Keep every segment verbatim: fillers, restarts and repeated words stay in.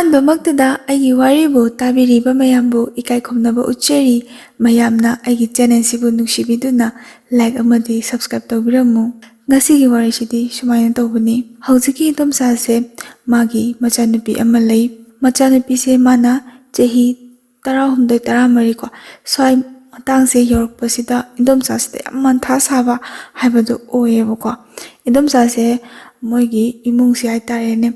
ꯑꯍꯥꯟꯕꯃꯛꯇꯗ ꯑꯩꯒꯤ ꯋꯥꯔꯤꯕꯨ ꯇꯥꯕꯤꯔꯤꯕ ꯃꯌꯥꯝꯕꯨ ꯏꯀꯥꯏ ꯈꯨꯝꯅꯕ ꯎꯠꯆꯔꯤ꯫ ꯃꯌꯥꯝꯅ ꯑꯩꯒꯤ ꯆꯦꯅꯦꯜꯁꯤꯕꯨ ꯅꯨꯡꯁꯤꯕꯤꯗꯨꯅ ꯂꯥꯏꯛ ꯑꯃꯗꯤ ꯁꯕꯁꯀ꯭ꯔꯥꯏꯕ ꯇꯧꯕꯤꯔꯝꯃꯨ꯫ ꯉꯁꯤꯒꯤ ꯋꯥꯔꯤꯁꯤꯗꯤ ꯁꯨꯃꯥꯏꯅ ꯇꯧꯕꯅꯤ꯫ ꯍꯧꯖꯤꯛꯀꯤ ꯏꯗꯣꯝꯆꯥꯁꯦ ꯃꯥꯒꯤ ꯃꯆꯥꯅꯨꯄꯤ ꯑꯃ ꯂꯩ꯫ ꯃꯆꯥꯅꯨꯄꯤꯁꯦ ꯃꯥꯅ ꯆꯍꯤ ꯇꯔꯥꯍꯨꯝꯗꯣꯏ, ꯇꯔꯥꯃꯔꯤ ꯀꯣ, ꯁ꯭ꯋꯥꯏ ꯃꯇꯥꯡꯁꯦ ꯌꯧꯔꯛꯄꯁꯤꯗ ꯏꯗꯣꯝꯆꯥꯁꯤꯗ ꯌꯥꯝ ꯃꯟꯊꯥ ꯁꯥꯕ ꯍꯥꯏꯕꯗꯨ ꯑꯣꯏꯌꯦꯕꯀꯣ꯫ ꯏꯗꯣꯝꯆꯥꯁꯦ ꯃꯣꯏꯒꯤ ꯏꯃꯨꯡꯁꯦ ꯍꯥꯏꯇꯥꯔꯦꯅꯦ,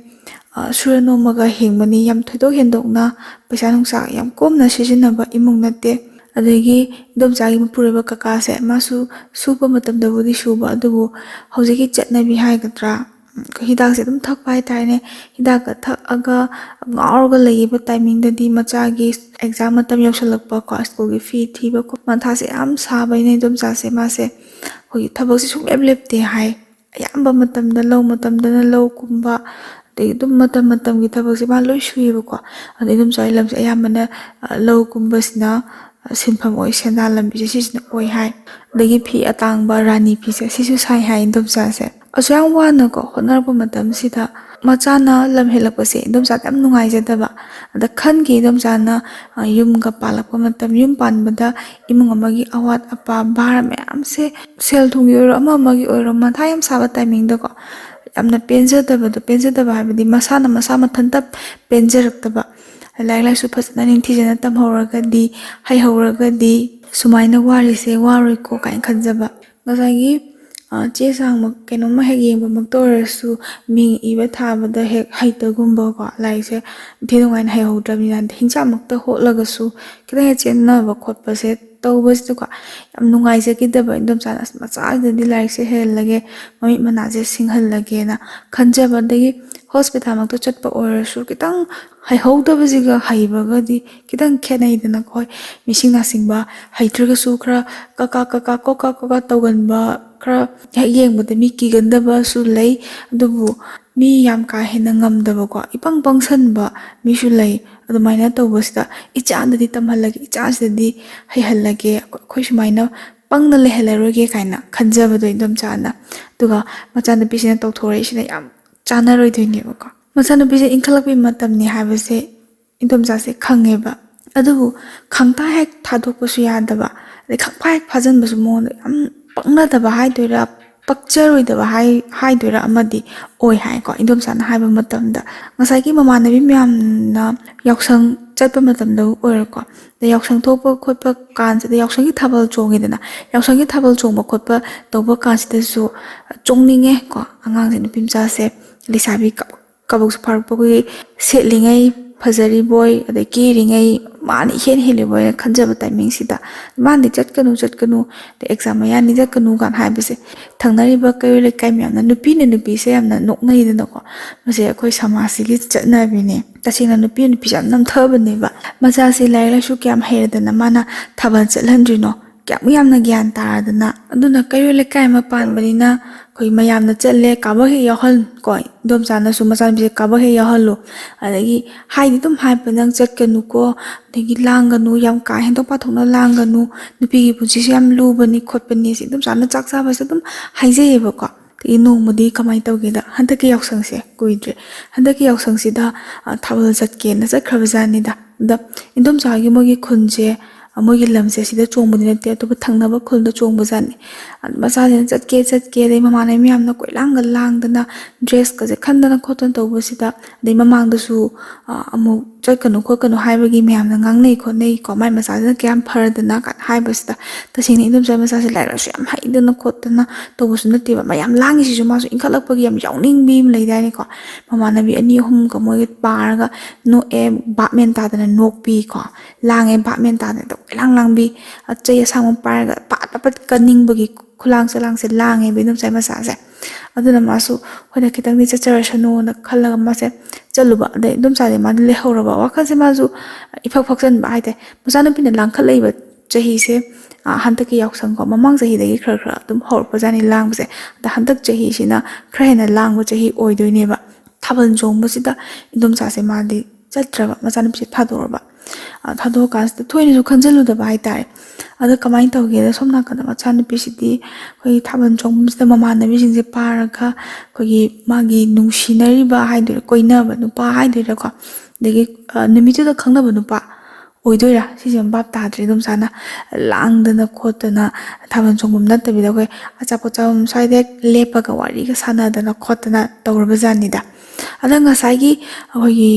ꯑ, ꯁꯨꯔ ꯅꯣꯝꯃꯒ ꯍꯤꯡꯕꯅꯤ, ꯌꯥꯝ ꯊꯣꯏꯗꯣꯛ ꯍꯦꯟꯗꯣꯛꯅ ꯄꯩꯁꯥ ꯅꯨꯡꯁꯥ ꯌꯥꯝ ꯀꯣꯝꯅ ꯁꯤꯖꯤꯟꯅꯕ ꯏꯃꯨꯡ ꯅꯠꯇꯦ꯫ ꯑꯗꯒꯤ ꯏꯗꯣꯝꯆꯥꯒꯤ ꯃꯄꯨꯔꯣꯏꯕ ꯀꯀꯥꯁꯦ, ꯃꯥꯁꯨ ꯁꯨꯕ ꯃꯇꯝꯗꯕꯨꯗꯤ ꯁꯨꯕ, ꯑꯗꯨꯕꯨ ꯍꯧꯖꯤꯛꯀꯤ ꯆꯠꯅꯕꯤ ꯍꯥꯏꯒꯗ꯭ꯔꯥ, ꯎꯝ, ꯍꯤꯗꯥꯛꯁꯦ ꯑꯗꯨꯝ ꯊꯛꯄ ꯍꯥꯏꯇꯥꯔꯦꯅꯦ꯫ ꯍꯤꯗꯥꯛꯀ ꯊꯛꯑꯒ ꯉꯥꯎꯔꯒ ꯂꯩꯈꯤꯕ ꯇꯥꯏꯃꯤꯡꯗꯗꯤ ꯃꯆꯥꯒꯤ ꯑꯦꯛꯖꯥꯝ ꯃꯇꯝ ꯌꯧꯁꯜꯂꯛꯄ ꯀꯣ, ꯁ꯭ꯀꯨꯜꯒꯤ ꯐꯤ ꯊꯤꯕ ꯈꯣꯠꯄ, ꯃꯊꯥꯁꯦ ꯌꯥꯝ ꯁꯥꯕꯅꯤꯅ ꯏꯗꯣꯝꯆꯥꯁꯦ ꯃꯥꯁꯦ ꯑꯩꯈꯣꯏꯒꯤ ꯊꯕꯛꯁꯦ ꯁꯨꯡꯂꯦꯞ ꯂꯦꯞꯇꯦ ꯍꯥꯏ꯫ ꯑꯌꯥꯝꯕ ꯃꯇꯝꯗ ꯂꯧ ꯃꯇꯝꯗꯅ ꯂꯧ ꯀꯨꯝꯕ, ꯑꯗꯒꯤ ꯑꯗꯨꯝ ꯃꯇꯝ ꯃꯇꯝꯒꯤ ꯊꯕꯛꯁꯦ ꯃꯥ ꯂꯣꯏ ꯁꯨꯏꯌꯦꯕꯀꯣ꯫ ꯑꯗꯩ ꯏꯗꯣꯝꯆꯥꯒꯤ ꯂꯝꯁꯦ ꯑꯌꯥꯝꯕꯅ, ꯑ, ꯂꯧ ꯀꯨꯝꯕꯁꯤꯅ, ꯑ, ꯁꯤꯟꯐꯝ ꯑꯣꯏ, ꯁꯦꯟꯗꯥꯟ ꯂꯝꯕꯤꯁꯦ ꯁꯤꯁꯤꯅ ꯑꯣꯏ ꯍꯥꯏ꯫ ꯑꯗꯒꯤ ꯐꯤ ꯑꯇꯥꯡꯕ ꯔꯥꯅꯤ ꯐꯤꯁꯦ ꯁꯤꯁꯨ ꯁꯥꯏ ꯍꯥꯏ ꯏꯗꯣꯝꯆꯥꯁꯦ꯫ ꯑꯁꯨꯛ ꯌꯥꯝ ꯋꯥꯅꯀꯣ ꯍꯣꯠꯅꯔꯛꯄ ꯃꯇꯝꯁꯤꯗ ꯃꯆꯥꯅ ꯂꯝ ꯍꯦꯜꯂꯛꯄꯁꯦ ꯏꯗꯣꯝꯆꯥꯗ ꯌꯥꯝ ꯅꯨꯡꯉꯥꯏꯖꯗꯕ꯫ ꯑꯗ ꯈꯟꯈꯤ ꯏꯗꯣꯝꯆꯥꯅ, ꯑ, ꯌꯨꯝꯒ ꯄꯥꯜꯂꯛꯄ ꯃꯇꯝ, ꯌꯨꯝ ꯄꯥꯟꯕꯗ ꯏꯃꯨꯡ ꯑꯃꯒꯤ ꯑꯋꯥꯠ ꯑꯄꯥ, ꯚꯥꯔ ꯃꯌꯥꯝꯁꯦ, ꯁꯦꯜ ꯊꯨꯝꯒꯤ ꯑꯣꯏꯔꯣ, ꯑꯃ ꯑꯃꯒꯤ ꯑꯣꯏꯔꯣ, ꯃꯊꯥ ꯌꯥꯝ ꯁꯥꯕ ꯇꯥꯏꯃꯤꯡꯗꯀꯣ, ꯌꯥꯝꯅ ꯄꯦꯟꯖꯗꯕꯗꯣ, ꯄꯦꯟꯖꯗꯕ ꯍꯥꯏꯕꯗꯤ ꯃꯁꯥꯅ ꯃꯁꯥ ꯃꯊꯟꯇ ꯄꯦꯟꯖꯔꯛꯇꯕ꯫ ꯂꯥꯏꯔꯤꯛ ꯂꯥꯏꯁꯨ ꯐꯖꯅ ꯅꯤꯡꯊꯤꯖꯅ ꯇꯝꯍꯧꯔꯒꯗꯤ, ꯍꯩꯍꯧꯔꯒꯗꯤ ꯁꯨꯃꯥꯏꯅ ꯋꯥꯔꯤꯁꯦ ꯋꯥꯔꯣꯏꯀꯣ ꯀꯥꯏꯅ ꯈꯟꯖꯕ꯫ ꯉꯁꯥꯏꯒꯤ, ꯑ, ꯆꯦ ꯆꯥꯡꯃꯛ ꯀꯩꯅꯣꯝꯃ ꯍꯦꯛ ꯌꯦꯡꯕꯃꯛꯇ ꯑꯣꯏꯔꯁꯨ, ꯃꯤꯡ ꯏꯕ ꯊꯥꯕꯗ ꯍꯦꯛ ꯍꯩꯇꯒꯨꯝꯕꯀꯣ, ꯂꯥꯏꯔꯤꯛꯁꯦ ꯏꯟꯊꯤ ꯅꯨꯡꯉꯥꯏꯅ ꯍꯩꯍꯧꯗ꯭ꯔꯕꯅꯤꯅ, ꯍꯤꯡꯁꯥꯃꯛꯇ ꯍꯣꯠꯂꯒꯁꯨ ꯈꯤꯇꯪ ꯍꯦꯛ ꯆꯦꯟꯅꯕ ꯈꯣꯠꯄꯁꯦ ꯇꯧꯕꯁꯤꯗꯀꯣ ꯌꯥꯝ ꯅꯨꯡꯉꯥꯏꯖꯈꯤꯗꯕ꯫ ꯏꯗꯣꯝꯆꯥꯅ, "ꯑꯁ, ꯃꯆꯥꯁꯤꯗꯗꯤ ꯂꯥꯏꯔꯤꯛꯁꯦ ꯍꯩꯍꯜꯂꯒꯦ, ꯃꯃꯤꯠ ꯃꯅꯥꯁꯦ ꯁꯤꯡꯍꯜꯂꯒꯦꯅ" ꯈꯟꯖꯕ꯫ ꯑꯗꯒꯤ ꯍꯣꯁꯄꯤꯇꯥꯜꯃꯛꯇ ꯆꯠꯄ ꯑꯣꯏꯔꯁꯨ ꯈꯤꯇꯪ ꯍꯩꯍꯧꯗꯕꯁꯤꯒ ꯍꯩꯕꯒꯗꯤ ꯈꯤꯇꯪ ꯈꯦꯠꯅꯩꯗꯅꯀꯣ꯫ ꯍꯣꯏ, ꯃꯤꯁꯤꯡ ꯅꯥꯁꯤꯡꯕ ꯍꯩꯇ꯭ꯔꯒꯁꯨ ꯈꯔ ꯀꯀꯥ ꯀꯀꯥ ꯀꯣꯀꯥ ꯀꯣꯀꯥ ꯇꯧꯒꯟꯕ, ꯈꯔ ꯍꯦꯛ ꯌꯦꯡꯕꯗ ꯃꯤ ꯀꯤꯒꯟꯗꯕꯁꯨ ꯂꯩ꯫ ꯑꯗꯨꯕꯨ ꯃꯤ ꯌꯥꯝ ꯀꯥ ꯍꯦꯟꯅ ꯉꯝꯗꯕꯀꯣ, ꯏꯄꯪ ꯄꯪꯁꯟꯕ ꯃꯤꯁꯨ ꯂꯩ꯫ ꯑꯗꯨꯃꯥꯏꯅ ꯇꯧꯕꯁꯤꯗ ꯏꯆꯥꯗꯗꯤ ꯇꯝꯍꯜꯂꯒꯦ, ꯏꯆꯥꯁꯤꯗꯗꯤ ꯍꯩꯍꯜꯂꯒꯦ, ꯑꯩꯈꯣꯏ ꯁꯨꯃꯥꯏꯅ ꯄꯪꯅ ꯂꯩꯍꯜꯂꯔꯣꯏꯒꯦ ꯀꯥꯏꯅ ꯈꯟꯖꯕꯗꯣ ꯏꯗꯣꯝꯆꯥꯅ꯫ ꯑꯗꯨꯒ ꯃꯆꯥꯅꯨꯄꯤꯁꯤꯅ ꯇꯧꯊꯣꯔꯛꯏꯁꯤꯅ ꯌꯥꯝ ꯆꯥꯅꯔꯣꯏꯗꯣꯏꯅꯦꯕꯀꯣ꯫ ꯃꯆꯥꯅꯨꯄꯤꯁꯦ ꯏꯟꯈꯠꯂꯛꯄꯒꯤ ꯃꯇꯝꯅꯤ ꯍꯥꯏꯕꯁꯦ ꯏꯟꯗꯣꯝꯆꯥꯁꯦ ꯈꯪꯉꯦꯕ꯫ ꯑꯗꯨꯕꯨ ꯈꯪꯇꯥ ꯍꯦꯛ ꯊꯥꯗꯣꯛꯄꯁꯨ ꯌꯥꯗꯕ, ꯑꯗꯩ ꯈꯪꯐꯥ ꯍꯦꯛ ꯐꯥꯖꯤꯟꯕꯁꯨ ꯃꯉꯣꯟꯗ ꯌꯥꯝ ꯄꯛꯅꯗꯕ ꯍꯥꯏꯗꯣꯏꯔꯥ, ꯄꯛꯆꯔꯣꯏꯗꯕ ꯍꯥꯏ ꯍꯥꯏꯗꯣꯏꯔꯥ ꯑꯃꯗꯤ ꯑꯣꯏ ꯍꯥꯏꯀꯣ꯫ ꯏꯟꯗꯣꯝꯆꯥꯅ ꯍꯥꯏꯕ ꯃꯇꯝꯗ ꯉꯁꯥꯏꯒꯤ ꯃꯃꯥꯟꯅꯕꯤ ꯃꯌꯥꯝꯅ ꯌꯥꯎꯁꯪ ꯆꯠꯄ ꯃꯇꯝꯗꯕꯨ ꯑꯣꯏꯔꯣꯀꯣ, ꯑꯗꯩ ꯌꯥꯎꯁꯪ ꯊꯣꯛꯄ ꯈꯣꯠꯄ ꯀꯥꯟꯁꯤꯗ ꯌꯥꯎꯁꯪꯒꯤ ꯊꯥꯕꯜ ꯆꯣꯡꯉꯤꯗꯅ, ꯌꯥꯎꯁꯪꯒꯤ ꯊꯥꯕꯜ ꯆꯣꯡꯕ ꯈꯣꯠꯄ ꯇꯧꯕ ꯀꯥꯟꯁꯤꯗꯁꯨ ꯆꯣꯡꯅꯤꯡꯉꯦ ꯀꯣ꯫ ꯑꯉꯥꯡꯁꯦ, ꯅꯨꯄꯤ ꯃꯆꯥꯁꯦ, ꯂꯩꯁꯥꯕꯤ ꯀ- ꯀꯕꯣꯛꯁꯨ ꯐꯥꯔꯛꯄꯒꯤ ꯁꯦꯠꯂꯤꯉꯩ ꯐꯖꯔꯤꯕꯣꯏ, ꯑꯗꯩ ꯀꯦꯔꯤꯉꯩ ꯃꯥꯅ ꯏꯍꯦꯟ ꯍꯦꯜꯂꯤꯕꯣꯏꯅ ꯈꯟꯖꯕ ꯇꯥꯏꯃꯤꯡꯁꯤꯗ ꯃꯥꯅꯗꯤ "ꯆꯠꯀꯅꯨ, ꯆꯠꯀꯅꯨ, ꯑꯗꯩ ꯑꯦꯛꯖꯥꯝ ꯃꯌꯥꯅꯤ, ꯆꯠꯀꯅꯨ" ꯀꯥꯏꯅ ꯍꯥꯏꯕꯁꯦ ꯊꯪꯅꯔꯤꯕ ꯀꯩꯔꯣꯏ ꯂꯩꯀꯥꯏ ꯃꯌꯥꯝꯅ, ꯅꯨꯄꯤꯅ ꯅꯨꯄꯤꯁꯦ ꯌꯥꯝꯅ ꯅꯣꯛꯅꯩꯗꯅꯀꯣ꯫ ꯃꯁꯤ ꯑꯩꯈꯣꯏ ꯁꯃꯥꯖꯁꯤꯒꯤ ꯆꯠꯅꯕꯤꯅꯦ꯫ ꯇꯁꯦꯡꯅ ꯅꯨꯄꯤꯅ ꯅꯨꯄꯤꯁꯦ ꯌꯥꯝ ꯅꯝꯊꯕꯅꯦꯕ꯫ ꯃꯆꯥꯁꯦ ꯂꯥꯏꯔꯤꯛ ꯂꯥꯏꯁꯨ ꯀꯌꯥꯝ ꯍꯩꯔꯗꯅ ꯃꯥꯅ ꯊꯥꯕꯜ ꯆꯠꯍꯟꯗ꯭ꯔꯤꯅꯣ? ꯀꯌꯥꯃꯨꯛ ꯌꯥꯝꯅ ꯒ꯭ꯌꯥꯟ ꯇꯥꯔꯗꯅ꯫ ꯑꯗꯨꯅ ꯀꯩꯔꯣꯏ ꯂꯩꯀꯥꯏ ꯑꯃ ꯄꯥꯟꯕꯅꯤꯅ ꯑꯩꯈꯣꯏ ꯃꯌꯥꯝꯅ ꯆꯠꯂꯦ, ꯀꯥꯕꯛ ꯍꯦꯛ ꯌꯥꯎꯍꯟ ꯀꯣ꯫ ꯏꯟꯗꯣꯝꯆꯥꯅꯁꯨ ꯃꯆꯥꯅꯨꯄꯤꯁꯦ ꯀꯥꯕꯛ ꯍꯦꯛ ꯌꯥꯎꯍꯜꯂꯨ꯫ ꯑꯗꯒꯤ ꯍꯥꯏꯗꯤ ꯑꯗꯨꯝ ꯍꯥꯏꯕ, "ꯅꯪ ꯆꯠꯀꯅꯨꯀꯣ, ꯑꯗꯒꯤ ꯂꯥꯡꯒꯅꯨ, ꯌꯥꯝ ꯀꯥ ꯍꯦꯟꯗꯣꯛ ꯄꯥꯊꯣꯛꯅ ꯂꯥꯡꯒꯅꯨ, ꯅꯨꯄꯤꯒꯤ ꯄꯨꯟꯁꯤꯁꯦ ꯌꯥꯝ ꯂꯨꯕꯅꯤ ꯈꯣꯠꯄꯅꯤ", ꯁꯤ ꯏꯟꯗꯣꯝꯆꯥꯅ ꯆꯥꯛ ꯆꯥꯕꯁꯦ ꯑꯗꯨꯝ ꯍꯥꯏꯖꯩꯌꯦꯕꯀꯣ꯫ ꯑꯗꯒꯤ ꯅꯣꯡꯃꯗꯤ ꯀꯃꯥꯏꯅ ꯇꯧꯒꯦꯗ, ꯍꯟꯗꯛꯀꯤ ꯌꯥꯎꯁꯪꯁꯦ ꯀꯨꯏꯗ꯭ꯔꯦ, ꯍꯟꯗꯛꯀꯤ ꯌꯥꯎꯁꯪꯁꯤꯗ, ꯑ, ꯊꯥꯕꯜ ꯆꯠꯀꯦꯅ ꯆꯠꯈ꯭ꯔꯕꯖꯥꯠꯅꯤꯗ꯫ ꯑꯗ ꯏꯟꯗꯣꯝꯆꯥꯒꯤ ꯃꯣꯏꯒꯤ ꯈꯨꯟꯁꯦ, ꯑ, ꯃꯣꯏꯒꯤ ꯂꯝꯁꯦ ꯁꯤꯗ ꯆꯣꯡꯕꯗꯤ ꯅꯠꯇꯦ, ꯑꯇꯣꯞꯄ ꯊꯪꯅꯕ ꯈꯨꯜꯗ ꯆꯣꯡꯕꯖꯥꯠꯅꯤ꯫ ꯑꯗ ꯃꯆꯥꯁꯤꯅ ꯆꯠꯀꯦ ꯆꯠꯀꯦ, ꯑꯗꯩ ꯃꯃꯥꯟꯅꯕꯤ ꯃꯌꯥꯝꯅ ꯀꯣꯏꯂꯥꯡꯒ ꯂꯥꯡꯗꯅ, ꯗ꯭ꯔꯦꯁꯀꯁꯦ ꯈꯟꯗꯅ ꯈꯣꯠꯇꯅ ꯇꯧꯕꯁꯤꯗ, ꯑꯗꯩ ꯃꯃꯥꯡꯗꯁꯨ, ꯑ, ꯑꯃꯨꯛ ꯆꯠꯀꯅꯨ ꯈꯣꯠꯀꯅꯨ ꯍꯥꯏꯕꯒꯤ ꯃꯌꯥꯝꯅ ꯉꯥꯡꯅꯩ ꯈꯣꯠꯅꯩꯀꯣ, "ꯃꯥꯏ ꯃꯆꯥꯁꯤꯅ ꯀꯌꯥꯝ ꯐꯔꯗꯅ" ꯀꯥꯏꯅ ꯍꯥꯏꯕꯁꯤꯗ, ꯇꯁꯦꯡꯅ ꯏꯟꯗꯣꯝꯆꯥ ꯃꯆꯥꯁꯦ ꯂꯥꯏꯔꯤꯛ ꯂꯥꯏꯁꯨ ꯌꯥꯝ ꯍꯩꯗꯅ ꯈꯣꯠꯇꯅ ꯇꯧꯕꯁꯨ ꯅꯠꯇꯦꯕ꯫ ꯃꯌꯥꯝ ꯂꯥꯡꯉꯤꯁꯤꯁꯨ ꯃꯥꯁꯨ ꯏꯟꯈꯠꯂꯛꯄꯒꯤ ꯌꯥꯝ ꯌꯥꯎꯅꯤꯡꯕꯤ ꯑꯃ ꯂꯩꯗꯥꯏꯅꯦꯀꯣ꯫ ꯃꯃꯥꯟꯅꯕꯤ ꯑꯅꯤ ꯑꯍꯨꯝꯒ ꯃꯣꯏꯒ ꯄꯥꯔꯒ ꯅꯣꯛꯑꯦ, ꯚꯥꯞ ꯃꯦꯟ ꯇꯥꯗꯅ ꯅꯣꯛꯄꯤ ꯀꯣ, ꯂꯥꯡꯉꯦ, ꯚꯥꯞ ꯃꯦꯟ ꯇꯥꯗꯅ ꯀꯣꯏꯂꯥꯡ ꯂꯥꯡꯕꯤ, ꯑꯆꯩ ꯑꯁꯥꯡꯕ ꯄꯥꯏꯔꯒ ꯄꯠ ꯄꯠ ꯄꯠ ꯀꯟꯅꯤꯡꯕꯒꯤ ꯈꯨꯂꯥꯡ ꯆꯂꯥꯡꯁꯦ ꯂꯥꯡꯉꯦꯕ ꯏꯟꯗꯣꯝꯆꯥ ꯃꯆꯥꯁꯦ꯫ ꯑꯗꯨꯅ ꯃꯥꯁꯨ ꯍꯣꯏꯗ ꯈꯤꯇꯪꯗꯤ ꯆꯠꯆꯔꯁꯅꯨꯅ ꯈꯜꯂꯒ ꯃꯥꯁꯦ ꯆꯠꯂꯨꯕ꯫ ꯑꯗꯩ ꯏꯟꯗꯣꯝꯆꯥꯗꯤ ꯃꯥꯗꯤ ꯂꯩꯍꯧꯔꯕ, ꯋꯥꯈꯜꯁꯦ ꯃꯥꯁꯨ ꯏꯐꯛ ꯐꯛꯆꯟꯕ ꯍꯥꯏꯇꯥꯔꯦ꯫ ꯃꯆꯥꯅꯨꯄꯤꯅ ꯂꯥꯡꯈꯠꯂꯛꯏꯕ ꯆꯍꯤꯁꯦ, ꯑ, ꯍꯟꯗꯛꯀꯤ ꯌꯥꯎꯁꯪꯀꯣ, ꯃꯃꯥꯡ ꯆꯍꯤꯗꯒꯤ ꯈꯔ ꯈꯔ ꯑꯗꯨꯝ ꯍꯧꯔꯛꯄꯖꯥꯠꯅꯤ ꯂꯥꯡꯕꯁꯦ꯫ ꯑꯗ ꯍꯟꯗꯛ ꯆꯍꯤꯁꯤꯅ ꯈꯔ ꯍꯦꯟꯅ ꯂꯥꯡꯕ ꯆꯍꯤ ꯑꯣꯏꯗꯣꯏꯅꯦꯕ꯫ ꯊꯥꯕꯜ ꯆꯣꯡꯕꯁꯤꯗ ꯏꯟꯗꯣꯝꯆꯥꯁꯦ ꯃꯥꯗꯤ ꯆꯠꯇ꯭ꯔꯕ, ꯃꯆꯥꯅꯨꯄꯤꯁꯦ ꯊꯥꯗꯣꯛꯑꯕ꯫ ꯊꯥꯗꯣꯛꯑꯀꯥꯟꯁꯤꯗ ꯊꯣꯏꯅꯁꯨ ꯈꯟꯖꯤꯜꯂꯨꯗꯕ ꯍꯥꯏꯇꯥꯔꯦ꯫ ꯑꯗ ꯀꯃꯥꯏꯅ ꯇꯧꯒꯦꯗ, ꯁꯣꯝ ꯅꯥꯀꯟꯗ ꯃꯆꯥꯅꯨꯄꯤꯁꯤꯗꯤ ꯑꯩꯈꯣꯏꯒꯤ ꯊꯥꯕꯜ ꯆꯣꯡꯐꯝꯁꯤꯗ ꯃꯃꯥꯟꯅꯕꯤꯁꯤꯡꯁꯦ ꯐꯥꯔꯒ ꯑꯩꯈꯣꯏꯒꯤ ꯃꯥꯒꯤ ꯅꯨꯡꯁꯤꯅꯔꯤꯕ ꯍꯥꯏꯗꯣꯏꯔꯥ, ꯀꯣꯏꯅꯕ ꯅꯨꯄꯥ ꯍꯥꯏꯗꯣꯏꯔꯥꯀꯣ, ꯑꯗꯒꯤ ꯅꯨꯃꯤꯠꯇꯨꯗ ꯈꯪꯅꯕ ꯅꯨꯄꯥ ꯑꯣꯏꯗꯣꯏꯔꯥ, ꯁꯤꯁꯦ ꯚꯥꯞ ꯇꯥꯗ꯭ꯔꯦ꯫ ꯏꯗꯣꯝꯆꯥꯅ ꯂꯥꯡꯗꯅ ꯈꯣꯠꯇꯅ ꯊꯥꯕꯜ ꯆꯣꯡꯐꯝ ꯅꯠꯇꯕꯤꯗ ꯑꯩꯈꯣꯏ ꯑꯆꯥꯄꯣꯠ ꯆꯥꯐꯝ ꯁ꯭ꯋꯥꯏꯗ ꯂꯦꯞꯄꯒ ꯋꯥꯔꯤꯒ ꯁꯥꯟꯅꯗꯅ ꯈꯣꯠꯇꯅ ꯇꯧꯔꯕ ꯖꯥꯠꯅꯤꯗ꯫ ꯑꯗ ꯉꯁꯥꯏꯒꯤ ꯑꯩꯈꯣꯏꯒꯤ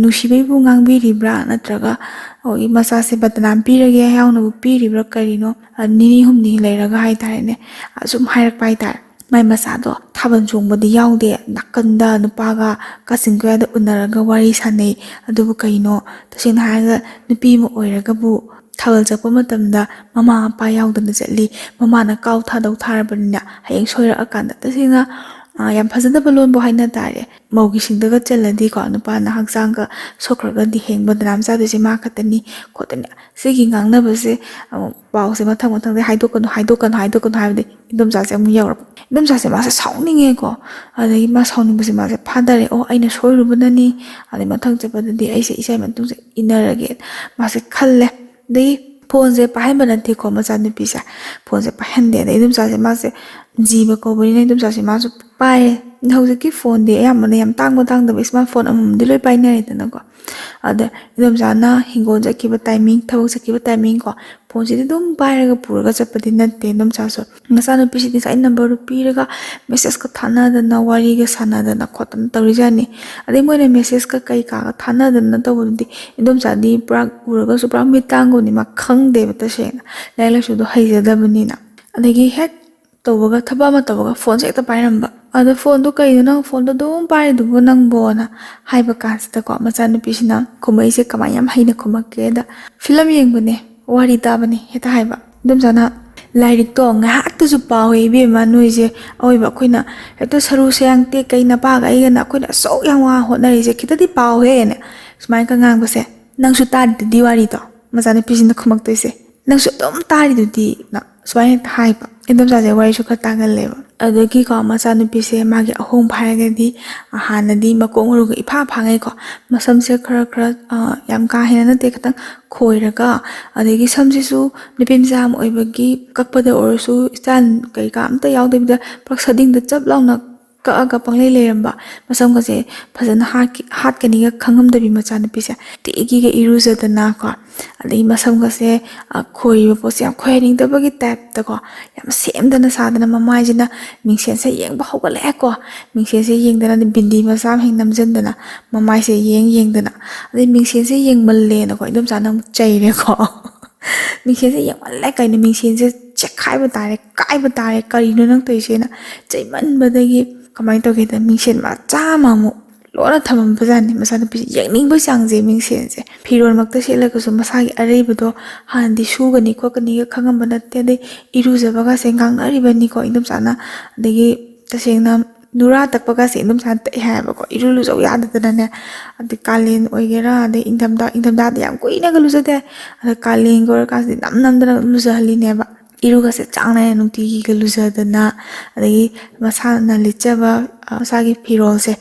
ꯅꯨꯡꯁꯤꯕꯩꯕꯨ ꯉꯥꯡꯕꯤꯔꯤꯕ꯭ꯔꯥ, ꯅꯠꯇ꯭ꯔꯒ ꯑꯩꯈꯣꯏꯒꯤ ꯃꯆꯥꯁꯦ ꯕꯗꯅꯥꯝ ꯄꯤꯔꯒꯦ ꯍꯥꯏꯅꯕꯨ ꯄꯤꯔꯤꯕ꯭ꯔꯥ ꯀꯔꯤꯅꯣ, ꯅꯤꯅꯤ ꯍꯨꯝꯅꯤ ꯂꯩꯔꯒ ꯍꯥꯏꯇꯥꯔꯦꯅꯦ, ꯑꯁꯨꯝ ꯍꯥꯏꯔꯛꯄ ꯍꯥꯏꯇꯥꯔꯦ꯫ ꯃꯥꯏ ꯃꯆꯥꯗꯣ ꯊꯥꯕꯜ ꯆꯣꯡꯕꯗꯤ ꯌꯥꯎꯗꯦ, ꯅꯥꯀꯟꯗ ꯅꯨꯄꯥꯒ ꯀꯥꯆꯤꯟ ꯀꯣꯌꯥꯗ ꯎꯅꯔꯒ ꯋꯥꯔꯤ ꯁꯥꯟꯅꯩ꯫ ꯑꯗꯨꯕꯨ ꯀꯩꯅꯣ, ꯇꯁꯦꯡꯅ ꯍꯥꯏꯔꯒ ꯅꯨꯄꯤ ꯑꯃ ꯑꯣꯏꯔꯒꯕꯨ ꯊꯥꯕꯜ ꯆꯠꯄ ꯃꯇꯝꯗ ꯃꯃꯥ ꯃꯄꯥ ꯌꯥꯎꯗꯅ ꯆꯠꯂꯤ꯫ ꯃꯃꯥꯅ ꯀꯥꯎ ꯊꯥꯗꯧ ꯊꯥꯔꯕꯅꯤꯅ ꯍꯌꯦꯡ ꯁꯣꯏꯔꯛꯑꯀꯥꯟꯗ, ꯇꯁꯦꯡꯅ ꯌꯥꯝ ꯐꯖꯗꯕ ꯂꯣꯟꯕꯨ ꯍꯥꯏꯅ ꯇꯥꯔꯦ꯫ ꯃꯧꯒꯤ ꯁꯤꯡꯗꯒ ꯆꯜꯂꯗꯤꯀꯣ, ꯅꯨꯄꯥꯅ ꯍꯛꯆꯥꯡꯒ ꯁꯣꯛꯈ꯭ꯔꯒꯗꯤ ꯍꯌꯦꯡ ꯕꯗꯅꯥꯝ ꯆꯥꯗꯣꯏꯁꯦ ꯃꯥ ꯈꯛꯇꯅꯤ ꯈꯣꯠꯇꯅꯤ꯫ ꯁꯤꯒꯤ ꯉꯥꯡꯅꯕꯁꯦ ꯑꯃꯨꯛ ꯄꯥꯎꯁꯦ ꯃꯊꯪ ꯃꯊꯪꯗ ꯍꯥꯏꯗꯣꯛꯀꯅꯨ, ꯍꯥꯏꯗꯣꯛꯀꯅꯨ, ꯍꯥꯏꯗꯣꯛꯀꯅꯨ ꯍꯥꯏꯕꯗꯤ ꯏꯗꯣꯝꯆꯥꯁꯦ ꯑꯃꯨꯛ ꯌꯧꯔꯕ꯫ ꯏꯗꯣꯝꯆꯥꯁꯦ ꯃꯥꯁꯦ ꯁꯥꯎꯅꯤꯡꯉꯦꯀꯣ꯫ ꯑꯗꯒꯤ ꯃꯥ ꯁꯥꯎꯅꯤꯡꯕꯁꯦ ꯃꯥꯁꯦ ꯐꯥꯗꯔꯦ꯫ "ꯑꯣ, ꯑꯩꯅ ꯁꯣꯏꯔꯨꯕꯅꯅꯤ, ꯑꯗꯩ ꯃꯊꯪ ꯆꯠꯄꯗꯗꯤ ꯑꯩꯁꯦ ꯏꯆꯥꯏ ꯃꯇꯨꯡꯁꯦ ꯏꯟꯅꯔꯒꯦ" ꯃꯥꯁꯦ ꯈꯜꯂꯦ꯫ ꯑꯗꯒꯤ ꯐꯣꯟꯁꯦ ꯄꯥꯏꯍꯟꯕ ꯅꯠꯇꯦꯀꯣ ꯃꯆꯥꯅꯨꯄꯤꯁꯦ, ꯐꯣꯟꯁꯦ ꯄꯥꯏꯍꯟꯗꯦ꯫ ꯑꯗꯩ ꯏꯗꯣꯝꯆꯥꯁꯦ ꯃꯥꯁꯦ ꯖꯤꯕ ꯀꯧꯕꯅꯤꯅ ꯏꯗꯣꯝꯆꯥꯁꯦ ꯃꯥꯁꯨ ꯄꯥꯏꯔꯦ꯫ ꯍꯧꯖꯤꯛꯀꯤ ꯐꯣꯟꯗꯤ ꯑꯌꯥꯝꯕꯅ ꯌꯥꯝ ꯇꯥꯡꯕ ꯇꯥꯡꯗꯕ ꯏꯁꯃꯥꯔꯠ ꯐꯣꯟ ꯑꯃꯃꯝꯗꯤ ꯂꯣꯏ ꯄꯥꯏꯅꯔꯦꯗꯅꯀꯣ꯫ ꯑꯗ ꯏꯗꯣꯝꯆꯥꯅ ꯍꯤꯡꯒꯣꯜ ꯆꯠꯈꯤꯕ ꯇꯥꯏꯃꯤꯡ, ꯊꯕꯛ ꯆꯠꯈꯤꯕ ꯇꯥꯏꯃꯤꯡ ꯀꯣ, ꯐꯣꯟꯁꯤꯗꯤ ꯑꯗꯨꯝ ꯄꯥꯏꯔꯒ ꯄꯨꯔꯒ ꯆꯠꯄꯗꯤ ꯅꯠꯇꯦ ꯏꯗꯣꯝꯆꯥꯁꯨ꯫ ꯃꯆꯥꯅꯨꯄꯤꯁꯤꯗꯤ ꯉꯁꯥꯏ ꯅꯝꯕꯔꯗꯨ ꯄꯤꯔꯒ ꯃꯦꯁꯦꯁꯀ ꯊꯥꯅꯗꯅ, ꯋꯥꯔꯤꯒ ꯁꯥꯟꯅꯗꯅ ꯈꯣꯠꯇꯅ ꯇꯧꯔꯤꯖꯥꯠꯅꯤ꯫ ꯑꯗꯩ ꯃꯣꯏꯅ ꯃꯦꯁꯦꯁꯀ ꯀꯩ ꯀꯥꯒ ꯊꯥꯅꯗꯅ ꯇꯧꯕꯗꯨꯗꯤ ꯏꯗꯣꯝꯆꯥꯗꯤ ꯄꯨꯔꯥ ꯎꯔꯒꯁꯨ ꯄꯨꯔꯥ ꯃꯤꯠ ꯇꯥꯡꯕꯅꯤ, ꯃꯥ ꯈꯪꯗꯦꯕ ꯇꯁꯦꯡꯅ꯫ ꯂꯥꯏꯔꯤꯛ ꯂꯥꯏꯁꯨꯗꯣ ꯍꯩꯖꯗꯕꯅꯤꯅ꯫ ꯑꯗꯒꯤ ꯍꯦꯛ ꯇꯧꯕꯒ, ꯊꯕꯛ ꯑꯃ ꯇꯧꯕꯒ ꯐꯣꯟꯁꯦ ꯍꯦꯛꯇ ꯄꯥꯏꯔꯝꯕ꯫ ꯑꯗꯣ "ꯐꯣꯟꯗꯣ ꯀꯩꯅꯣ ꯅꯪ ꯐꯣꯟꯗꯣ ꯑꯗꯨꯝ ꯄꯥꯏꯔꯤꯗꯨꯕꯨ ꯅꯪꯕꯣꯅ?" ꯍꯥꯏꯕ ꯀꯥꯟꯁꯤꯗꯀꯣ, ꯃꯆꯥꯅꯨꯄꯤꯁꯤꯅ ꯈꯨꯝꯃꯛꯏꯁꯦ ꯀꯃꯥꯏꯅ ꯌꯥꯝ ꯍꯩꯅ ꯈꯨꯝꯃꯛꯀꯦꯗ, "ꯐꯤꯂꯝ ꯌꯦꯡꯕꯅꯦ, ꯋꯥꯔꯤ ꯇꯥꯕꯅꯦ" ꯍꯦꯛꯇ ꯍꯥꯏꯕ꯫ ꯏꯗꯣꯝꯆꯥꯅ "ꯂꯥꯏꯔꯤꯛꯇꯣ ꯉꯥꯏꯍꯥꯛꯇꯁꯨ ꯄꯥꯎꯍꯦ ꯏꯕꯦꯝꯃ, ꯅꯣꯏꯁꯦ ꯑꯋꯣꯏꯕ ꯑꯩꯈꯣꯏꯅ ꯍꯦꯛꯇ ꯁꯔꯨ ꯁꯌꯥꯡ ꯇꯦꯛꯀꯩ ꯅꯄꯥꯒ ꯑꯩꯒꯅ ꯑꯩꯈꯣꯏꯅ ꯑꯁꯨꯛ ꯌꯥꯝ ꯋꯥ ꯍꯣꯠꯅꯔꯤꯁꯦ ꯈꯤꯇꯗꯤ ꯄꯥꯎꯍꯦꯅ" ꯁꯨꯃꯥꯏꯅꯒ ꯉꯥꯡꯕꯁꯦ꯫ "ꯅꯪꯁꯨ ꯇꯥꯔꯤꯗꯨꯗꯤ ꯋꯥꯔꯤꯗꯣ?" ꯃꯆꯥꯅꯨꯄꯤꯁꯤꯅ ꯈꯨꯝꯃꯛꯇꯣꯏꯁꯦ꯫ "ꯅꯪꯁꯨ ꯑꯗꯨꯝ ꯇꯥꯔꯤꯗꯨꯗꯤꯅ" ꯁꯨꯃꯥꯏꯅ ꯍꯦꯛꯇ ꯍꯥꯏꯕ꯫ ꯏꯟꯗꯣꯝꯆꯥꯁꯦ ꯋꯥꯔꯤꯁꯨ ꯈꯔ ꯇꯥꯒꯜꯂꯦꯕ꯫ ꯑꯗꯒꯤꯀꯣ, ꯃꯆꯥꯅꯨꯄꯤꯁꯦ ꯃꯥꯒꯤ ꯑꯍꯣꯡꯕ ꯍꯥꯏꯔꯒꯗꯤ, ꯍꯥꯟꯅꯗꯤ ꯃꯀꯣꯛ ꯃꯔꯨꯒ ꯏꯐꯥ ꯐꯥꯉꯩꯀꯣ, ꯃꯁꯝꯁꯦ ꯈꯔ ꯈꯔ, ꯑ, ꯌꯥꯝ ꯀꯥ ꯍꯦꯟꯅ ꯅꯠꯇꯦ, ꯈꯤꯇꯪ ꯈꯣꯏꯔꯒ, ꯑꯗꯒꯤ ꯁꯝꯁꯤꯁꯨ ꯅꯨꯄꯤ ꯃꯆꯥ ꯑꯃ ꯑꯣꯏꯕꯒꯤ ꯀꯛꯄꯗ ꯑꯣꯏꯔꯁꯨ ꯏꯁꯇꯥꯏꯜ ꯀꯩꯀꯥ ꯑꯝꯇ ꯌꯥꯎꯗꯕꯤꯗ ꯄꯨꯔꯥ ꯁꯗꯤꯡꯗ ꯆꯞ ꯂꯥꯎꯅ ꯀꯛꯑꯒ ꯄꯪꯂꯩ ꯂꯩꯔꯝꯕ, ꯃꯁꯝꯒꯁꯦ ꯐꯖꯅ ꯍꯥꯠꯀ-, ꯍꯥꯠꯀꯅꯤꯒ ꯈꯪꯉꯝꯗꯕꯤ ꯃꯆꯥꯅꯨꯄꯤꯁꯦ ꯇꯦꯛꯒꯤꯒ ꯏꯔꯨꯖꯗꯅꯀꯣ, ꯑꯗꯒꯤ ꯃꯁꯝꯒꯁꯦ, ꯑ, ꯈꯣꯏꯔꯤꯕ ꯄꯣꯠꯁꯦ ꯌꯥꯝ ꯈꯣꯏꯍꯟꯅꯤꯡꯗꯕꯒꯤ ꯇꯥꯏꯞꯇꯀꯣ, ꯌꯥꯝ ꯁꯦꯝꯗꯅ ꯁꯥꯗꯅ ꯃꯃꯥꯏꯁꯤꯅ ꯃꯤꯡꯁꯦꯜꯁꯦ ꯌꯦꯡꯕ ꯍꯧꯒꯠꯂꯛꯑꯦꯀꯣ꯫ ꯃꯤꯡꯁꯦꯜꯁꯦ ꯌꯦꯡꯗꯅ ꯕꯤꯟꯗꯤ ꯃꯆꯥ ꯑꯃ ꯍꯦꯛ ꯅꯝꯁꯤꯟꯗꯅ ꯃꯃꯥꯏꯁꯦ ꯌꯦꯡ ꯌꯦꯡꯗꯅ, ꯑꯗꯩ ꯃꯤꯡꯁꯦꯜꯁꯦ ꯌꯦꯡꯃꯜꯂꯦꯅꯀꯣ, ꯏꯟꯗꯣꯝꯆꯥꯅ ꯑꯃꯨꯛ ꯆꯩꯔꯦꯀꯣ꯫ "ꯃꯤꯡꯁꯦꯜꯁꯦ ꯌꯦꯡꯃꯜꯂꯦ ꯀꯩꯅꯣ, ꯃꯤꯡꯁꯦꯜꯁꯦ ꯆꯦꯛꯈꯥꯏꯕ ꯇꯥꯔꯦ, ꯀꯥꯏꯕ ꯇꯥꯔꯦ, ꯀꯔꯤꯅꯣ ꯅꯪ ꯇꯧꯔꯤꯁꯦꯅ?" ꯆꯩꯃꯟꯕꯗꯒꯤ ꯀꯃꯥꯏꯅ ꯇꯧꯒꯦꯗ, ꯃꯤꯡꯁꯦꯜ ꯃꯆꯥ ꯑꯃꯃꯨꯛ ꯂꯣꯟꯅ ꯊꯝꯃꯝꯕꯖꯥꯠꯅꯤ ꯃꯆꯥꯅꯨꯄꯤꯁꯦ꯫ ꯌꯦꯡꯅꯤꯡꯕꯩ ꯆꯥꯡꯁꯦ ꯃꯤꯡꯁꯦꯜꯁꯦ꯫ ꯐꯤꯔꯣꯜꯃꯛꯇ ꯁꯦꯠꯂꯒꯁꯨ ꯃꯁꯥꯒꯤ ꯑꯔꯩꯕꯗꯣ ꯍꯥꯟꯅꯗꯤ ꯁꯨꯒꯅꯤ ꯈꯣꯠꯀꯅꯤꯒ ꯈꯪꯉꯝꯕ ꯅꯠꯇꯦ꯫ ꯑꯗꯩ ꯏꯔꯨꯖꯕꯒꯁꯦ ꯉꯥꯡꯅꯔꯤꯕꯅꯤꯀꯣ ꯏꯟꯗꯣꯝꯆꯥꯅ꯫ ꯑꯗꯒꯤ ꯇꯁꯦꯡꯅ ꯅꯨꯔꯥ ꯇꯛꯄꯒꯁꯦ ꯏꯟꯗꯣꯝꯆꯥꯅ ꯇꯛꯑꯦ ꯍꯥꯏꯌꯦꯕꯀꯣ, ꯏꯔꯨ ꯂꯨꯖꯧ ꯌꯥꯗꯗꯅꯅꯦ꯫ ꯑꯗꯩ ꯀꯥꯂꯦꯟ ꯑꯣꯏꯒꯦꯔꯥ, ꯑꯗꯩ ꯏꯪꯊꯝꯊꯥ, ꯏꯪꯊꯝꯊꯥꯗ ꯌꯥꯝ ꯀꯨꯏꯅꯒ ꯂꯨꯖꯗꯦ꯫ ꯑꯗ ꯀꯥꯂꯦꯟꯒ ꯑꯣꯏꯔꯀꯥꯟꯁꯤꯗ ꯅꯝ ꯅꯝꯗꯅ ꯂꯨꯖꯍꯜꯂꯤꯅꯦꯕ꯫ ꯏꯔꯨꯒꯁꯦ ꯆꯥꯡ ꯅꯥꯏꯅ ꯅꯨꯡꯇꯤꯒꯤꯒ ꯂꯨꯖꯗꯅ, ꯑꯗꯒꯤ ꯃꯁꯥꯅ ꯂꯤꯠꯆꯕ, ꯑ, ꯃꯁꯥꯒꯤ ꯐꯤꯔꯣꯜꯁꯦ,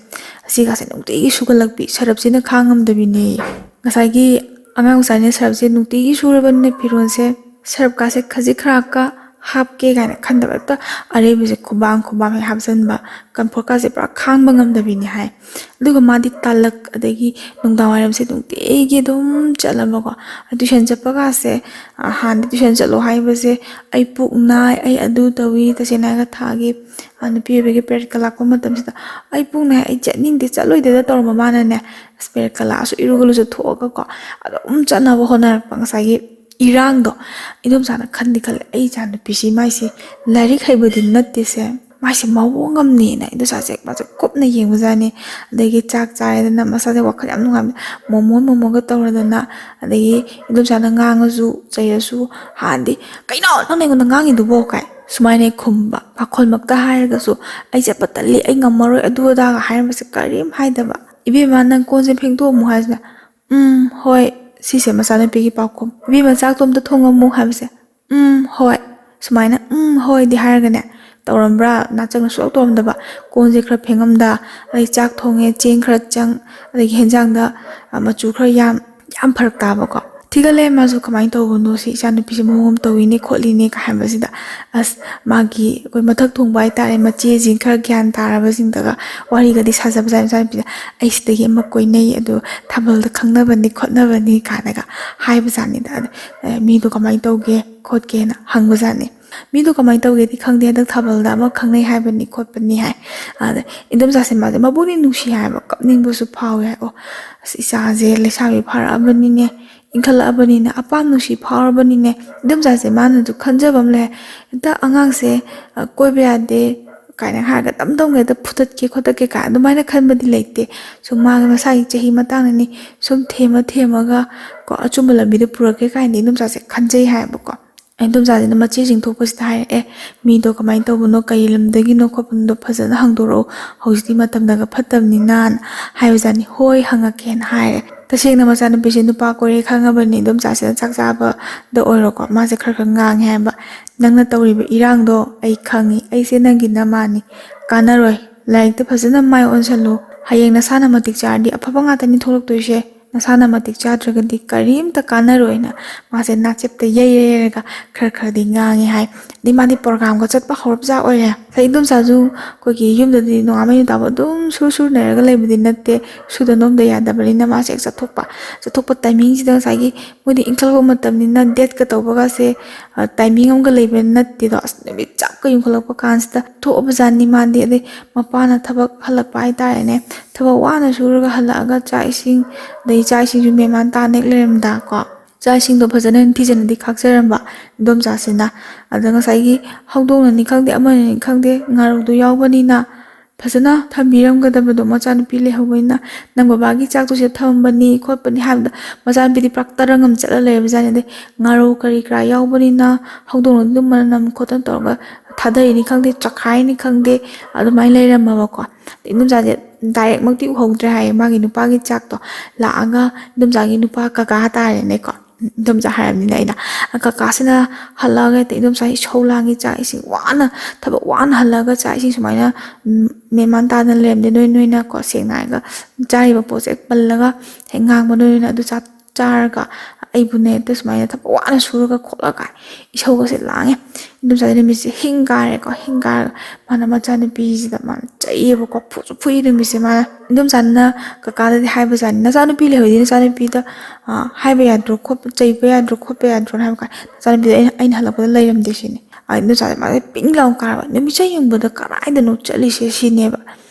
ꯑꯁꯤꯒꯁꯦ ꯅꯨꯡꯇꯤꯒꯤ ꯁꯨꯒꯠꯂꯛꯄꯤ, ꯁꯔꯞꯁꯤꯅ ꯈꯥꯡꯉꯝꯗꯕꯤꯅꯦ꯫ ꯉꯁꯥꯏꯒꯤ ꯑꯉꯥꯡ ꯃꯆꯥꯅꯤꯅ ꯁꯔꯞꯁꯦ ꯅꯨꯡꯇꯤꯒꯤ ꯁꯨꯔꯕꯅꯤꯅ ꯐꯤꯔꯣꯜꯁꯦ, ꯁꯔꯞꯀꯥꯁꯦ ꯈꯖꯤꯛ ꯈꯔꯥꯛꯀ ꯍꯥꯞꯀꯦ ꯀꯥꯏꯅ ꯈꯟꯗꯕ, ꯍꯦꯛꯇ ꯑꯔꯩꯕꯁꯦ ꯈꯨꯕꯥꯡ ꯈꯨꯕꯥꯡ ꯍꯦꯛ ꯍꯥꯞꯆꯤꯟꯕ, ꯀꯝꯐꯣꯔꯠꯀꯥꯁꯦ ꯄꯨꯔꯥ ꯈꯥꯡꯕ ꯉꯝꯗꯕꯤꯅꯦ ꯍꯥꯏ꯫ ꯑꯗꯨꯒ ꯃꯥꯗꯤ ꯇꯥꯂꯛ, ꯑꯗꯒꯤ ꯅꯨꯡꯗꯥꯡ ꯋꯥꯏꯔꯝꯁꯦ ꯅꯨꯡꯇꯤꯒꯤ ꯑꯗꯨꯝ ꯆꯠꯂꯕꯀꯣ꯫ ꯇ꯭ꯌꯨꯁꯟ ꯆꯠꯄꯒꯥꯁꯦ, ꯑ, ꯍꯥꯟꯅꯗꯤ ꯇ꯭ꯌꯨꯁꯟ ꯆꯠꯂꯣ ꯍꯥꯏꯕꯁꯦ, "ꯑꯩ ꯄꯨꯛ ꯅꯥꯏ, ꯑꯩ ꯑꯗꯨ ꯇꯧꯏ", ꯇꯁꯦꯡꯅ ꯍꯥꯏꯔꯒ ꯊꯥꯒꯤ, ꯑ, ꯅꯨꯄꯤ ꯑꯣꯏꯕꯒꯤ ꯄꯦꯔꯦꯠꯀ ꯂꯥꯛꯄ ꯃꯇꯝꯁꯤꯗ, "ꯑꯩ ꯄꯨꯛ ꯅꯥꯏ, ꯑꯩ ꯆꯠꯅꯤꯡꯗꯦ, ꯆꯠꯂꯣꯏꯗꯦꯗ" ꯇꯧꯔꯝꯕ ꯃꯥꯅꯅꯦ, ꯑꯁ, ꯄꯦꯔꯦꯠꯀ ꯂꯥꯛꯑꯁꯨ ꯏꯔꯨꯒ ꯂꯨꯖꯊꯣꯛꯑꯒꯀꯣ, ꯑꯗꯨꯝ ꯆꯠꯅꯕ ꯍꯣꯠꯅꯔꯛꯄ ꯉꯁꯥꯏꯒꯤ ꯏꯔꯥꯡꯗꯣ꯫ ꯏꯗꯣꯝꯆꯥꯅ ꯈꯟꯗꯤ ꯈꯜꯂꯦ, "ꯑꯩ ꯏꯆꯥ ꯅꯨꯄꯤꯁꯤ ꯃꯥꯏꯁꯦ ꯂꯥꯏꯔꯤꯛ ꯍꯩꯕꯗꯤ ꯅꯠꯇꯦꯁꯦ, ꯃꯥꯏꯁꯦ ꯃꯑꯣꯡ ꯑꯃꯅꯦꯅ" ꯏꯗꯣꯝꯆꯥꯁꯦ ꯃꯥꯁꯦ ꯀꯨꯞꯅ ꯌꯦꯡꯕꯖꯥꯠꯅꯤ꯫ ꯑꯗꯒꯤ ꯆꯥꯛ ꯆꯥꯔꯦꯗꯅ ꯃꯁꯥꯁꯦ ꯋꯥꯈꯜ ꯌꯥꯝ ꯅꯨꯡꯉꯥꯏꯕ, ꯃꯣꯃꯣꯟ ꯃꯣꯃꯣꯟꯒ ꯇꯧꯔꯗꯅ, ꯑꯗꯒꯤ ꯏꯗꯣꯝꯆꯥꯅ ꯉꯥꯡꯉꯁꯨ ꯆꯩꯔꯁꯨ, ꯍꯥꯟꯅꯗꯤ "ꯀꯩꯅꯣ ꯅꯪꯅ ꯑꯩꯉꯣꯟꯗ ꯉꯥꯡꯉꯤꯗꯨꯕꯣ?" ꯀꯥꯏ ꯁꯨꯃꯥꯏꯅ ꯈꯨꯝꯕ꯫ ꯄꯥꯈꯣꯟꯃꯛꯇ ꯍꯥꯏꯔꯒꯁꯨ "ꯑꯩ ꯆꯠꯄ ꯇꯜꯂꯤ, ꯑꯩ ꯉꯝꯃꯔꯣꯏ", ꯑꯗꯨ ꯑꯗꯥꯒ ꯍꯥꯏꯔꯝꯕꯁꯦ ꯀꯔꯤꯝ ꯍꯥꯏꯗꯕ꯫ "ꯏꯕꯦꯝꯃ, ꯅꯪ ꯀꯣꯟꯁꯦ ꯐꯦꯡꯗꯣꯛꯑꯝꯃꯨ" ꯍꯥꯏꯁꯤꯅ, "ꯎꯝ, ꯍꯣꯏ"꯫ ꯁꯤꯁꯦ ꯃꯆꯥꯅꯨꯄꯤꯒꯤ ꯄꯥꯎꯈꯨꯝ꯫ "ꯏꯕꯦꯝꯃ, ꯆꯥꯛꯇꯣ ꯑꯝꯇ ꯊꯣꯡꯉꯝꯃꯨ" ꯍꯥꯏꯕꯁꯦ, "ꯎꯝ, ꯍꯣꯏ"꯫ ꯁꯨꯃꯥꯏꯅ "ꯎꯝ, ꯍꯣꯏ"ꯗꯤ ꯍꯥꯏꯔꯒꯅꯦ, ꯇꯧꯔꯝꯕ꯭ꯔꯥ? ꯅꯥꯆꯪꯅ ꯁꯨꯡꯇꯧ ꯇꯧꯔꯝꯗꯕ꯫ ꯀꯣꯟꯁꯦ ꯈꯔ ꯐꯦꯡꯉꯝꯗ, ꯑꯗꯩ ꯆꯥꯛ ꯊꯣꯡꯉꯦ, ꯆꯦꯡ ꯈꯔ ꯆꯪ, ꯑꯗꯒꯤ ꯍꯦꯟꯖꯥꯡꯗ, ꯑ, ꯃꯆꯨ ꯈꯔ ꯌꯥꯝ, ꯌꯥꯝ ꯐꯔꯛ ꯇꯥꯕꯀꯣ꯫ ꯊꯤꯒꯠꯂꯦ ꯃꯥꯁꯨ, "ꯀꯃꯥꯏꯅ ꯇꯧꯕꯅꯣ ꯁꯤ ꯏꯆꯥꯅꯨꯄꯤꯁꯦ, ꯃꯑꯣꯡ ꯑꯃ ꯇꯧꯋꯤꯅꯦ ꯈꯣꯠꯂꯤꯅꯦ" ꯀ ꯍꯥꯏꯕꯁꯤꯗ, ꯑꯁ, ꯃꯥꯒꯤ ꯑꯩꯈꯣꯏ ꯃꯊꯛ ꯊꯣꯡꯕ ꯍꯥꯏꯇꯥꯔꯦ, ꯃꯆꯦꯁꯤꯡ ꯈꯔ ꯒ꯭ꯌꯥꯟ ꯇꯥꯔꯕꯁꯤꯡꯗꯒ ꯋꯥꯔꯤꯒꯗꯤ ꯁꯥꯖꯕꯖꯥꯠꯅꯤ ꯃꯆꯥꯅꯨꯄꯤꯁꯦ꯫ "ꯑꯩ ꯁꯤꯗꯒꯤ ꯑꯃ ꯀꯣꯏꯅꯩ, ꯑꯗꯨ ꯊꯥꯕꯜꯗ ꯈꯪꯅꯕꯅꯤ ꯈꯣꯠꯅꯕꯅꯤ" ꯀꯥꯏꯅꯒ ꯍꯥꯏꯕꯖꯥꯠꯅꯤꯗ꯫ ꯑꯗ, ꯑꯦ, "ꯃꯤꯗꯣ ꯀꯃꯥꯏꯅ ꯇꯧꯒꯦ ꯈꯣꯠꯀꯦꯅ" ꯍꯪꯕꯖꯥꯠꯅꯤ꯫ "ꯃꯤꯗꯣ ꯀꯃꯥꯏꯅ ꯇꯧꯒꯦꯗꯤ ꯈꯪꯗꯦ, ꯍꯟꯗꯛ ꯊꯥꯕꯜꯗ ꯑꯃ ꯈꯪꯅꯩ ꯍꯥꯏꯕꯅꯤ ꯈꯣꯠꯄꯅꯤ" ꯍꯥꯏ꯫ ꯑꯗ ꯏꯟꯗꯣꯝꯆꯥꯁꯦ ꯃꯥꯁꯦ ꯃꯕꯨꯛꯅꯤ ꯅꯨꯡꯁꯤ ꯍꯥꯏꯕ, ꯀꯞꯅꯤꯡꯕꯁꯨ ꯐꯥꯎꯋꯦ ꯍꯥꯏ꯫ "ꯑꯣ, ꯑꯁ, ꯏꯆꯥꯁꯦ ꯂꯩꯁꯥꯕꯤ ꯐꯥꯔꯛꯑꯕꯅꯤꯅꯦ, ꯏꯟꯈꯠꯂꯛꯑꯕꯅꯤꯅ, ꯑꯄꯥꯝ ꯅꯨꯡꯁꯤ ꯐꯥꯎꯔꯕꯅꯤꯅꯦ"꯫ ꯏꯟꯗꯣꯝꯆꯥꯁꯦ ꯃꯥꯅꯁꯨ ꯈꯟꯖꯕ ꯑꯃ ꯂꯩ, "ꯍꯦꯛꯇ ꯑꯉꯥꯡꯁꯦ, ꯑ, ꯀꯣꯏꯕ ꯌꯥꯗꯦ" ꯀꯥꯏꯅ ꯍꯥꯏꯔꯒ ꯇꯝ ꯇꯝꯒ ꯍꯦꯛꯇ ꯐꯨꯊꯠꯀꯦ ꯈꯣꯠꯇꯠꯀꯦ ꯀꯥꯏ ꯑꯗꯨꯃꯥꯏꯅ ꯈꯟꯕꯗꯤ ꯂꯩꯇꯦ꯫ ꯁꯨꯝ ꯃꯥꯒꯤ ꯃꯁꯥꯒꯤ ꯆꯍꯤ ꯃꯇꯥꯡꯅꯅꯤ, ꯁꯨꯝ ꯊꯦꯝꯃ ꯊꯦꯝꯃꯒ ꯀꯣ, ꯑꯆꯨꯝꯕ ꯂꯝꯕꯤꯗ ꯄꯨꯔꯛꯀꯦ ꯀꯥꯏꯅꯗꯤ ꯏꯟꯗꯣꯝꯆꯥꯁꯦ ꯈꯟꯖꯩ ꯍꯥꯏꯌꯦꯕꯀꯣ꯫ ꯏꯟꯗꯣꯝꯆꯥꯁꯤꯅ ꯃꯆꯦꯁꯤꯡ ꯊꯣꯛꯄꯁꯤꯗ ꯍꯥꯏꯔꯛꯑꯦ, "ꯃꯤꯗꯣ ꯀꯃꯥꯏꯅ ꯇꯧꯕꯅꯣ, ꯀꯩ ꯂꯝꯗꯒꯤꯅꯣ ꯈꯣꯠꯄꯅꯣꯗꯣ ꯐꯖꯅ ꯍꯪꯗꯣꯔꯛꯎ, ꯍꯧꯖꯤꯛꯇꯤ ꯃꯇꯝꯅꯒ ꯐꯠꯇꯕꯅꯤꯅ" ꯍꯥꯏꯕꯖꯥꯠꯅꯤ꯫ "ꯍꯣꯏ, ꯍꯪꯉꯛꯀꯦꯅ" ꯍꯥꯏꯔꯦ꯫ ꯇꯁꯦꯡꯅ ꯃꯆꯥꯅꯨꯄꯤꯁꯦ ꯅꯨꯄꯥ ꯀꯣꯏꯔꯦ ꯈꯪꯉꯕꯅꯤ, ꯏꯟꯗꯣꯝꯆꯥꯁꯤꯅ ꯆꯥꯛ ꯆꯥꯕꯗ ꯑꯣꯏꯔꯣꯀꯣ, ꯃꯥꯁꯦ ꯈꯔ ꯈꯔ ꯉꯥꯡꯉꯦ ꯍꯥꯏꯕ, "ꯅꯪꯅ ꯇꯧꯔꯤꯕ ꯏꯔꯥꯡꯗꯣ ꯑꯩ ꯈꯪꯉꯤ, ꯑꯩꯁꯦ ꯅꯪꯒꯤ ꯅꯃꯥꯅꯤ, ꯀꯥꯟꯅꯔꯣꯏ, ꯂꯥꯏꯔꯤꯛꯇ ꯐꯖꯅ ꯃꯥꯏ ꯑꯣꯟꯁꯜꯂꯨ, ꯍꯌꯦꯡ ꯅꯁꯥꯅ ꯃꯇꯤꯛ ꯆꯥꯔꯗꯤ ꯑꯐꯕ ꯉꯥꯛꯇꯅꯤ ꯊꯣꯛꯂꯛꯇꯣꯏꯁꯦ, ꯅꯁꯥꯅ ꯃꯇꯤꯛ ꯆꯥꯗ꯭ꯔꯒꯗꯤ ꯀꯔꯤꯝꯇ ꯀꯥꯟꯅꯔꯣꯏꯅ" ꯃꯥꯁꯦ ꯅꯥꯆꯦꯞꯇ ꯌꯩꯔ ꯌꯩꯔꯒ ꯈꯔ ꯈꯔꯗꯤ ꯉꯥꯡꯉꯦ ꯍꯥꯏ꯫ ꯑꯗꯩ ꯃꯥꯗꯤ ꯄ꯭ꯔꯣꯒ꯭ꯔꯥꯝꯒ ꯆꯠꯄ ꯍꯧꯔꯞꯖꯥꯠ ꯑꯣꯏꯔꯦ꯫ ꯉꯁꯥꯏ ꯏꯟꯗꯣꯝꯆꯥꯁꯨ ꯑꯩꯈꯣꯏꯒꯤ ꯌꯨꯝꯗꯗꯤ ꯅꯣꯡꯉꯥꯟꯕ ꯅꯨꯃꯤꯠ ꯇꯥꯕ ꯑꯗꯨꯝ ꯁꯨꯔ ꯁꯨꯔ ꯅꯩꯔꯒ ꯂꯩꯕꯗꯤ ꯅꯠꯇꯦ, ꯁꯨꯗ ꯅꯣꯝꯗ ꯌꯥꯗꯕꯅꯤꯅ ꯃꯥꯁꯦ ꯍꯦꯛ ꯆꯠꯊꯣꯛꯄ꯫ ꯆꯠꯊꯣꯛꯄ ꯇꯥꯏꯃꯤꯡꯁꯤꯗ ꯉꯁꯥꯏꯒꯤ ꯃꯣꯏꯗꯤ ꯏꯟꯈꯠꯂꯛꯄ ꯃꯇꯝꯅꯤꯅ ꯗꯦꯠꯀ ꯇꯧꯕꯒꯁꯦ, ꯑ, ꯇꯥꯏꯃꯤꯡ ꯑꯃꯒ ꯂꯩꯕ ꯅꯠꯇꯦꯗꯣ꯫ ꯑꯁ, ꯅꯨꯃꯤꯠ ꯆꯞꯀ ꯌꯨꯡꯈꯠꯂꯛꯄ ꯀꯥꯟꯁꯤꯗ ꯊꯣꯛꯑꯕꯖꯥꯠꯅꯤ ꯃꯥꯗꯤ꯫ ꯑꯗꯩ ꯃꯄꯥꯅ ꯊꯕꯛ ꯍꯜꯂꯛꯄ ꯍꯥꯏꯇꯥꯔꯦꯅꯦ, ꯊꯕꯛ ꯋꯥꯅ ꯁꯨꯔꯒ ꯍꯜꯂꯛꯑꯒ ꯆꯥꯛ ꯏꯁꯤꯡ, ꯑꯗꯩ ꯆꯥꯛ ꯏꯁꯤꯡꯁꯨ ꯃꯦꯟ ꯃꯥꯟ ꯇꯥꯅ ꯍꯦꯛ ꯂꯩꯔꯝꯗꯀꯣ꯫ ꯆꯥꯛ ꯏꯁꯤꯡꯗꯣ ꯐꯖꯅ ꯅꯤꯡꯊꯤꯖꯅꯗꯤ ꯈꯥꯛꯆꯔꯝꯕ ꯏꯟꯗꯣꯝꯆꯥꯁꯤꯅ꯫ ꯑꯗ ꯉꯁꯥꯏꯒꯤ ꯍꯧꯗꯣꯡꯅꯅꯤ ꯈꯪꯗꯦ, ꯑꯃꯅꯅꯤ ꯈꯪꯗꯦ, ꯉꯥꯔꯧꯗꯣ ꯌꯥꯎꯕꯅꯤꯅ ꯐꯖꯅ ꯊꯝꯕꯤꯔꯝꯒꯗꯕꯗꯣ, ꯃꯆꯥꯅꯨꯄꯤ ꯂꯩꯍꯧꯕꯅꯤꯅ "ꯅꯪ ꯕꯕꯥꯒꯤ ꯆꯥꯛꯇꯨ ꯁꯤꯗ ꯊꯝꯃꯝꯕꯅꯤ ꯈꯣꯠꯄꯅꯤ" ꯍꯥꯏꯕꯗ, ꯃꯆꯥꯅꯨꯄꯤꯗꯤ ꯄꯨꯔꯥ ꯇꯔꯪ ꯑꯃ ꯆꯠꯂ ꯂꯩꯔꯕꯖꯥꯠꯅꯤ꯫ ꯑꯗꯩ ꯉꯥꯔꯧ ꯀꯔꯤ ꯀꯔꯥ ꯌꯥꯎꯕꯅꯤꯅ ꯍꯧꯗꯣꯡꯅ ꯑꯗꯨꯝ ꯃꯅꯝ ꯈꯣꯠꯇꯅ ꯇꯧꯔꯒ ꯊꯥꯗꯔꯤꯅꯤ ꯈꯪꯗꯦ, ꯆꯈꯥꯏꯔꯤꯅꯤ ꯈꯪꯗꯦ, ꯑꯗꯨꯃꯥꯏꯅ ꯂꯩꯔꯝꯃꯕꯀꯣ꯫ ꯏꯟꯗꯣꯝꯆꯥꯁꯦ ꯗꯥꯏꯔꯦꯛꯃꯛꯇꯤ ꯎꯍꯧꯗ꯭ꯔꯦ ꯍꯥꯏꯌꯦ, ꯃꯥꯒꯤ ꯅꯨꯄꯥꯒꯤ ꯆꯥꯛꯇꯣ ꯂꯥꯛꯑꯒ, ꯏꯟꯗꯣꯝꯆꯥꯒꯤ ꯅꯨꯄꯥ ꯀꯀꯥ ꯇꯥꯔꯦꯅꯦꯀꯣ, ꯏꯗꯣꯝꯆꯥ ꯍꯥꯏꯔꯕꯅꯤꯅ ꯑꯩꯅ, "ꯀꯀꯥꯁꯤꯅ ꯍꯜꯂꯛꯑꯒ ꯍꯦꯛꯇ ꯏꯗꯣꯝꯆꯥ ꯏꯁꯧ ꯂꯥꯡꯉꯤ, ꯆꯥꯛ ꯏꯁꯤꯡ ꯋꯥꯅ, ꯊꯕꯛ ꯋꯥꯅ ꯍꯜꯂꯛꯑꯒ ꯆꯥꯛ ꯏꯁꯤꯡ ꯁꯨꯃꯥꯏꯅ, ꯎꯝ, ꯃꯦꯟ ꯃꯥꯟ ꯇꯥꯗꯅ ꯂꯩꯔꯝꯗꯦ꯫ ꯅꯣꯏ, ꯅꯣꯏꯅꯀꯣ, ꯁꯦꯡꯅ ꯍꯥꯏꯔꯒ ꯆꯥꯔꯤꯕ ꯄꯣꯠꯁꯦ ꯍꯦꯛ ꯄꯜꯂꯒ ꯍꯦꯛ ꯉꯥꯡꯕ, ꯅꯣꯏ, ꯅꯣꯏꯅ ꯑꯗꯨ ꯆꯥ-, ꯆꯥꯔꯒ ꯑꯩꯕꯨꯅꯦ ꯍꯦꯛꯇ ꯁꯨꯃꯥꯏꯅ ꯊꯕꯛ ꯋꯥꯅ ꯁꯨꯔꯒ ꯈꯣꯠꯂꯒ" ꯏꯁꯧꯒꯁꯦ ꯂꯥꯡꯉꯦ꯫ ꯏꯗꯣꯝꯆꯥꯗꯤ ꯅꯨꯃꯤꯠꯁꯦ ꯍꯤꯡ ꯀꯥꯔꯦꯀꯣ꯫ ꯍꯤꯡ ꯀꯥꯔꯒ ꯃꯥꯅ ꯃꯆꯥꯅꯨꯄꯤꯁꯤꯗ ꯃꯥꯅ ꯆꯩꯌꯦꯕꯀꯣ꯫ ꯐꯨꯁꯨ ꯐꯨꯏ ꯅꯨꯃꯤꯠꯁꯦ ꯃꯥꯅ꯫ ꯏꯗꯣꯝꯆꯥꯅ ꯀꯀꯥꯗꯗꯤ ꯍꯥꯏꯕꯖꯥꯠꯅꯤ, "ꯅꯆꯥꯅꯨꯄꯤ ꯂꯩꯍꯧꯗꯤ ꯅꯆꯥꯅꯨꯄꯤꯗ, ꯑ, ꯍꯥꯏꯕ ꯌꯥꯗ꯭ꯔꯣ ꯈꯣꯠꯄ, ꯆꯩꯕ ꯌꯥꯗ꯭ꯔꯣ ꯈꯣꯠꯄ ꯌꯥꯗ꯭ꯔꯣꯅ?" ꯍꯥꯏꯕ ꯀꯥꯟꯗ, "ꯅꯆꯥꯅꯨꯄꯤꯗꯣ ꯑꯩꯅ, ꯑꯩꯅ ꯍꯜꯂꯛꯄꯗ ꯂꯩꯔꯝꯗꯦ" ꯁꯤꯅꯤ꯫ ꯑ, ꯏꯗꯣꯝꯆꯥꯗꯤ ꯃꯥꯁꯦ ꯄꯤꯡ ꯂꯥꯎ ꯀꯥꯔꯕ, "ꯅꯨꯃꯤꯠꯁꯦ ꯌꯦꯡꯕꯗ ꯀꯗꯥꯏꯗꯅꯣ ꯆꯠꯂꯤꯁꯦ?" ꯁꯤꯅꯦꯕ꯫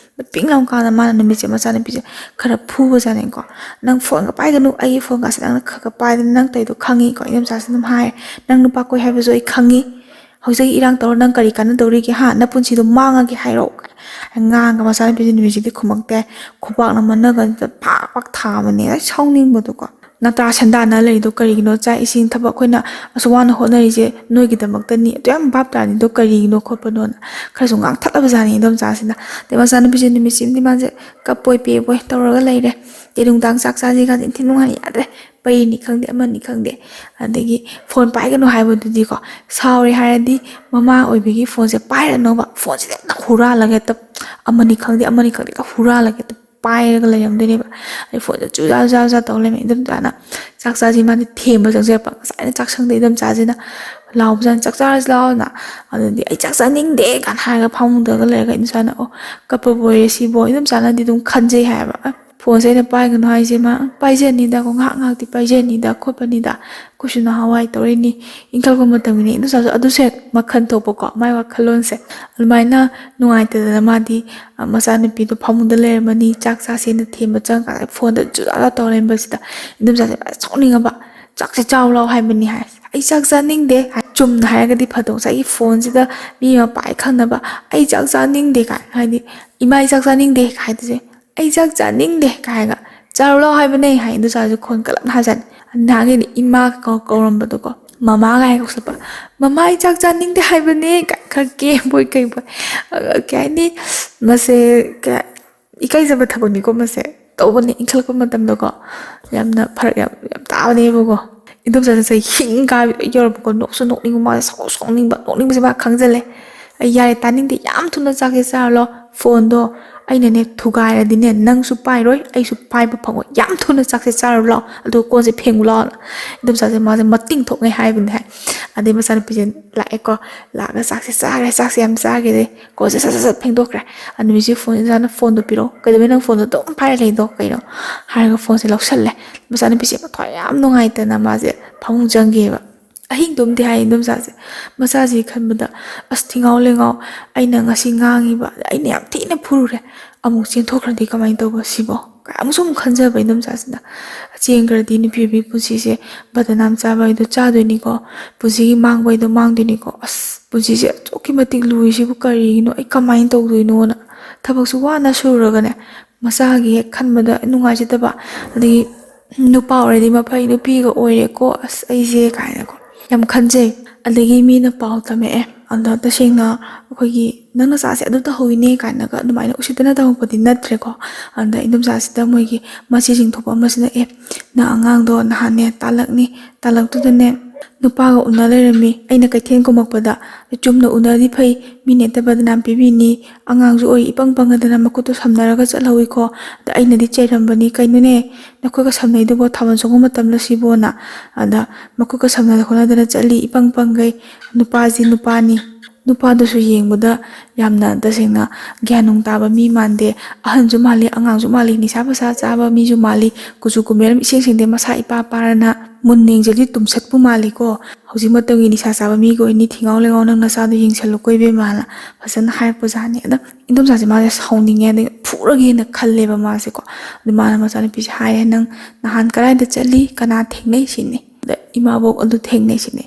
ꯄꯤꯡ ꯂꯥꯎ ꯀꯥꯟꯗ ꯃꯥꯅ ꯅꯨꯃꯤꯠꯁꯦ ꯃꯆꯥꯅꯨꯄꯤꯁꯦ ꯈꯔ ꯐꯨꯕꯖꯥꯠꯅꯤꯀꯣ꯫ "ꯅꯪ ꯐꯣꯟꯒ ꯄꯥꯏꯒꯅꯨ, ꯑꯩꯒꯤ ꯐꯣꯟꯒꯁꯦ ꯅꯪꯅ ꯈꯔ ꯈꯔ ꯄꯥꯏꯗꯅ ꯅꯪ ꯇꯧꯔꯤꯗꯣ ꯈꯪꯉꯤꯀꯣ?" ꯏꯗꯣꯝꯆꯥꯁꯦ ꯑꯗꯨꯝ ꯍꯥꯏ, "ꯅꯪ ꯅꯨꯄꯥ ꯀꯣꯏ ꯍꯥꯏꯕꯁꯨ ꯑꯩ ꯈꯪꯉꯤ꯫ ꯍꯧꯖꯤꯛ ꯏꯔꯥꯡ ꯇꯧꯔ ꯅꯪ ꯀꯔꯤ ꯀꯥꯟꯅꯗꯧꯔꯤꯒꯦ? ꯍꯥ? ꯅꯄꯨꯟꯁꯤꯗꯣ ꯃꯥꯡꯉꯒꯦ ꯍꯥꯏꯔꯣ?" ꯉꯥꯡꯉꯒ ꯃꯆꯥꯅꯨꯄꯤꯁꯦ ꯅꯨꯃꯤꯠꯁꯤꯗꯤ ꯈꯨꯝꯃꯛꯇꯦ꯫ ꯈꯨꯕꯥꯛꯅ ꯃꯅꯒꯟꯗ ꯐꯥꯛ ꯐꯥꯛ ꯊꯥꯕꯅꯦ꯫ ꯑꯩ ꯁꯥꯎꯅꯤꯡꯕꯗꯣꯀꯣ꯫ "ꯅꯇ꯭ꯔꯥ ꯁꯟꯗꯥꯅ ꯂꯩꯔꯤꯗꯣ ꯀꯔꯤꯒꯤꯅꯣ? ꯆꯥꯛ ꯏꯁꯤꯡ ꯊꯕꯛ ꯑꯩꯈꯣꯏꯅ ꯑꯁꯨꯛ ꯋꯥꯅ ꯍꯣꯠꯅꯔꯤꯁꯦ ꯅꯣꯏꯒꯤꯗꯃꯛꯇꯅꯤ꯫ ꯑꯗꯨ ꯌꯥꯝ ꯚꯥꯞ ꯇꯥꯔꯅꯤꯗꯣ ꯀꯔꯤꯒꯤꯅꯣ ꯈꯣꯠꯄꯅꯣꯅ" ꯈꯔꯁꯨ ꯉꯥꯡꯊꯠꯂꯕꯖꯥꯠꯅꯤ ꯏꯗꯣꯝꯆꯥꯁꯤꯅ꯫ ꯑꯗꯩ ꯃꯆꯥꯅꯨꯄꯤꯁꯦ ꯅꯨꯃꯤꯠꯁꯤꯃꯗꯤ ꯃꯥꯁꯦ ꯀꯞꯄꯣꯏ ꯄꯦꯕꯣꯏ ꯇꯧꯔꯒ ꯂꯩꯔꯦ꯫ ꯑꯗꯩ ꯅꯨꯡꯗꯥꯡ ꯆꯥꯛ ꯆꯥꯁꯤ ꯀꯥꯟꯗ ꯏꯟꯊꯤ ꯅꯨꯡꯉꯥꯏꯅ ꯌꯥꯗ꯭ꯔꯦ꯫ ꯄꯩꯅꯤ ꯈꯪꯗꯦ, ꯑꯃꯅꯤ ꯈꯪꯗꯦ꯫ ꯑꯗꯒꯤ ꯐꯣꯟ ꯄꯥꯏꯒꯅꯨ ꯍꯥꯏꯕꯗꯨꯗꯤꯀꯣ, ꯁꯥꯎꯔꯦ ꯍꯥꯏꯔꯗꯤ ꯃꯃꯥ ꯑꯣꯏꯕꯒꯤ ꯐꯣꯟꯁꯦ ꯄꯥꯏꯔꯅꯣꯕ꯫ ꯐꯣꯟꯁꯤꯗꯤ ꯍꯦꯛꯇ ꯍꯨꯔꯥꯜꯂꯒ ꯍꯦꯛꯇ ꯑꯃꯅꯤ ꯈꯪꯗꯦ, ꯑꯃꯅꯤ ꯈꯪꯗꯦ, ꯍꯦꯛꯇ ꯍꯨꯔꯥꯜꯂꯒ ꯍꯦꯛꯇ ꯄꯥꯏꯔꯒ ꯂꯩꯔꯝꯗꯣꯏꯅꯦꯕ꯫ ꯑꯗꯩ ꯐꯣꯟꯁꯦ ꯆꯨꯖꯥ ꯆꯨꯖꯥ ꯆꯨꯖꯥ ꯇꯧ ꯂꯩꯔꯝꯃꯦ꯫ ꯏꯗꯣꯝꯆꯥꯅ ꯆꯥꯛ ꯆꯥꯁꯤ ꯃꯥꯗꯤ ꯊꯦꯝꯕ ꯆꯪꯁꯤꯜꯂꯛꯄ꯫ ꯉꯁꯥꯏꯅ ꯆꯥꯛꯁꯪꯗ ꯏꯗꯣꯝꯆꯥꯁꯤꯅ ꯂꯥꯎꯕꯖꯥꯠꯅꯤ, "ꯆꯥꯛ ꯆꯥꯔꯁꯤ ꯂꯥꯛꯑꯣꯅ"꯫ ꯑꯗꯨꯗꯤ "ꯑꯩ ꯆꯥꯛ ꯆꯥꯅꯤꯡꯗꯦ" ꯀꯥꯏꯅ ꯍꯥꯏꯔꯒ ꯐꯃꯨꯡꯗꯒ ꯂꯩꯔꯒ ꯏꯗꯣꯝꯆꯥꯅ, "ꯑꯣ, ꯀꯞꯄꯕꯨ ꯑꯣꯏꯔꯦ ꯁꯤꯕꯣ"꯫ ꯏꯗꯣꯝꯆꯥꯅꯗꯤ ꯑꯗꯨꯝ ꯈꯟꯖꯩ ꯍꯥꯏꯕ꯫ "ꯑ, ꯐꯣꯟꯁꯦ ꯑꯩꯅ ꯄꯥꯏꯒꯅꯨ ꯍꯥꯏꯁꯦ ꯃꯥ ꯄꯥꯏꯖꯅꯤꯗ, ꯀꯣ, ꯉꯥꯏꯍꯥꯛ ꯉꯥꯏꯍꯥꯛꯇꯤ ꯄꯥꯏꯖꯅꯤꯗ ꯈꯣꯠꯄꯅꯤꯗ, ꯑꯩꯈꯣꯏꯁꯨ ꯅꯍꯥꯟꯋꯥꯏ ꯇꯧꯔꯛꯏꯅꯤ, ꯏꯟꯈꯠꯂꯛꯄ ꯃꯇꯝꯒꯤꯅꯤ"꯫ ꯏꯗꯣꯝꯆꯥꯁꯨ ꯑꯗꯨꯁꯨ ꯍꯦꯛ ꯃꯈꯟ ꯊꯣꯛꯄꯀꯣ, ꯃꯥꯏ ꯋꯥꯈꯜꯂꯣꯟꯁꯦ꯫ ꯑꯗꯨꯃꯥꯏꯅ ꯅꯨꯡꯉꯥꯏꯇꯗꯅ ꯃꯥꯗꯤ, ꯑ, ꯃꯆꯥꯅꯨꯄꯤꯗꯣ ꯐꯃꯨꯡꯗ ꯂꯩꯔꯝꯃꯅꯤ, ꯆꯥꯛ ꯆꯥꯁꯦꯅ ꯊꯦꯝꯕ ꯆꯪꯉꯀꯥꯟꯗ ꯐꯣꯟꯗ ꯖꯨꯖꯥ ꯇꯧꯔ ꯂꯩꯔꯝꯕꯁꯤꯗ ꯏꯗꯣꯝꯆꯥꯁꯦ ꯐꯖꯅ ꯁꯥꯎꯅꯤꯡꯉꯕ꯫ "ꯆꯥꯛꯁꯦ ꯆꯥꯎ ꯂꯥꯎ ꯍꯥꯏꯕꯅꯤ" ꯍꯥꯏ꯫ "ꯑꯩ ꯆꯥꯛ ꯆꯥꯅꯤꯡꯗꯦ" ꯍꯥꯏ꯫ ꯆꯨꯝꯅ ꯍꯥꯏꯔꯒꯗꯤ ꯐꯗꯧ, ꯉꯁꯥꯏꯒꯤ ꯐꯣꯟꯁꯤꯗ ꯃꯤ ꯑꯃ ꯄꯥꯏ ꯈꯪꯅꯕ "ꯑꯩ ꯆꯥꯛ ꯆꯥꯅꯤꯡꯗꯦ" ꯀꯥꯏ ꯍꯥꯏꯗꯤ, "ꯏꯃꯥ, ꯑꯩ ꯆꯥꯛ ꯆꯥꯅꯤꯡꯗꯦ" ꯍꯥꯏꯗꯣꯏꯁꯦ꯫ "ꯑꯩ ꯆꯥꯛ ꯆꯥꯅꯤꯡꯗꯦ" ꯀꯥꯏꯒ, "ꯆꯥꯔꯨ ꯂꯥꯎ ꯍꯥꯏꯕꯅꯦ" ꯍꯥꯏ꯫ ꯏꯗꯣꯝꯆꯥꯁꯨ ꯈꯣꯟ ꯀꯜꯂꯞꯅ ꯍꯥꯏꯖꯥꯠꯅꯤ꯫ ꯅꯍꯥꯟꯒꯩꯗꯤ ꯏꯃꯥ ꯀꯧ-, ꯀꯧꯔꯝꯕꯗꯣꯀꯣ, "ꯃꯃꯥ" ꯀꯥꯏ ꯀꯧꯁꯜꯂꯛꯄ꯫ "ꯃꯃꯥ, ꯑꯩ ꯆꯥꯛ ꯆꯥꯅꯤꯡꯗꯦ ꯍꯥꯏꯕꯅꯦ" ꯀꯥꯏ ꯈꯔ ꯀꯦꯝꯕꯣꯏ ꯀꯩꯕꯣꯏ, ꯑ, ꯀꯩ ꯍꯥꯏꯅꯤ, ꯃꯁꯦ ꯀꯩ-, ꯏꯀꯥꯏꯖꯕ ꯊꯕꯛꯅꯤꯀꯣ ꯃꯁꯦ꯫ ꯇꯧꯕꯅꯦ, ꯏꯟꯈꯠꯂꯛꯄ ꯃꯇꯝꯗꯀꯣ ꯌꯥꯝꯅ ꯐꯔꯛ ꯌꯥꯝ, ꯌꯥꯝ ꯇꯥꯕꯅꯦꯕꯀꯣ꯫ ꯏꯟꯗꯣꯝꯆꯥꯁꯦ ꯆꯍꯤ ꯍꯤꯡ ꯀꯥꯕꯤ ꯌꯧꯔꯛꯄꯀꯣ, ꯅꯣꯛꯁꯨ ꯅꯣꯛꯅꯤꯡꯕ, ꯃꯥꯁꯦ ꯁꯥꯎꯁꯨ ꯁꯥꯎꯅꯤꯡꯕ, ꯅꯣꯛꯅꯤꯡꯕꯁꯦ ꯃꯥ ꯈꯪꯖꯜꯂꯦ꯫ "ꯑꯩ ꯌꯥꯔꯦ, ꯇꯥꯅꯤꯡꯗꯦ, ꯌꯥꯝ ꯊꯨꯅ ꯆꯥꯛꯁꯦ ꯆꯥꯔꯨ ꯂꯥꯎ, ꯐꯣꯟꯗꯣ ꯑꯩꯅꯅꯦ ꯊꯨꯒꯥꯏꯔꯗꯤꯅꯦ ꯅꯪꯁꯨ ꯄꯥꯏꯔꯣꯏ, ꯑꯩꯁꯨ ꯄꯥꯏꯕ ꯐꯪꯉꯣꯏ, ꯌꯥꯝ ꯊꯨꯅ ꯆꯥꯛꯁꯦ ꯆꯥꯔꯨ ꯂꯥꯎ, ꯑꯗꯨꯒ ꯀꯣꯟꯁꯦ ꯐꯦꯡꯉꯨ ꯂꯥꯎꯅ"꯫ ꯏꯟꯗꯣꯝꯆꯥꯁꯦ ꯃꯥꯁꯦ ꯃꯇꯤꯡ ꯊꯣꯛꯉꯩ ꯍꯥꯏꯕꯅꯦ ꯍꯥꯏ꯫ ꯑꯗꯩ ꯃꯆꯥꯅꯨꯄꯤꯁꯦ ꯂꯥꯛꯑꯦꯀꯣ, ꯂꯥꯛꯑꯒ ꯆꯥꯛꯁꯦ ꯆꯥꯈ꯭ꯔꯦ, ꯆꯥꯛꯁꯦ ꯌꯥꯝ ꯆꯥꯈ꯭ꯔꯦ, ꯀꯣꯟꯁꯦ ꯁꯠ ꯁꯠ ꯁꯠ ꯐꯦꯡꯗꯣꯛꯈ꯭ꯔꯦ꯫ ꯑꯅꯨꯕꯤꯁꯦ ꯐꯣꯟꯁꯦ ꯃꯆꯥꯅ ꯐꯣꯟꯗꯣ ꯄꯤꯔꯛꯑꯣ, "ꯀꯩꯗꯧꯕꯩ ꯅꯪ ꯐꯣꯟꯗꯣ ꯑꯗꯨꯝ ꯄꯥꯏꯔ ꯂꯩꯗꯣ ꯀꯩꯅꯣ?" ꯍꯥꯏꯔꯒ ꯐꯣꯟꯁꯦ ꯂꯧꯁꯜꯂꯦ꯫ ꯃꯆꯥꯅꯨꯄꯤꯁꯦ ꯃꯊ꯭ꯋꯥꯏ ꯌꯥꯝ ꯅꯨꯡꯉꯥꯏꯇꯅ ꯃꯥꯁꯦ ꯐꯃꯨꯡ ꯆꯪꯒꯤꯑꯕ꯫ ꯑꯍꯤꯡ ꯇꯨꯝꯗꯦ ꯍꯥꯏꯌꯦ ꯏꯟꯗꯣꯝꯆꯥꯁꯦ꯫ ꯃꯆꯥꯁꯤꯒꯤ ꯈꯟꯕꯗ, "ꯑꯁ, ꯊꯤꯉꯥꯎ ꯂꯩꯉꯥꯎ, ꯑꯩꯅ ꯉꯁꯤ ꯉꯥꯡꯉꯤꯕ, ꯑꯩꯅ ꯌꯥꯝ ꯊꯤꯅ ꯐꯨꯔꯨꯔꯦ, ꯑꯃꯨꯛ ꯆꯦꯟꯊꯣꯛꯈ꯭ꯔꯗꯤ ꯀꯃꯥꯏꯅ ꯇꯧꯕ ꯁꯤꯕꯣ?" ꯀꯥꯏ ꯑꯃꯨꯛꯁꯨ ꯑꯃꯨꯛ ꯈꯟꯖꯕ ꯏꯟꯗꯣꯝꯆꯥꯁꯤꯅ꯫ "ꯆꯦꯟꯈ꯭ꯔꯗꯤ ꯅꯨꯄꯤ ꯑꯣꯏꯕꯤ ꯄꯨꯟꯁꯤꯁꯦ ꯕꯗꯅꯥꯝ ꯆꯥꯕ ꯍꯥꯏꯗꯣ ꯆꯥꯗꯣꯏꯅꯤꯀꯣ, ꯄꯨꯟꯁꯤꯒꯤ ꯃꯥꯡꯕ ꯍꯥꯏꯗꯣ ꯃꯥꯡꯗꯣꯏꯅꯤꯀꯣ꯫ ꯑꯁ, ꯄꯨꯟꯁꯤꯁꯦ ꯑꯁꯨꯛꯀꯤ ꯃꯇꯤꯛ ꯂꯨꯔꯤꯁꯤꯕꯨ ꯀꯔꯤꯒꯤꯅꯣ? ꯑꯩ ꯀꯃꯥꯏꯅ ꯇꯧꯗꯣꯏꯅꯣꯅ?" ꯊꯕꯛꯁꯨ ꯋꯥꯅ ꯁꯨꯔꯒꯅꯦ, ꯃꯆꯥꯒꯤ ꯍꯦꯛ ꯈꯟꯕꯗ ꯅꯨꯡꯉꯥꯏꯖꯗꯕ, ꯑꯗꯒꯤ ꯅꯨꯄꯥ ꯑꯣꯏꯔꯗꯤ ꯃꯐꯩ, ꯅꯨꯄꯤꯒ ꯑꯣꯏꯔꯦꯀꯣ, ꯑꯁ, ꯑꯩꯁꯦ ꯀꯥꯏꯅꯀꯣ ꯌꯥꯝ ꯈꯟꯖꯩ꯫ ꯑꯗꯒꯤ ꯃꯤꯅ ꯄꯥꯎ ꯇꯝꯃꯛꯑꯦ, ꯑꯗ ꯇꯁꯦꯡꯅ ꯑꯩꯈꯣꯏꯒꯤ "ꯅꯪ ꯅꯆꯥꯁꯦ ꯑꯗꯨ ꯇꯧꯍꯧꯋꯤꯅꯦ" ꯀꯥꯏꯅꯒ ꯑꯗꯨꯃꯥꯏꯅ ꯎꯁꯤꯠꯇꯅ ꯇꯝꯃꯛꯄꯗꯤ ꯅꯠꯇ꯭ꯔꯦꯀꯣ꯫ ꯑꯗ ꯏꯟꯗꯣꯝꯆꯥꯁꯤꯗ ꯃꯣꯏꯒꯤ ꯃꯆꯦꯁꯤꯡ ꯊꯣꯛꯄ ꯑꯃꯁꯤꯅ, "ꯑꯦ, ꯅꯪ ꯑꯉꯥꯡꯗꯣ ꯅꯍꯥꯟꯅꯦ ꯇꯥꯂꯛꯅꯤ, ꯇꯥꯂꯛꯇꯨꯗꯅꯦ ꯅꯨꯄꯥꯒ ꯎꯅ ꯂꯩꯔꯝꯃꯤ, ꯑꯩꯅ ꯀꯩꯊꯦꯜ ꯀꯨꯝꯃꯛꯄꯗ ꯆꯨꯝꯅ ꯎꯅꯔꯗꯤ ꯐꯩ, ꯃꯤꯅ ꯍꯦꯛꯇ ꯕꯗꯅꯥꯝ ꯄꯤꯕꯤꯅꯤ, ꯑꯉꯥꯡꯁꯨ ꯑꯣꯏ, ꯏꯄꯪ ꯄꯪꯉꯗꯅ ꯃꯈꯨꯠꯇꯣ ꯁꯝꯅꯔꯒ ꯆꯠꯍꯧꯋꯤꯀꯣ꯫ ꯑꯗ ꯑꯩꯅꯗꯤ ꯆꯩꯔꯝꯕꯅꯤ, 'ꯀꯩꯅꯣꯅꯦ, ꯅꯈꯣꯏꯒ ꯁꯝꯅꯩꯗꯨꯕꯣ, ꯊꯥꯕꯜ ꯆꯣꯡꯕ ꯃꯇꯝꯂ ꯁꯤꯕꯣꯅ?' ꯑꯗ ꯃꯈꯨꯠꯀ ꯁꯝꯅꯗ ꯈꯣꯠꯅꯗꯅ ꯆꯠꯂꯤ, ꯏꯄꯪ ꯄꯪꯒꯩ꯫ ꯅꯨꯄꯥꯁꯤ ꯅꯨꯄꯥꯅꯤ, ꯅꯨꯄꯥꯗꯨꯁꯨ ꯌꯦꯡꯕꯗ ꯌꯥꯝꯅ ꯇꯁꯦꯡꯅ ꯒ꯭ꯌꯥꯟ ꯅꯨꯡ ꯇꯥꯕ ꯃꯤ ꯃꯥꯟꯗꯦ, ꯑꯍꯟꯁꯨ ꯃꯥꯜꯂꯤ, ꯑꯉꯥꯡꯁꯨ ꯃꯥꯜꯂꯤ, ꯅꯤꯁꯥ ꯄꯁꯥ ꯆꯥꯕ ꯃꯤꯁꯨ ꯃꯥꯜꯂꯤ, ꯀꯨꯆꯨ ꯀꯨꯃꯦꯜ ꯏꯁꯦꯡ ꯁꯦꯡꯗꯦ, ꯃꯁꯥ ꯏꯄꯥ ꯄꯥꯔꯅ ꯃꯨꯟꯅ ꯌꯦꯡꯖꯜꯂꯤ, ꯇꯨꯝꯁꯠꯄꯨ ꯃꯥꯜꯂꯤꯀꯣ꯫ ꯍꯧꯖꯤꯛ ꯃꯇꯝꯒꯤ ꯅꯤꯁꯥ ꯆꯥꯕ ꯃꯤꯒ ꯑꯣꯏꯅꯤ, ꯊꯤꯉꯥꯎ ꯂꯩꯉꯥꯎ, ꯅꯪ ꯅꯆꯥꯗꯣ ꯌꯦꯡꯁꯜꯂꯨꯀꯣ ꯏꯕꯦꯝꯃꯅ ꯐꯖꯅ ꯍꯥꯏꯔꯛꯄꯖꯥꯠꯅꯤ꯫ ꯑꯗ ꯏꯟꯗꯣꯝꯆꯥꯁꯦ ꯃꯥꯁꯦ ꯁꯥꯎꯅꯤꯡꯉꯦ, ꯑꯗꯒꯤ ꯐꯨꯔꯒꯦꯅ ꯈꯜꯂꯦꯕ ꯃꯥꯁꯦꯀꯣ꯫ ꯑꯗꯨ ꯃꯥꯅ ꯃꯆꯥꯅꯨꯄꯤꯁꯦ ꯍꯥꯏꯔꯦ, "ꯅꯪ ꯅꯍꯥꯟ ꯀꯗꯥꯏꯗ ꯆꯠꯂꯤ, ꯀꯅꯥ ꯊꯦꯡꯅꯩ?" ꯁꯤꯅꯤ꯫ ꯑꯗ "ꯏꯃꯥꯕꯣꯛ ꯑꯗꯨ ꯊꯦꯡꯅꯩ" ꯁꯤꯅꯤ꯫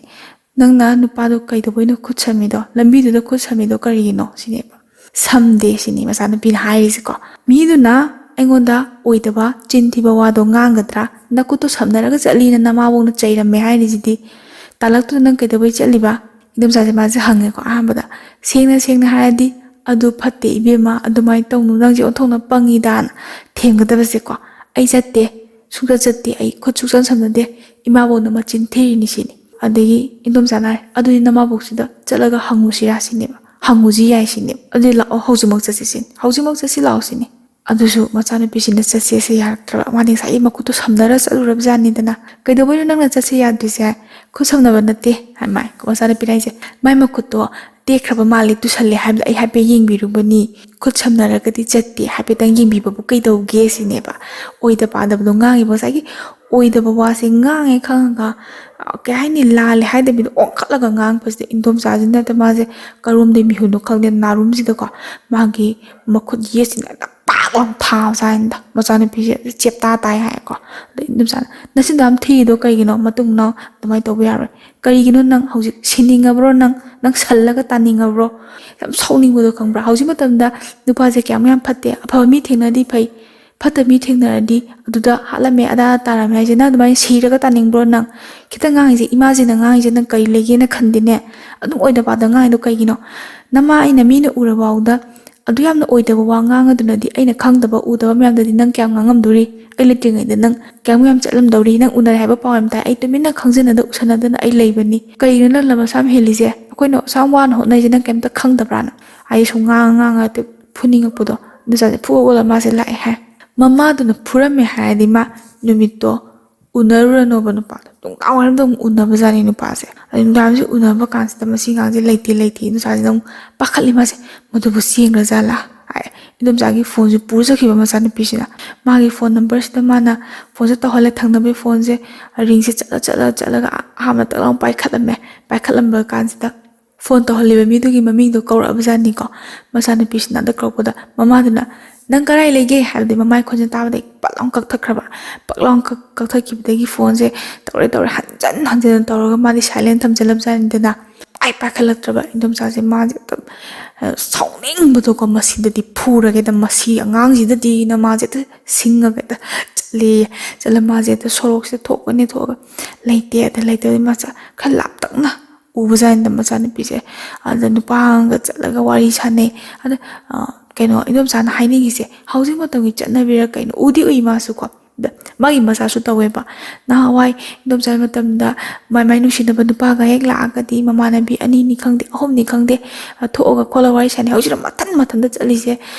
"ꯅꯪꯅ ꯅꯨꯄꯥꯗꯣ ꯀꯩꯗꯧꯕꯩꯅꯣ ꯈꯨꯠ ꯁꯝꯃꯤꯗꯣ? ꯂꯝꯕꯤꯗꯨꯗ ꯈꯨꯠ ꯁꯝꯃꯤꯗꯣ ꯀꯔꯤꯒꯤꯅꯣ?" ꯁꯤꯅꯦꯕ꯫ "ꯁꯝꯗꯦ" ꯁꯤꯅꯤ ꯃꯆꯥꯅꯨꯄꯤꯅ ꯍꯥꯏꯔꯤꯁꯦꯀꯣ꯫ "ꯃꯤꯗꯨꯅ ꯑꯩꯉꯣꯟꯗ ꯑꯣꯏꯗꯕ ꯆꯤꯟ ꯊꯤꯕ ꯋꯥꯗꯣ ꯉꯥꯡꯒꯗ꯭ꯔꯥ? ꯅꯈꯨꯠꯇꯣ ꯁꯝꯅꯔꯒ ꯆꯠꯂꯤꯅ ꯅꯃꯥꯕꯣꯛꯅ ꯆꯩꯔꯝꯃꯦ ꯍꯥꯏꯔꯤꯁꯤꯗꯤ꯫ ꯇꯥꯂꯛꯇꯨꯗ ꯅꯪ ꯀꯩꯗꯧꯕꯩ ꯆꯠꯂꯤꯕ?" ꯏꯟꯗꯣꯝꯆꯥꯁꯦ ꯃꯥꯁꯦ ꯍꯪꯉꯦꯀꯣ ꯑꯍꯥꯟꯕꯗ꯫ "ꯁꯦꯡꯅ ꯁꯦꯡꯅ ꯍꯥꯏꯔꯗꯤ ꯑꯗꯨ ꯐꯠꯇꯦ ꯏꯕꯦꯝꯃ, ꯑꯗꯨꯃꯥꯏꯅ ꯇꯧꯅꯨ, ꯅꯪꯁꯦ ꯑꯣꯟꯊꯣꯛꯅ ꯄꯪꯉꯤꯗꯥꯅ" ꯊꯦꯝꯒꯗꯕꯁꯦꯀꯣ꯫ "ꯑꯩ ꯆꯠꯇꯦ, ꯁꯨꯡꯆꯠ ꯆꯠꯇꯦ, ꯑꯩ ꯈꯨꯠ ꯁꯨꯡꯁꯝ ꯁꯝꯅꯗꯦ, ꯏꯃꯥꯕꯣꯛꯅ ꯃꯆꯤꯟ ꯊꯤꯔꯤꯅꯤ ꯁꯤꯅꯤ꯫ ꯑꯗꯒꯤ ꯏꯟꯗꯣꯝꯆꯥꯅ ꯍꯥꯏ, "ꯑꯗꯨꯗꯤ ꯅꯃꯥꯕꯣꯛꯁꯤꯗ ꯆꯠꯂꯒ ꯍꯪꯉꯨꯁꯤꯔꯥ ꯁꯤꯅꯦꯕ, ꯍꯪꯉꯨꯁꯤ ꯌꯥꯏ ꯁꯤꯅꯦꯕ꯫ ꯑꯗꯨꯗꯤ ꯂꯥꯛꯑꯣ, ꯍꯧꯖꯤꯛꯃꯛ ꯆꯠꯁꯤ ꯁꯤꯅꯤ, ꯍꯧꯖꯤꯛꯃꯛ ꯆꯠꯁꯤ ꯂꯥꯛꯑꯣ ꯁꯤꯅꯤ"꯫ ꯑꯗꯨꯁꯨ ꯃꯆꯥꯅꯨꯄꯤꯁꯤꯅ ꯆꯠꯁꯦꯁꯦ ꯌꯥꯔꯛꯇ꯭ꯔꯕ꯫ ꯃꯥꯗꯤ ꯉꯁꯥꯏꯒꯤ ꯃꯈꯨꯠꯇꯣ ꯁꯝꯅꯔ ꯆꯠꯂꯨꯔꯕ ꯖꯥꯠꯅꯤꯗꯅ꯫ "ꯀꯩꯗꯧꯕꯩꯅꯣ ꯅꯪꯅ ꯆꯠꯁꯦ ꯌꯥꯗ꯭ꯔꯤꯁꯦ? ꯈꯨꯠ ꯁꯝꯅꯕ ꯅꯠꯇꯦ" ꯍꯥꯏ ꯃꯥꯏ ꯃꯆꯥꯅꯨꯄꯤꯅ ꯍꯥꯏꯁꯦ꯫ "ꯃꯥꯏ ꯃꯈꯨꯠꯇꯣ ꯇꯦꯛꯈ꯭ꯔꯕ ꯃꯥꯜꯂꯦ, ꯇꯨꯁꯜꯂꯦ ꯍꯥꯏꯕꯗ ꯑꯩ ꯍꯥꯏꯐꯦꯠ ꯌꯦꯡꯕꯤꯔꯨꯕꯅꯤ꯫ ꯈꯨꯠ ꯁꯝꯅꯔꯒꯗꯤ ꯆꯠꯇꯦ, ꯍꯥꯏꯐꯦꯠꯇꯪ ꯌꯦꯡꯕꯤꯕꯕꯨ ꯀꯩꯗꯧꯒꯦ?" ꯁꯤꯅꯦꯕ꯫ ꯑꯣꯏꯗ ꯄꯥꯗꯕꯗꯣ ꯉꯥꯡꯉꯤꯕ꯫ ꯉꯁꯥꯏꯒꯤ ꯑꯣꯏꯗꯕ ꯋꯥꯁꯦ ꯉꯥꯡꯉꯦ ꯈꯪꯉꯒ, ꯑ, ꯀꯩ ꯍꯥꯏꯅꯤ, ꯂꯥꯜꯂꯦ ꯍꯥꯏꯗꯕꯤꯗ ꯑꯣꯟꯈꯠꯂꯒ ꯉꯥꯡꯉꯛꯄꯁꯤꯗ ꯏꯟꯗꯣꯝꯆꯥꯁꯤꯅ ꯍꯦꯛꯇ ꯃꯥꯁꯦ ꯀꯔꯣꯝꯗꯩ ꯃꯤꯍꯨꯟꯅꯣ ꯈꯪꯗꯦ, ꯅꯥꯔꯨꯝꯁꯤꯗꯀꯣ ꯃꯥꯒꯤ ꯃꯈꯨꯠ ꯌꯦꯠꯁꯤꯅ ꯍꯦꯛꯇ ꯄꯥꯛ ꯂꯥꯎ ꯊꯥꯕ ꯁꯥꯏꯅꯗ꯫ ꯃꯆꯥꯅꯨꯄꯤꯁꯦ ꯆꯦꯞꯇꯥ ꯇꯥꯏ ꯍꯥꯏꯀꯣ꯫ ꯑꯗꯩ ꯏꯟꯗꯣꯝꯆꯥꯅ, "ꯅꯆꯤꯟꯗꯣ ꯌꯥꯝ ꯊꯤꯔꯤꯗꯣ ꯀꯩꯒꯤꯅꯣ? ꯃꯇꯨꯡ ꯃꯅꯥꯎ ꯑꯗꯨꯃꯥꯏꯅ ꯇꯧꯕ ꯌꯥꯔꯣꯏ꯫ ꯀꯔꯤꯒꯤꯅꯣ ꯅꯪ ꯍꯧꯖꯤꯛ ꯁꯤꯅꯤꯡꯉꯕ꯭ꯔꯣ? ꯅꯪ, ꯅꯪ ꯁꯜꯂꯒ ꯇꯥꯅꯤꯡꯉꯕ꯭ꯔꯣ?" ꯌꯥꯝ ꯁꯥꯎꯅꯤꯡꯕꯗꯣ ꯈꯪꯕ꯭ꯔꯥ? ꯍꯧꯖꯤꯛ ꯃꯇꯝꯗ ꯅꯨꯄꯥꯁꯦ ꯀꯌꯥꯃꯨꯛ ꯌꯥꯝ ꯐꯠꯇꯦ꯫ ꯑꯐꯕ ꯃꯤ ꯊꯦꯡꯅꯔꯗꯤ ꯐꯩ, ꯐꯠꯇꯕ ꯃꯤ ꯊꯦꯡꯅꯔꯗꯤ ꯑꯗꯨꯗ ꯍꯥꯠꯂꯝꯃꯦ, ꯑꯗꯥ ꯇꯥꯔꯝꯃꯦ ꯍꯥꯏꯁꯦ, ꯅꯪ ꯑꯗꯨꯃꯥꯏꯅ ꯁꯤꯔꯒ ꯇꯥꯅꯤꯡꯕ꯭ꯔꯣ ꯅꯪ? ꯈꯤꯇꯪ ꯉꯥꯡꯉꯤꯁꯦ, ꯏꯃꯥꯁꯤꯅ ꯉꯥꯡꯉꯤꯁꯦ ꯅꯪ ꯀꯔꯤ ꯂꯩꯒꯦꯅ ꯈꯟꯗꯦꯅꯦ? ꯑꯗꯨꯝ ꯑꯣꯏꯗ ꯄꯥꯗ ꯉꯥꯡꯉꯤꯗꯣ ꯀꯩꯒꯤꯅꯣ? ꯅꯃꯥ ꯑꯩꯅ ꯃꯤꯅ ꯎꯔꯐꯥꯎꯗ ꯑꯗꯨ ꯌꯥꯝꯅ ꯑꯣꯏꯗꯕ ꯋꯥ ꯉꯥꯡꯉꯗꯨꯅꯗꯤ ꯑꯩꯅ ꯈꯪꯗꯕ ꯎꯗꯕ ꯃꯌꯥꯝꯗꯗꯤ ꯅꯪ ꯀꯌꯥꯝ ꯉꯥꯡꯉꯝꯗꯣꯔꯤ? ꯑꯩ ꯂꯩꯇ꯭ꯔꯤꯉꯩꯗ ꯅꯪ ꯀꯌꯥꯝ ꯌꯥꯝ ꯆꯠꯂꯝꯗꯧꯔꯤ? ꯅꯪ ꯎꯅꯔꯦ ꯍꯥꯏꯕ ꯄꯥꯎ ꯌꯥꯝ ꯇꯥꯏ꯫ ꯑꯩ ꯇꯨꯃꯤꯟꯅ ꯈꯪꯖꯅꯗ ꯎꯁꯟꯅꯗꯅ ꯑꯩ ꯂꯩꯕꯅꯤ꯫ ꯀꯩꯒꯤꯅꯣ ꯅꯪ ꯂꯝ ꯑꯁꯥꯝ ꯍꯦꯜꯂꯤꯁꯦ? ꯑꯩꯈꯣꯏꯅ ꯑꯁꯥꯝ ꯋꯥꯅ ꯍꯣꯠꯅꯔꯤꯁꯦ ꯅꯪ ꯀꯩꯝꯇ ꯈꯪꯗꯕ꯭ꯔꯥꯅ? ꯑꯩ ꯁꯨꯝ ꯉꯥꯡꯉ ꯉꯥꯡꯉ ꯐꯨꯅꯤꯡꯉꯛꯄꯗꯣ꯫ ꯏꯟꯗꯣꯝꯆꯥꯁꯦ ꯐꯨꯕ ꯑꯣꯜꯂ ꯃꯥꯁꯦ ꯂꯥꯛꯑꯦ ꯍꯥꯏ꯫ ꯃꯃꯥꯗꯨꯅ ꯐꯨꯔꯝꯃꯦ ꯍꯥꯏꯔꯗꯤ ꯃꯥ ꯅꯨꯃꯤꯠꯇꯣ ꯎꯅꯔꯨꯔꯅꯣꯕ ꯅꯨꯄꯥꯗꯣ꯫ ꯅꯨꯡꯗꯥꯡ ꯋꯥꯏꯔꯝꯗ ꯑꯃꯨꯛ ꯎꯅꯕꯖꯥꯠꯅꯤ ꯅꯨꯄꯥꯁꯦ꯫ ꯑꯗꯩ ꯅꯨꯡꯗꯥꯡꯁꯦ ꯎꯅꯕ ꯀꯥꯟꯁꯤꯗ ꯃꯁꯤ ꯑꯉꯥꯡꯁꯦ ꯂꯩꯇꯦ, ꯂꯩꯇꯦ꯫ ꯏꯟꯗꯣꯝꯆꯥꯁꯤꯅ ꯑꯃꯨꯛ ꯄꯥꯈꯠꯂꯤ ꯃꯥꯁꯦ, "ꯃꯗꯨꯕꯨ ꯆꯦꯟꯈ꯭ꯔꯖꯥꯠꯂꯥ?" ꯍꯥꯏ꯫ ꯏꯟꯗꯣꯝꯆꯥꯒꯤ ꯐꯣꯟꯁꯦ ꯄꯨꯔ ꯆꯠꯈꯤꯕ ꯃꯆꯥꯅꯨꯄꯤꯁꯤꯅ꯫ ꯃꯥꯒꯤ ꯐꯣꯟ ꯅꯝꯕꯔꯁꯤꯗ ꯃꯥꯅ ꯐꯣꯟꯁꯦ ꯇꯧꯍꯜꯂꯦ, ꯊꯪꯅꯕꯒꯤ ꯐꯣꯟꯁꯦ ꯔꯤꯡꯁꯦ ꯆꯠꯂ ꯆꯠꯂ ꯆꯠꯂꯒ ꯑꯍꯥꯟꯕ ꯇꯛ ꯂꯥꯎ ꯄꯥꯏꯈꯠꯂꯝꯃꯦ꯫ ꯄꯥꯏꯈꯠꯂꯝꯕ ꯀꯥꯟꯁꯤꯗ ꯐꯣꯟ ꯇꯧꯍꯜꯂꯤꯕ ꯃꯤꯗꯨꯒꯤ ꯃꯃꯤꯡꯗꯣ ꯀꯧꯔꯛꯑꯕꯖꯥꯠꯅꯤꯀꯣ꯫ ꯃꯆꯥꯅꯨꯄꯤꯁꯤꯅ ꯑꯗ ꯀꯧꯔꯛꯄꯗ ꯃꯃꯥꯗꯨꯅ, "ꯅꯪ ꯀꯗꯥꯏ ꯂꯩꯒꯦ?" ꯍꯥꯏꯕꯗꯤ ꯃꯃꯥꯏ ꯈꯣꯟꯖꯦꯜ ꯇꯥꯕꯗꯒꯤ ꯄꯛ ꯂꯥꯎ ꯀꯛꯊꯠꯈ꯭ꯔꯕ꯫ ꯄꯛ ꯂꯥꯎ ꯀꯛ-, ꯀꯛꯊꯠꯈꯤꯕꯗꯒꯤ ꯐꯣꯟꯁꯦ ꯇꯧꯔꯦ ꯇꯧꯔꯦ ꯍꯟꯖꯟ ꯍꯟꯖꯟꯅ ꯇꯧꯔꯒ ꯃꯥꯗꯤ ꯁꯥꯏꯂꯦꯟ ꯊꯝꯖꯜꯂꯕꯖꯥꯠꯅꯤꯗꯅ꯫ ꯄꯥꯏ ꯄꯥꯏꯈꯠꯂꯛꯇ꯭ꯔꯕ ꯏꯟꯗꯣꯝꯆꯥꯁꯦ ꯃꯥꯁꯦ ꯑꯗꯨꯝ, ꯑ, ꯁꯥꯎꯅꯤꯡꯕꯗꯣꯀꯣ, "ꯃꯁꯤꯗꯗꯤ ꯐꯨꯔꯒꯦꯗ, ꯃꯁꯤ ꯑꯉꯥꯡꯁꯤꯗꯗꯤꯅ" ꯃꯥꯁꯦ ꯍꯦꯛꯇ ꯁꯤꯡꯉꯒ ꯍꯦꯛꯇ ꯆꯠꯂꯦꯌꯦ꯫ ꯆꯠꯂ ꯃꯥꯁꯦ ꯍꯦꯛꯇ ꯁꯣꯔꯣꯛꯁꯤꯗ ꯊꯣꯛꯀꯅꯤ ꯊꯣꯛꯑꯒ ꯂꯩꯇꯦ꯫ ꯑꯗ ꯂꯩꯇꯕꯗꯤ ꯃꯥꯁꯦ ꯈꯔ ꯂꯥꯞꯇꯛꯅ ꯎꯕꯖꯥꯠꯅꯤꯗ ꯃꯆꯥꯅꯨꯄꯤꯁꯦ꯫ ꯑꯗ ꯅꯨꯄꯥ ꯑꯃꯒ ꯆꯠꯂꯒ ꯋꯥꯔꯤ ꯁꯥꯟꯅꯩ꯫ ꯑꯗ, ꯑ, ꯀꯩꯅꯣ, ꯏꯟꯗꯣꯝꯆꯥꯅ ꯍꯥꯏꯅꯤꯡꯉꯤꯁꯦ ꯍꯧꯖꯤꯛ ꯃꯇꯝꯒꯤ ꯆꯠꯅꯕꯤꯔ ꯀꯩꯅꯣ, ꯎꯗꯤ ꯎꯏ ꯃꯥꯁꯨꯀꯣ꯫ ꯑꯗ ꯃꯥꯒꯤ ꯃꯆꯥꯁꯨ ꯇꯧꯋꯦꯕ꯫ ꯅꯍꯥꯟꯋꯥꯏ ꯏꯟꯗꯣꯝꯆꯥꯒꯤ ꯃꯇꯝꯗ ꯃꯥꯏ ꯃꯥꯏ ꯅꯨꯡꯁꯤꯅꯕ ꯅꯨꯄꯥꯒ ꯍꯦꯛ ꯂꯥꯛꯑꯒꯗꯤ ꯃꯃꯥꯟꯅꯕꯤ ꯑꯅꯤꯅꯤ ꯈꯪꯗꯦ, ꯑꯍꯨꯝꯅꯤ ꯈꯪꯗꯦ, ꯑ, ꯊꯣꯛꯑꯒ ꯈꯣꯠꯂꯒ ꯋꯥꯔꯤ ꯁꯥꯟꯅꯩ꯫ ꯍꯧꯖꯤꯛꯅ ꯃꯊꯟ ꯃꯊꯟꯇ ꯆꯠꯂꯤꯁꯦ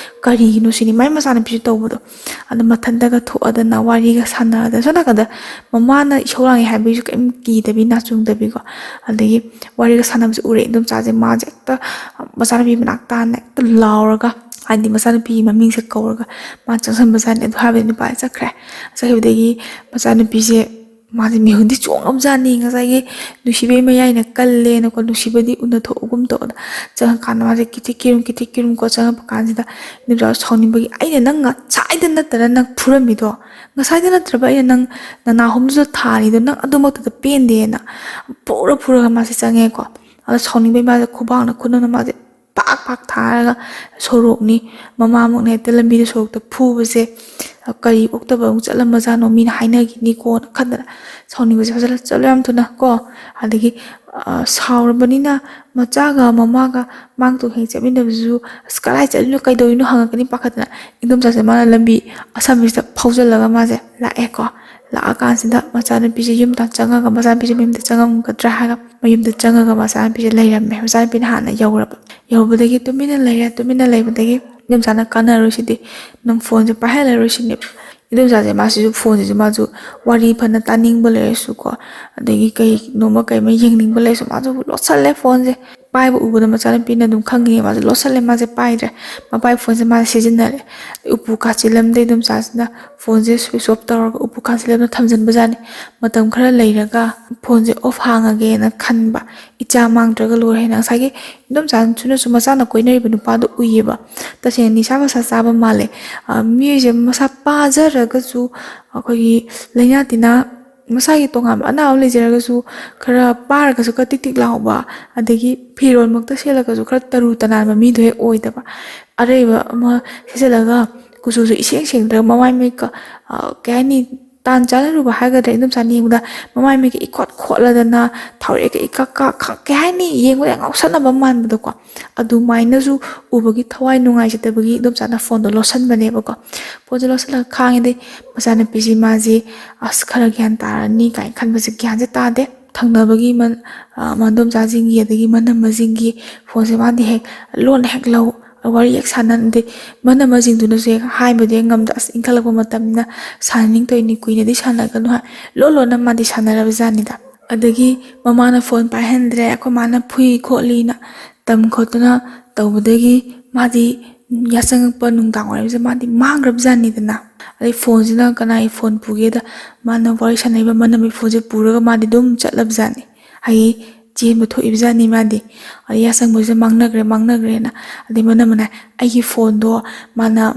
ꯀꯔꯤꯒꯤꯅꯣ ꯁꯤꯅꯤ꯫ ꯃꯥꯏ ꯃꯆꯥꯅꯨꯄꯤꯁꯨ ꯇꯧꯕꯗꯣ, ꯑꯗ ꯃꯊꯟꯇꯒ ꯊꯣꯛꯑꯗꯅ ꯋꯥꯔꯤꯒ ꯁꯥꯟꯅꯗꯅ, ꯁꯣꯝ ꯅꯥꯀꯟꯗ ꯃꯃꯥꯅ ꯏꯁꯧ ꯂꯥꯡꯉꯦ ꯍꯥꯏꯕꯒꯤꯁꯨ ꯀꯩꯝ ꯀꯤꯗꯕꯤ ꯅꯥꯆꯨꯡꯗꯕꯤꯀꯣ꯫ ꯑꯗꯒꯤ ꯋꯥꯔꯤꯒ ꯁꯥꯟꯅꯕꯁꯦ ꯎꯔꯦ ꯏꯟꯗꯣꯝꯆꯥꯁꯦ, ꯃꯥꯁꯦ ꯍꯦꯛꯇ ꯃꯆꯥꯅꯨꯄꯤ ꯃꯅꯥꯛ ꯇꯥꯅ ꯍꯦꯛꯇ ꯂꯥꯎꯔꯒ, ꯍꯥꯏꯗꯤ ꯃꯆꯥꯅꯨꯄꯤꯒꯤ ꯃꯃꯤꯡꯁꯦ ꯀꯧꯔꯒ ꯃꯥ ꯆꯪꯁꯟꯕꯖꯥꯠꯅꯤ꯫ ꯑꯗꯨ ꯍꯥꯏꯕꯗꯤ ꯅꯨꯄꯥꯁꯦ ꯆꯠꯈ꯭ꯔꯦ꯫ ꯆꯠꯈꯤꯕꯗꯒꯤ ꯃꯆꯥꯅꯨꯄꯤꯁꯦ, ꯃꯥꯁꯦ ꯃꯤꯍꯨꯟꯗꯤ ꯆꯣꯡꯉꯕꯖꯥꯠꯅꯤ꯫ ꯉꯁꯥꯏꯒꯤ ꯅꯨꯡꯁꯤꯕꯩ ꯃꯌꯥꯏꯅ ꯀꯜꯂꯦꯅꯀꯣ, ꯅꯨꯡꯁꯤꯕꯗꯤ ꯎꯅꯊꯣꯛꯎꯒꯨꯝ ꯇꯧꯗ ꯆꯪꯉꯀꯥꯟꯗ ꯃꯥꯁꯦ ꯀꯤꯊꯤꯛ ꯀꯤꯔꯨꯝ ꯀꯤꯊꯤꯛ ꯀꯤꯔꯨꯝꯀꯣ ꯆꯪꯉꯛꯄ ꯀꯥꯟꯁꯤꯗ ꯏꯟꯗꯣꯝꯆꯥ ꯁꯥꯎꯅꯤꯡꯕꯒꯤ, "ꯑꯩꯅ ꯅꯪ ꯉꯁꯥꯏꯗ ꯅꯠꯇꯔ ꯅꯪ ꯐꯨꯔꯝꯃꯤꯗꯣ? ꯉꯁꯥꯏꯗ ꯅꯠꯇ꯭ꯔꯕ ꯑꯩꯅ ꯅꯪ ꯅꯅꯥꯍꯨꯝꯗꯨꯗ ꯊꯥꯔꯤꯗꯣ? ꯅꯪ ꯑꯗꯨꯃꯛꯇꯗ ꯄꯦꯟꯗꯦꯅ" ꯐꯨꯔ ꯐꯨꯔꯒ ꯃꯥꯁꯦ ꯆꯪꯉꯦꯀꯣ꯫ ꯑꯗ ꯁꯥꯎꯅꯤꯡꯕꯩ ꯃꯥꯁꯦ ꯈꯨꯕꯥꯛꯅ ꯈꯨꯠꯅꯅ ꯃꯥꯁꯦ ꯄꯥꯛ ꯄꯥꯛ ꯊꯥꯔꯒ, ꯁꯣꯔꯣꯛꯅꯤ, ꯃꯃꯥꯃꯛꯅ ꯍꯦꯛꯇ ꯂꯝꯕꯤꯗ ꯁꯣꯔꯣꯛꯇ ꯐꯨꯕꯁꯦ, ꯀꯔꯤ ꯑꯣꯛꯇꯕ ꯑꯃꯨꯛ ꯆꯠꯂꯝꯃꯖꯥꯠꯅꯣ, ꯃꯤꯅ ꯍꯥꯏꯅꯈꯤꯅꯤꯀꯣꯅ ꯈꯟꯗꯅ ꯁꯥꯎꯅꯤꯡꯕꯁꯦ ꯐꯖꯅ ꯆꯠꯂꯣ ꯌꯥꯝ ꯊꯨꯅ ꯀꯣ꯫ ꯑꯗꯒꯤ, ꯑ, ꯁꯥꯎꯔꯕꯅꯤꯅ ꯃꯆꯥꯒ ꯃꯃꯥꯒ ꯃꯥꯡ ꯇꯨ ꯍꯦꯛ ꯆꯠꯃꯤꯟꯅꯕꯁꯨ, "ꯑꯁ, ꯀꯗꯥꯏ ꯆꯠꯂꯤꯅꯣ, ꯀꯩꯗꯧꯔꯤꯅꯣ?" ꯍꯪꯉꯛꯀꯅꯤ ꯄꯥꯈꯠꯇꯅ꯫ ꯏꯟꯗꯣꯝꯆꯥꯁꯦ ꯃꯥꯅ ꯂꯝꯕꯤ ꯑꯁꯝꯕꯁꯤꯗ ꯐꯥꯎꯖꯜꯂꯒ ꯃꯥꯁꯦ ꯂꯥꯛꯑꯦꯀꯣ꯫ ꯂꯥꯛꯑꯀꯥꯟꯁꯤꯗ ꯃꯆꯥꯅꯨꯄꯤꯁꯦ ꯌꯨꯝꯗ ꯆꯪꯉꯒ, ꯃꯆꯥꯅꯨꯄꯤꯁꯦ ꯃꯌꯨꯝꯗ ꯆꯪꯉꯝꯒꯗ꯭ꯔꯥ ꯍꯥꯏꯔꯒ ꯃꯌꯨꯝꯗ ꯆꯪꯉꯒ ꯃꯆꯥꯅꯨꯄꯤꯁꯦ ꯂꯩꯔꯝꯃꯦ꯫ ꯃꯆꯥꯅꯨꯄꯤꯅ ꯍꯥꯟꯅ ꯌꯧꯔꯕ꯫ ꯌꯧꯕꯗꯒꯤ ꯇꯨꯃꯤꯟꯅ ꯂꯩꯔꯦ꯫ ꯇꯨꯃꯤꯟꯅ ꯂꯩꯕꯗꯒꯤ ꯏꯟꯗꯣꯝꯆꯥꯅ, "ꯀꯥꯟꯅꯔꯣꯏ ꯁꯤꯗꯤ, ꯅꯪ ꯐꯣꯟꯁꯦ ꯄꯥꯏꯍꯜꯂꯔꯣꯏ" ꯁꯤꯅꯦꯕ꯫ ꯏꯟꯗꯣꯝꯆꯥꯁꯦ ꯃꯥꯁꯤꯁꯨ ꯐꯣꯟꯁꯤꯁꯨ ꯃꯥꯁꯨ ꯋꯥꯔꯤ ꯐꯅ ꯇꯥꯅꯤꯡꯕ ꯂꯩꯔꯁꯨꯀꯣ, ꯑꯗꯒꯤ ꯀꯩꯅꯣꯝꯃ ꯀꯩꯃ ꯌꯦꯡꯅꯤꯡꯕ ꯂꯩꯔꯁꯨ ꯃꯥꯁꯨ ꯂꯣꯠꯁꯜꯂꯦ ꯐꯣꯟꯁꯦ꯫ ꯄꯥꯏꯕ ꯎꯕꯗ ꯃꯆꯥꯅꯨꯄꯤꯅ ꯑꯗꯨꯝ ꯈꯪꯈꯤꯅꯤ, ꯃꯥꯁꯦ ꯂꯣꯠꯁꯜꯂꯦ, ꯃꯥꯁꯦ ꯄꯥꯏꯗ꯭ꯔꯦ꯫ ꯃꯄꯥꯏ ꯐꯣꯟꯁꯦ ꯃꯥꯁꯦ ꯁꯤꯖꯤꯟꯅꯔꯦ꯫ ꯎꯄꯨ ꯀꯥꯆꯤꯜ ꯑꯃꯗ ꯏꯟꯗꯣꯝꯆꯥꯁꯤꯅ ꯐꯣꯟꯁꯦ switch off ꯇꯧꯔꯒ ꯎꯄꯨ ꯀꯥꯆꯤꯜ ꯑꯃꯗ ꯊꯝꯖꯤꯟꯕꯖꯥꯠꯅꯤ꯫ ꯃꯇꯝ ꯈꯔ ꯂꯩꯔꯒ ꯐꯣꯟꯁꯦ off ꯍꯥꯡꯉꯒꯦꯅ ꯈꯟꯕ, ꯏꯆꯥ ꯃꯥꯡꯗ꯭ꯔꯒ ꯂꯣꯏꯔꯦ ꯍꯥꯏꯅ꯫ ꯉꯁꯥꯏꯒꯤ ꯏꯟꯗꯣꯝꯆꯥꯗꯨꯅꯁꯨ ꯃꯆꯥꯅ ꯀꯣꯏꯅꯔꯤꯕ ꯅꯨꯄꯥꯗꯣ ꯎꯏꯌꯦꯕ꯫ ꯇꯁꯦꯡꯅ ꯅꯤꯁꯥ ꯄꯁꯥ ꯆꯥꯕ ꯃꯥꯜꯂꯦ꯫ ꯑ, ꯃꯤꯑꯣꯏꯁꯦ ꯃꯁꯥ ꯄꯥꯖꯔꯒꯁꯨ ꯑꯩꯈꯣꯏꯒꯤ ꯂꯥꯏꯅꯥ ꯇꯤꯟꯅꯥ, ꯃꯁꯥꯒꯤ ꯇꯣꯉꯥꯟꯕ ꯑꯅꯥꯕ ꯂꯩꯖꯔꯒꯁꯨ ꯈꯔ ꯄꯥꯔꯒꯁꯨ ꯈꯔ ꯇꯤꯛ ꯇꯤꯛ ꯂꯥꯎꯕ, ꯑꯗꯒꯤ ꯐꯤꯔꯣꯜꯃꯛꯇ ꯁꯦꯠꯂꯒꯁꯨ ꯈꯔ ꯇꯔꯨ ꯇꯅꯥꯟꯕ ꯃꯤꯗꯣ ꯍꯦꯛ ꯑꯣꯏꯗꯕ꯫ ꯑꯔꯩꯕ ꯑꯃ ꯁꯦꯠꯆꯜꯂꯒ ꯀꯨꯆꯨꯁꯨ ꯏꯁꯦꯡ ꯁꯦꯡꯗ꯭ꯔꯒ ꯃꯃꯥꯏ ꯃꯃꯤꯠꯀ, ꯑ, ꯀꯩ ꯍꯥꯏꯅꯤ, ꯇꯥꯟ ꯆꯥꯟꯅꯔꯨꯕ ꯍꯥꯏꯒꯗ꯭ꯔꯥ, ꯏꯟꯗꯣꯝꯆꯥꯅ ꯌꯦꯡꯕꯗ ꯃꯃꯥꯏ ꯃꯃꯤꯠꯀ ꯏꯈꯣꯠ ꯈꯣꯠꯂꯗꯅ, ꯊꯥꯎꯔꯦꯛꯀ ꯏꯀꯛ ꯀꯛ, ꯈꯪ-, ꯀꯩ ꯍꯥꯏꯅꯤ, ꯌꯦꯡꯕꯗ ꯌꯥꯝ ꯉꯥꯎꯁꯟꯅꯕ ꯃꯥꯟꯕꯗꯣꯀꯣ꯫ ꯑꯗꯨꯃꯥꯏꯅꯁꯨ ꯎꯕꯒꯤ ꯊꯋꯥꯏ ꯅꯨꯡꯉꯥꯏꯖꯗꯕꯒꯤ ꯏꯟꯗꯣꯝꯆꯥꯅ ꯐꯣꯟꯗꯣ ꯂꯣꯠꯁꯟꯕꯅꯦꯕꯀꯣ꯫ ꯐꯣꯟꯁꯦ ꯂꯣꯠꯁꯤꯜꯂꯒ ꯈꯥꯡꯉꯦꯗꯤ, ꯃꯆꯥꯅꯨꯄꯤꯁꯤ ꯃꯥꯁꯤ ꯑꯁ ꯈꯔ ꯒ꯭ꯌꯥꯟ ꯇꯥꯔꯅꯤ ꯀꯥꯏꯅ ꯈꯟꯕꯁꯦ ꯒ꯭ꯌꯥꯟꯁꯦ ꯇꯥꯗꯦ꯫ ꯊꯪꯅꯕꯒꯤ ꯃꯟ-, ꯑ, ꯃꯟꯗꯣꯝꯆꯥꯁꯤꯡꯒꯤ ꯑꯗꯒꯤ ꯃꯅꯝꯃꯁꯤꯡꯒꯤ ꯐꯣꯟꯁꯦ ꯃꯥꯗꯤ ꯍꯦꯛ ꯂꯣꯟꯅ ꯍꯦꯛ ꯂꯧ, ꯋꯥꯔꯤ ꯍꯦꯛ ꯁꯥꯟꯅ-, ꯑꯗꯩ ꯃꯅꯝꯃꯁꯤꯡꯗꯨꯅꯁꯨ ꯍꯦꯛ ꯍꯥꯏꯕꯗꯤ ꯍꯦꯛ ꯉꯝꯗ, ꯑꯁ ꯏꯟꯈꯠꯂꯛꯄ ꯃꯇꯝꯅꯤꯅ ꯁꯥꯟꯅꯅꯤꯡꯗꯣꯏꯅꯤ, ꯀꯨꯏꯅꯗꯤ ꯁꯥꯟꯅꯒꯅꯨ ꯍꯥꯏ, ꯂꯣꯟ ꯂꯣꯟꯅ ꯃꯥꯗꯤ ꯁꯥꯟꯅꯔꯕ ꯖꯥꯠꯅꯤꯗ꯫ ꯑꯗꯒꯤ ꯃꯃꯥꯅ ꯐꯣꯟ ꯄꯥꯏꯍꯟꯗ꯭ꯔꯦ, ꯑꯩꯈꯣꯏ ꯃꯥꯅ ꯐꯨꯏ ꯈꯣꯠꯂꯤꯅ ꯇꯝ ꯈꯣꯠꯇꯅ ꯇꯧꯕꯗꯒꯤ ꯃꯥꯗꯤ ꯌꯥꯆꯪꯉꯛꯄ ꯅꯨꯡꯗꯥꯡ ꯋꯥꯏꯔꯝꯁꯦ ꯃꯥꯗꯤ ꯃꯥꯡꯈ꯭ꯔꯕ ꯖꯥꯠꯅꯤꯗꯅ꯫ ꯑꯗꯩ ꯐꯣꯟꯁꯤꯅ ꯀꯅꯥꯒꯤ ꯐꯣꯟ ꯄꯨꯒꯦꯗ, ꯃꯥꯅ ꯋꯥꯔꯤ ꯁꯥꯟꯅꯔꯤꯕ ꯃꯅꯝꯒꯤ ꯐꯣꯟꯁꯦ ꯄꯨꯔꯒ ꯃꯥꯗꯤ ꯑꯗꯨꯝ ꯆꯠꯂꯕ ꯖꯥꯠꯅꯤ꯫ ꯍꯥꯏꯗꯤ ꯆꯦꯟꯕ ꯊꯣꯛꯏꯕ ꯖꯥꯠꯅꯤ ꯃꯥꯗꯤ꯫ ꯑꯗꯩ ꯌꯥꯆꯪꯕꯁꯦ ꯃꯥꯡꯅꯈ꯭ꯔꯦ, ꯃꯥꯡꯅꯈ꯭ꯔꯦꯅ꯫ ꯑꯗꯩ ꯃꯅꯝꯃꯅ ꯑꯩꯒꯤ ꯐꯣꯟꯗꯣ ꯃꯥꯅ,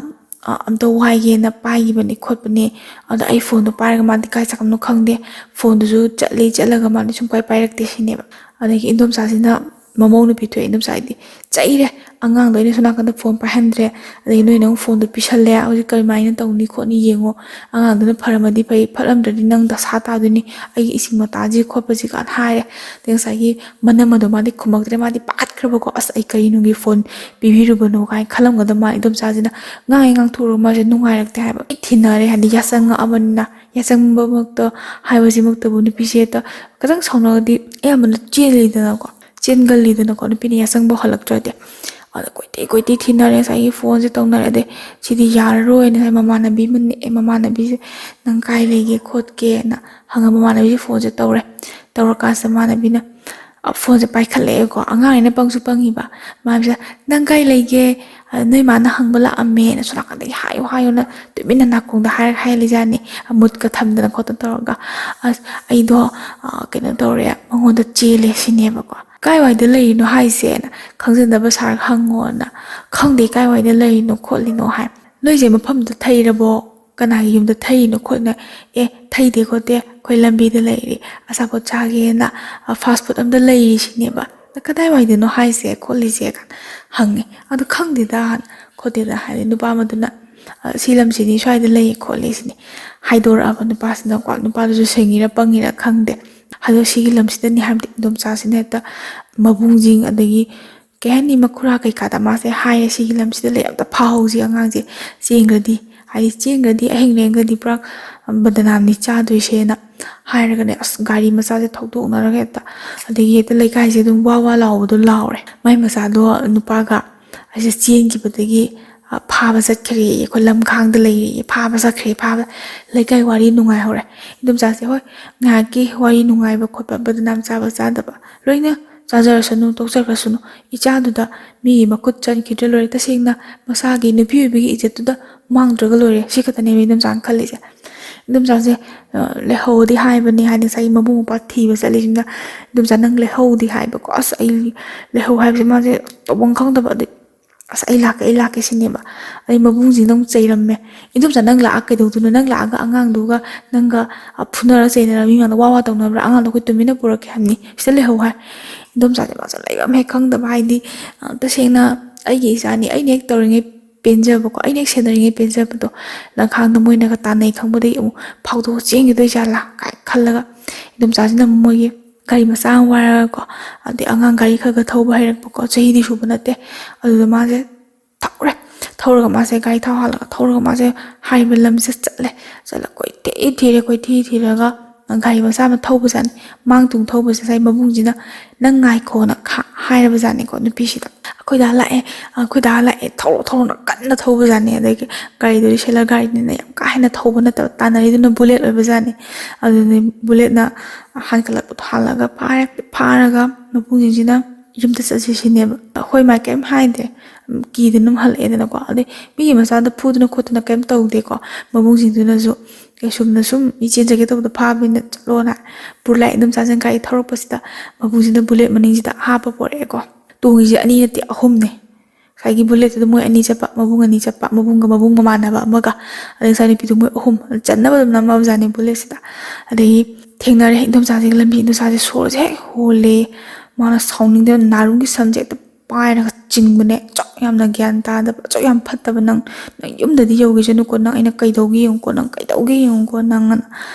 ꯑ, ꯑꯝꯇ ꯋꯥꯏꯒꯦꯅ ꯄꯥꯏꯈꯤꯕꯅꯤ ꯈꯣꯠꯄꯅꯤ, ꯑꯗ ꯑꯩ ꯐꯣꯟꯗꯣ ꯄꯥꯏꯔꯒ ꯃꯥꯗꯤ ꯀꯥꯏ ꯆꯠꯈ꯭ꯔꯕꯅꯣ ꯈꯪꯗꯦ, ꯐꯣꯟꯗꯨꯁꯨ ꯆꯠꯂꯤ ꯆꯠꯂꯒ ꯃꯥꯗꯤ ꯁꯨꯡꯄꯥꯏ ꯄꯥꯏꯔꯛꯇꯦ ꯁꯤꯅꯦꯕ꯫ ꯑꯗꯒꯤ ꯏꯟꯗꯣꯝꯆꯥꯁꯤꯅ ꯃꯃꯧ ꯅꯨꯄꯤ ꯊꯣꯛꯑꯦ, ꯏꯟꯗꯣꯝꯆꯥ ꯍꯥꯏꯗꯤ ꯆꯩꯔꯦ, ꯑꯉꯥꯡꯗꯣ ꯑꯩꯅ ꯁꯣꯝ ꯅꯥꯀꯟꯗ ꯐꯣꯟ ꯄꯥꯏꯍꯟꯗ꯭ꯔꯦ, ꯑꯗꯒꯤ ꯅꯣꯏꯅ ꯑꯃꯨꯛ ꯐꯣꯟꯗꯣ ꯄꯤꯁꯜꯂꯦ, ꯍꯧꯖꯤꯛ ꯀꯔꯝꯍꯥꯏꯅ ꯇꯧꯅꯤ ꯈꯣꯠꯅꯤ ꯌꯦꯡꯉꯣ, ꯑꯉꯥꯡꯗꯨꯅ ꯐꯔꯝꯃꯗꯤ ꯐꯩ, ꯐꯠꯂꯝꯗ꯭ꯔꯗꯤ ꯅꯪ ꯗꯁꯥ ꯇꯥꯗꯣꯏꯅꯤ, ꯑꯩꯒꯤ ꯏꯁꯤꯡ ꯃꯇꯥꯁꯤ ꯈꯣꯠꯄꯁꯤ ꯀꯥꯏꯅ ꯍꯥꯏꯔꯦ꯫ ꯑꯗꯩ ꯉꯁꯥꯏꯒꯤ ꯃꯅꯝ ꯑꯗꯣ ꯃꯥꯗꯤ ꯈꯨꯝꯃꯛꯇ꯭ꯔꯦ, ꯃꯥꯗꯤ ꯄꯥꯈꯠꯈ꯭ꯔꯕꯀꯣ, ꯑꯁ ꯑꯩ ꯀꯔꯤꯅꯨꯡꯒꯤ ꯐꯣꯟ ꯄꯤꯕꯤꯔꯨꯕꯅꯣ ꯀꯥꯏꯅ ꯈꯜꯂꯝꯒꯗꯕ ꯃꯥꯜꯂꯦ꯫ ꯏꯟꯗꯣꯝꯆꯥꯁꯤꯅ ꯉꯥꯡꯉꯦ ꯉꯥꯡꯊꯣꯛꯎꯔꯒ ꯃꯥꯁꯦ ꯅꯨꯡꯉꯥꯏꯔꯛꯇꯦ ꯍꯥꯏꯕ꯫ ꯍꯦꯛ ꯊꯤꯟꯅꯔꯦ, ꯍꯥꯏꯗꯤ ꯌꯥꯆꯪꯉꯛꯑꯕꯅꯤꯅ, ꯌꯥꯆꯪꯕꯃꯛꯇ ꯍꯥꯏꯕꯁꯤꯃꯛꯇꯕꯨ ꯅꯨꯄꯤꯁꯦ ꯍꯦꯛꯇ ꯈꯤꯇꯪ ꯁꯥꯎꯅꯔꯗꯤ ꯑꯌꯥꯝꯕꯅ ꯆꯦꯜꯂꯤꯗꯅꯀꯣ, ꯆꯦꯟꯒꯜꯂꯤꯗꯅꯀꯣ, ꯅꯨꯄꯤꯅ ꯌꯥꯆꯪꯕ ꯍꯜꯂꯛꯇ꯭ꯔꯗꯤ꯫ ꯑꯗ ꯀꯣꯏꯇꯤ ꯀꯣꯏꯇꯤ ꯊꯤꯅꯔꯦ, ꯉꯁꯥꯏꯒꯤ ꯐꯣꯟꯁꯦ ꯇꯧꯅꯔꯦ꯫ ꯑꯗꯩ ꯁꯤꯗꯤ ꯌꯥꯔꯔꯣꯏꯅ ꯉꯁꯥꯏ ꯃꯃꯥꯟꯅꯕꯤ ꯑꯃ ꯅꯦꯛꯑꯦ, ꯃꯃꯥꯟꯅꯕꯤꯁꯦ ꯅꯪ ꯀꯥꯏ ꯂꯩꯒꯦ ꯈꯣꯠꯀꯦꯅ ꯍꯪꯉ ꯃꯃꯥꯟꯅꯕꯤꯁꯦ ꯐꯣꯟꯁꯦ ꯇꯧꯔꯦ꯫ ꯇꯧꯔꯀꯥꯟꯁꯤꯗ ꯃꯃꯥꯟꯅꯕꯤꯅ, ꯑ, ꯐꯣꯟꯁꯦ ꯄꯥꯏꯈꯠꯂꯛꯑꯦꯀꯣ, ꯑꯉꯥꯡꯅꯤꯅ ꯄꯪꯁꯨ ꯄꯪꯉꯤꯕ꯫ ꯃꯥꯁꯦ ꯅꯪ ꯀꯥꯏ ꯂꯩꯒꯦ? ꯑ, ꯅꯣꯏ ꯃꯥꯅ ꯍꯪꯕ ꯂꯥꯛꯑꯝꯃꯦꯅ ꯁꯣꯝ ꯅꯥꯀꯟꯗꯒꯤ ꯍꯥꯏꯌꯨ ꯍꯥꯏꯌꯨꯅ ꯇꯨꯃꯤꯟꯅ ꯅꯥꯀꯣꯡꯗ ꯍꯥꯏꯔ ꯍꯥꯏꯍꯜꯂꯤꯖꯥꯠꯅꯤ꯫ ꯃꯨꯠꯀ ꯊꯝꯗꯅ ꯈꯣꯠꯇꯅ ꯇꯧꯔꯒ, ꯑꯁ ꯑꯩꯗꯣ, ꯑ, ꯀꯩꯅꯣ ꯇꯧꯔꯦ, ꯃꯉꯣꯟꯗ ꯆꯦꯜꯂꯦ ꯁꯤꯅꯦꯕꯀꯣ꯫ ꯀꯥꯏꯋꯥꯏꯗ ꯂꯩꯔꯤꯅꯣ ꯍꯥꯏꯁꯦꯅ ꯈꯪꯖꯗꯕ ꯁꯥꯔꯒ ꯍꯪꯉꯣꯅ꯫ ꯈꯪꯗꯦ ꯀꯥꯏꯋꯥꯏꯗ ꯂꯩꯔꯤꯅꯣ ꯈꯣꯠꯂꯤꯅꯣ ꯍꯥꯏ꯫ ꯅꯣꯏꯁꯦ ꯃꯐꯝꯗ ꯊꯩꯔꯕꯣ? ꯀꯅꯥꯒꯤ ꯌꯨꯝꯗ ꯊꯩꯔꯤꯅꯣ ꯈꯣꯠꯂꯤꯅꯣ? ꯑꯦ, ꯊꯩꯗꯦ ꯈꯣꯠꯇꯦ, ꯑꯩꯈꯣꯏ ꯂꯝꯕꯤꯗ ꯂꯩꯔꯤ, ꯑꯆꯥꯄꯣꯠ ꯆꯥꯒꯦꯅ, ꯑ, fast food ꯑꯝꯗ ꯂꯩꯔꯤ ꯁꯤꯅꯦꯕ꯫ "ꯅ ꯀꯗꯥꯏꯋꯥꯏꯗꯅꯣ ꯍꯥꯏꯁꯦ ꯈꯣꯠꯂꯤꯁꯦ?" ꯀꯥꯏꯅ ꯍꯪꯉꯦ꯫ ꯑꯗꯣ "ꯈꯪꯗꯦꯗ ꯈꯣꯠꯇꯦꯗ" ꯍꯥꯏꯗꯤ ꯅꯨꯄꯥ ꯑꯃꯗꯨꯅ ꯁꯤ ꯂꯝꯁꯤꯗꯤ ꯁ꯭ꯋꯥꯏꯗ ꯂꯩ ꯈꯣꯠꯂꯤ ꯁꯤꯅꯤ ꯍꯥꯏꯗꯣꯔꯛꯑꯕ ꯅꯨꯄꯥꯁꯤꯅꯀꯣ꯫ ꯅꯨꯄꯥꯗꯨꯁꯨ ꯁꯦꯡꯉꯤꯔ ꯄꯪꯉꯤꯔ ꯈꯪꯗꯦ꯫ ꯑꯗꯣ ꯁꯤꯒꯤ ꯂꯝꯁꯤꯗꯅꯤ ꯍꯥꯏꯕꯗꯤ ꯏꯟꯗꯣꯝꯆꯥꯁꯤꯅ ꯍꯦꯛꯇ ꯃꯕꯨꯡꯁꯤꯡ, ꯑꯗꯒꯤ ꯀꯩ ꯍꯥꯏꯅꯤ, ꯃꯈꯨꯔꯥ ꯀꯩꯀꯥꯗ ꯃꯥꯁꯦ ꯍꯥꯏꯔꯦ, "ꯁꯤꯒꯤ ꯂꯝꯁꯤꯗ ꯂꯩ, ꯑꯝꯇ ꯐꯥꯍꯧꯁꯤ ꯑꯉꯥꯡꯁꯦ, ꯆꯦꯟꯈ꯭ꯔꯗꯤ, ꯍꯥꯏꯗꯤ ꯆꯦꯟꯈ꯭ꯔꯗꯤ ꯑꯍꯤꯡ ꯂꯦꯡꯈ꯭ꯔꯗꯤ ꯄꯨꯔꯥ ꯕꯗꯅꯥꯝꯅꯤ ꯆꯥꯗꯣꯏꯁꯦꯅ" ꯍꯥꯏꯔꯒꯅꯦ, ꯑꯁ, ꯒꯥꯔꯤ ꯃꯆꯥꯁꯦ ꯊꯧꯗꯣꯛꯅꯔꯒ ꯍꯦꯛꯇ, ꯑꯗꯒꯤ ꯍꯦꯛꯇ ꯂꯩꯀꯥꯏꯁꯦ ꯑꯗꯨꯝ ꯋꯥ ꯋꯥ ꯂꯥꯎꯕꯗꯣ ꯂꯥꯎꯔꯦ꯫ ꯃꯥꯏ ꯃꯆꯥꯗꯣ ꯅꯨꯄꯥꯒ ꯑꯩꯁꯦ ꯆꯦꯟꯈꯤꯕꯗꯒꯤ, ꯑ, ꯐꯥꯕ ꯆꯠꯈ꯭ꯔꯦ, ꯑꯩꯈꯣꯏ ꯂꯝꯈꯥꯡꯗ ꯂꯩꯔꯦ, ꯐꯥꯕ ꯆꯠꯈ꯭ꯔꯦ, ꯐꯥꯕ꯫ ꯂꯩꯀꯥꯏ ꯋꯥꯔꯤ ꯅꯨꯡꯉꯥꯏꯍꯧꯔꯦ꯫ ꯏꯟꯗꯣꯝꯆꯥꯁꯦ, ꯍꯣꯏ, ꯉꯥꯏꯍꯥꯛꯀꯤ ꯋꯥꯔꯤ ꯅꯨꯡꯉꯥꯏꯕ ꯈꯣꯠꯄ, ꯕꯗꯅꯥꯝ ꯆꯥꯕ ꯆꯥꯗꯕ ꯂꯣꯏꯅ ꯆꯥꯖꯔꯁꯅꯨ, ꯇꯣꯛꯆꯈ꯭ꯔꯁꯅꯨ, ꯏꯆꯥꯗꯨꯗ ꯃꯤꯒꯤ ꯃꯈꯨꯠ ꯆꯟꯈꯤꯗ꯭ꯔ ꯂꯣꯏꯔꯦ, ꯇꯁꯦꯡꯅ ꯃꯁꯥꯒꯤ ꯅꯨꯄꯤ ꯑꯣꯏꯕꯒꯤ ꯏꯖꯠꯇꯨꯗ ꯃꯥꯡꯗ꯭ꯔꯒ ꯂꯣꯏꯔꯦ, ꯁꯤ ꯈꯛꯇꯅꯦꯕ ꯏꯟꯗꯣꯝꯆꯥꯅ ꯈꯜꯂꯤꯁꯦ꯫ ꯏꯟꯗꯣꯝꯆꯥꯁꯦ, ꯑ, ꯂꯩꯍꯧꯗꯤ ꯍꯥꯏꯕꯅꯦ, ꯍꯥꯏꯗꯤ ꯉꯁꯥꯏꯒꯤ ꯃꯕꯨꯡ ꯃꯧꯄ꯭ꯋꯥ ꯊꯤꯕ ꯆꯠꯂꯤꯁꯤꯅ, "ꯏꯟꯗꯣꯝꯆꯥ, ꯅꯪ ꯂꯩꯍꯧꯗꯤ ꯍꯥꯏꯕꯀꯣ, ꯑꯁ, ꯑꯩ ꯂꯩꯍꯧ ꯍꯥꯏꯕꯁꯦ ꯃꯥꯁꯦ ꯇꯧꯐꯝ ꯈꯪꯗꯕ, ꯑꯗꯩ, ꯑꯁ, ꯑꯩ ꯂꯥꯛꯀꯦ, ꯑꯩ ꯂꯥꯛꯀꯦ ꯁꯤꯅꯦꯕ꯫ ꯑꯗꯩ ꯃꯕꯨꯡꯁꯤꯅ ꯑꯃꯨꯛ ꯆꯩꯔꯝꯃꯦ, "ꯏꯟꯗꯣꯝꯆꯥ, ꯅꯪ ꯂꯥꯛꯑ ꯀꯩꯗꯧꯗꯣꯏꯅꯣ? ꯅꯪ ꯂꯥꯛꯑꯒ ꯑꯉꯥꯡꯗꯨꯒ ꯅꯪꯒ, ꯑ, ꯐꯨꯅꯔ ꯆꯩꯅꯔ ꯃꯤ ꯃꯥꯡꯗ ꯋꯥ ꯋꯥ ꯇꯧꯅꯕ꯭ꯔꯥ? ꯑꯉꯥꯡꯗꯣ ꯑꯩꯈꯣꯏ ꯇꯨꯃꯤꯟꯅ ꯄꯨꯔꯛꯀꯦ ꯍꯥꯏꯕꯅꯤ, ꯁꯤꯗ ꯂꯩꯍꯧ" ꯍꯥꯏ꯫ ꯏꯟꯗꯣꯝꯆꯥꯁꯦ ꯃꯥꯁꯦ ꯂꯩꯐꯝ ꯍꯦꯛ ꯈꯪꯗꯕ, ꯍꯥꯏꯗꯤ, ꯑ, ꯇꯁꯦꯡꯅ ꯑꯩꯒꯤ ꯏꯆꯥꯅꯤ, ꯑꯩꯅ ꯍꯦꯛ ꯇꯧꯔꯤꯉꯩ ꯄꯦꯟꯖꯕꯀꯣ, ꯑꯩꯅ ꯍꯦꯛ ꯁꯦꯟꯅꯔꯤꯉꯩ ꯄꯦꯟꯖꯕꯗꯣ, ꯂꯝꯈꯥꯡꯗ ꯃꯣꯏꯅꯒ ꯇꯥꯟꯅꯩ ꯈꯪꯕꯗꯒꯤ ꯑꯃꯨꯛ ꯐꯥꯎꯗꯣꯛꯑ ꯆꯦꯟꯈꯤꯗꯣꯏ ꯖꯥꯠꯂꯥ ꯀꯥꯏꯅ ꯈꯜꯂꯒ, ꯏꯟꯗꯣꯝꯆꯥꯁꯤꯅ ꯑꯃꯨꯛ ꯃꯣꯏꯒꯤ ꯒꯥꯔꯤ ꯃꯆꯥ ꯑꯃ ꯋꯥꯏꯔꯒꯀꯣ, ꯑꯗꯩ ꯑꯉꯥꯡ ꯒꯥꯔꯤ ꯈꯔ ꯈꯔ ꯊꯧꯕ ꯍꯩꯔꯛꯄꯀꯣ, ꯆꯍꯤꯗꯤ ꯁꯨꯕ ꯅꯠꯇꯦ꯫ ꯑꯗꯨꯗ ꯃꯥꯁꯦ ꯊꯧꯔꯦ꯫ ꯊꯧꯔꯒ ꯃꯥꯁꯦ ꯒꯥꯔꯤ ꯊꯥꯎ ꯍꯥꯜꯂꯒ ꯊꯧꯔꯒ ꯃꯥꯁꯦ ꯍꯥꯏꯔꯤꯕ ꯂꯝꯁꯦ ꯆꯠꯂꯦ꯫ ꯆꯠꯂ ꯀꯣꯏꯊꯤ ꯊꯤꯔꯦ, ꯀꯣꯏꯊꯤ ꯊꯤꯔꯒ ꯒꯥꯔꯤ ꯃꯆꯥ ꯑꯃ ꯊꯧꯕꯖꯥꯠꯅꯤ꯫ ꯃꯥꯡ ꯇꯨꯡ ꯊꯧꯕꯁꯦ ꯉꯁꯥꯏ ꯃꯕꯨꯡꯁꯤꯅ, "ꯅꯪ ꯉꯥꯏꯈꯣꯅ" ꯈꯥ-, ꯍꯥꯏꯔꯕꯖꯥꯠꯅꯤꯀꯣ ꯅꯨꯄꯤꯁꯤꯗ꯫ "ꯑꯩꯈꯣꯏ ꯗꯥ ꯂꯥꯛꯑꯦ, ꯑꯩꯈꯣꯏ ꯗꯥ ꯂꯥꯛꯑꯦ, ꯊꯧꯔꯣ, ꯊꯧꯔꯣꯅ" ꯀꯟꯅ ꯊꯧꯕꯖꯥꯠꯅꯤ꯫ ꯑꯗꯒꯤ ꯒꯥꯔꯤꯗꯨꯗꯤ ꯁꯦꯂꯔ ꯒꯥꯔꯤꯅꯤꯅ ꯌꯥꯝ ꯀꯥ ꯍꯦꯟꯅ ꯊꯧꯕ ꯅꯠꯇꯕ, ꯇꯥꯟꯅꯔꯤꯗꯨꯅ ꯕꯨꯂꯦꯠ ꯑꯣꯏꯕꯖꯥꯠꯅꯤ꯫ ꯑꯗꯨꯅꯤ ꯕꯨꯂꯦꯠꯅ ꯍꯥꯟꯒꯠꯂꯛꯄꯗꯣ ꯍꯥꯜꯂꯒ ꯐꯥꯔꯦ꯫ ꯐꯥꯔꯒ ꯃꯕꯨꯡꯁꯤꯡꯁꯤꯅ ꯌꯨꯝꯗ ꯆꯠꯁꯤ ꯁꯤꯅꯦꯕ꯫ ꯑꯩꯈꯣꯏ ꯃꯥ ꯀꯩꯝ ꯍꯥꯏꯗꯦ, ꯀꯤꯗꯅ ꯑꯗꯨꯝ ꯍꯜꯂꯛꯑꯦꯗꯅꯀꯣ꯫ ꯑꯗꯩ ꯃꯤꯒꯤ ꯃꯆꯥꯗ ꯐꯨꯗꯅ ꯈꯣꯠꯇꯅ ꯀꯩꯝ ꯇꯧꯗꯦꯀꯣ꯫ ꯃꯕꯨꯡꯁꯤꯡꯗꯨꯅꯁꯨ ꯀꯩꯁꯨꯝꯅ ꯁꯨꯝ ꯏ ꯆꯦꯟꯖꯒꯦ ꯇꯧꯕꯗ ꯐꯥꯕꯅꯤꯅ ꯆꯠꯂꯣꯅ ꯄꯨꯔ ꯂꯥꯛꯑꯦ꯫ ꯏꯟꯗꯣꯝꯆꯥꯁꯤꯅ ꯒꯥꯔꯤ ꯊꯧꯔꯛꯄꯁꯤꯗ ꯃꯕꯨꯡꯁꯤꯅ ꯕꯨꯂꯦꯠ ꯃꯅꯤꯡꯁꯤꯗ ꯍꯥꯞꯄ ꯄꯣꯔꯛꯑꯦꯀꯣ꯫ ꯇꯣꯡꯉꯤꯁꯦ ꯑꯅꯤ ꯅꯠꯇꯦ, ꯑꯍꯨꯝꯅꯦ꯫ ꯉꯁꯥꯏꯒꯤ ꯕꯨꯂꯦꯠꯇꯨꯗ ꯃꯣꯏ ꯑꯅꯤ ꯆꯠꯄ, ꯃꯕꯨꯡ ꯑꯅꯤ ꯆꯠꯄ, ꯃꯕꯨꯡꯒ ꯃꯕꯨꯡ ꯃꯃꯥꯟꯅꯕ ꯑꯃꯒ, ꯑꯗꯩ ꯉꯁꯥꯏ ꯅꯨꯄꯤꯗꯨ, ꯃꯣꯏ ꯑꯍꯨꯝ ꯆꯟꯅꯕ ꯑꯗꯨꯝ ꯅꯝꯃꯕꯖꯥꯠꯅꯤ ꯕꯨꯂꯦꯠꯁꯤꯗ꯫ ꯑꯗꯒꯤ ꯊꯦꯡꯅꯔꯦ ꯏꯟꯗꯣꯝꯆꯥꯁꯤꯒ ꯂꯝꯕꯤ, ꯏꯟꯗꯣꯝꯆꯥꯁꯦ ꯁꯣꯔꯁꯦ ꯍꯦꯛ ꯍꯣꯜꯂꯦ꯫ ꯃꯥꯅ ꯁꯥꯎꯅꯤꯡꯗꯅ ꯅꯥꯔꯨꯝꯒꯤ ꯁꯝꯁꯦ ꯍꯦꯛꯇ ꯄꯥꯏꯔꯒ ꯆꯤꯡꯕꯅꯦ꯫ "ꯑꯁꯨꯛ ꯌꯥꯝꯅ ꯒ꯭ꯌꯥꯟ ꯇꯥꯗꯕ, ꯑꯁꯨꯛ ꯌꯥꯝ ꯐꯠꯇꯕ ꯅꯪ, ꯅꯪ ꯌꯨꯝꯗꯗꯤ ꯌꯧꯈꯤꯁꯅꯨꯀꯣ, ꯅꯪ ꯑꯩꯅ ꯀꯩꯗꯧꯒꯦ ꯌꯦꯡꯉꯨꯀꯣ, ꯅꯪ ꯀꯩꯗꯧꯒꯦ ꯌꯦꯡꯉꯨꯀꯣ ꯅꯪ" ꯑꯅ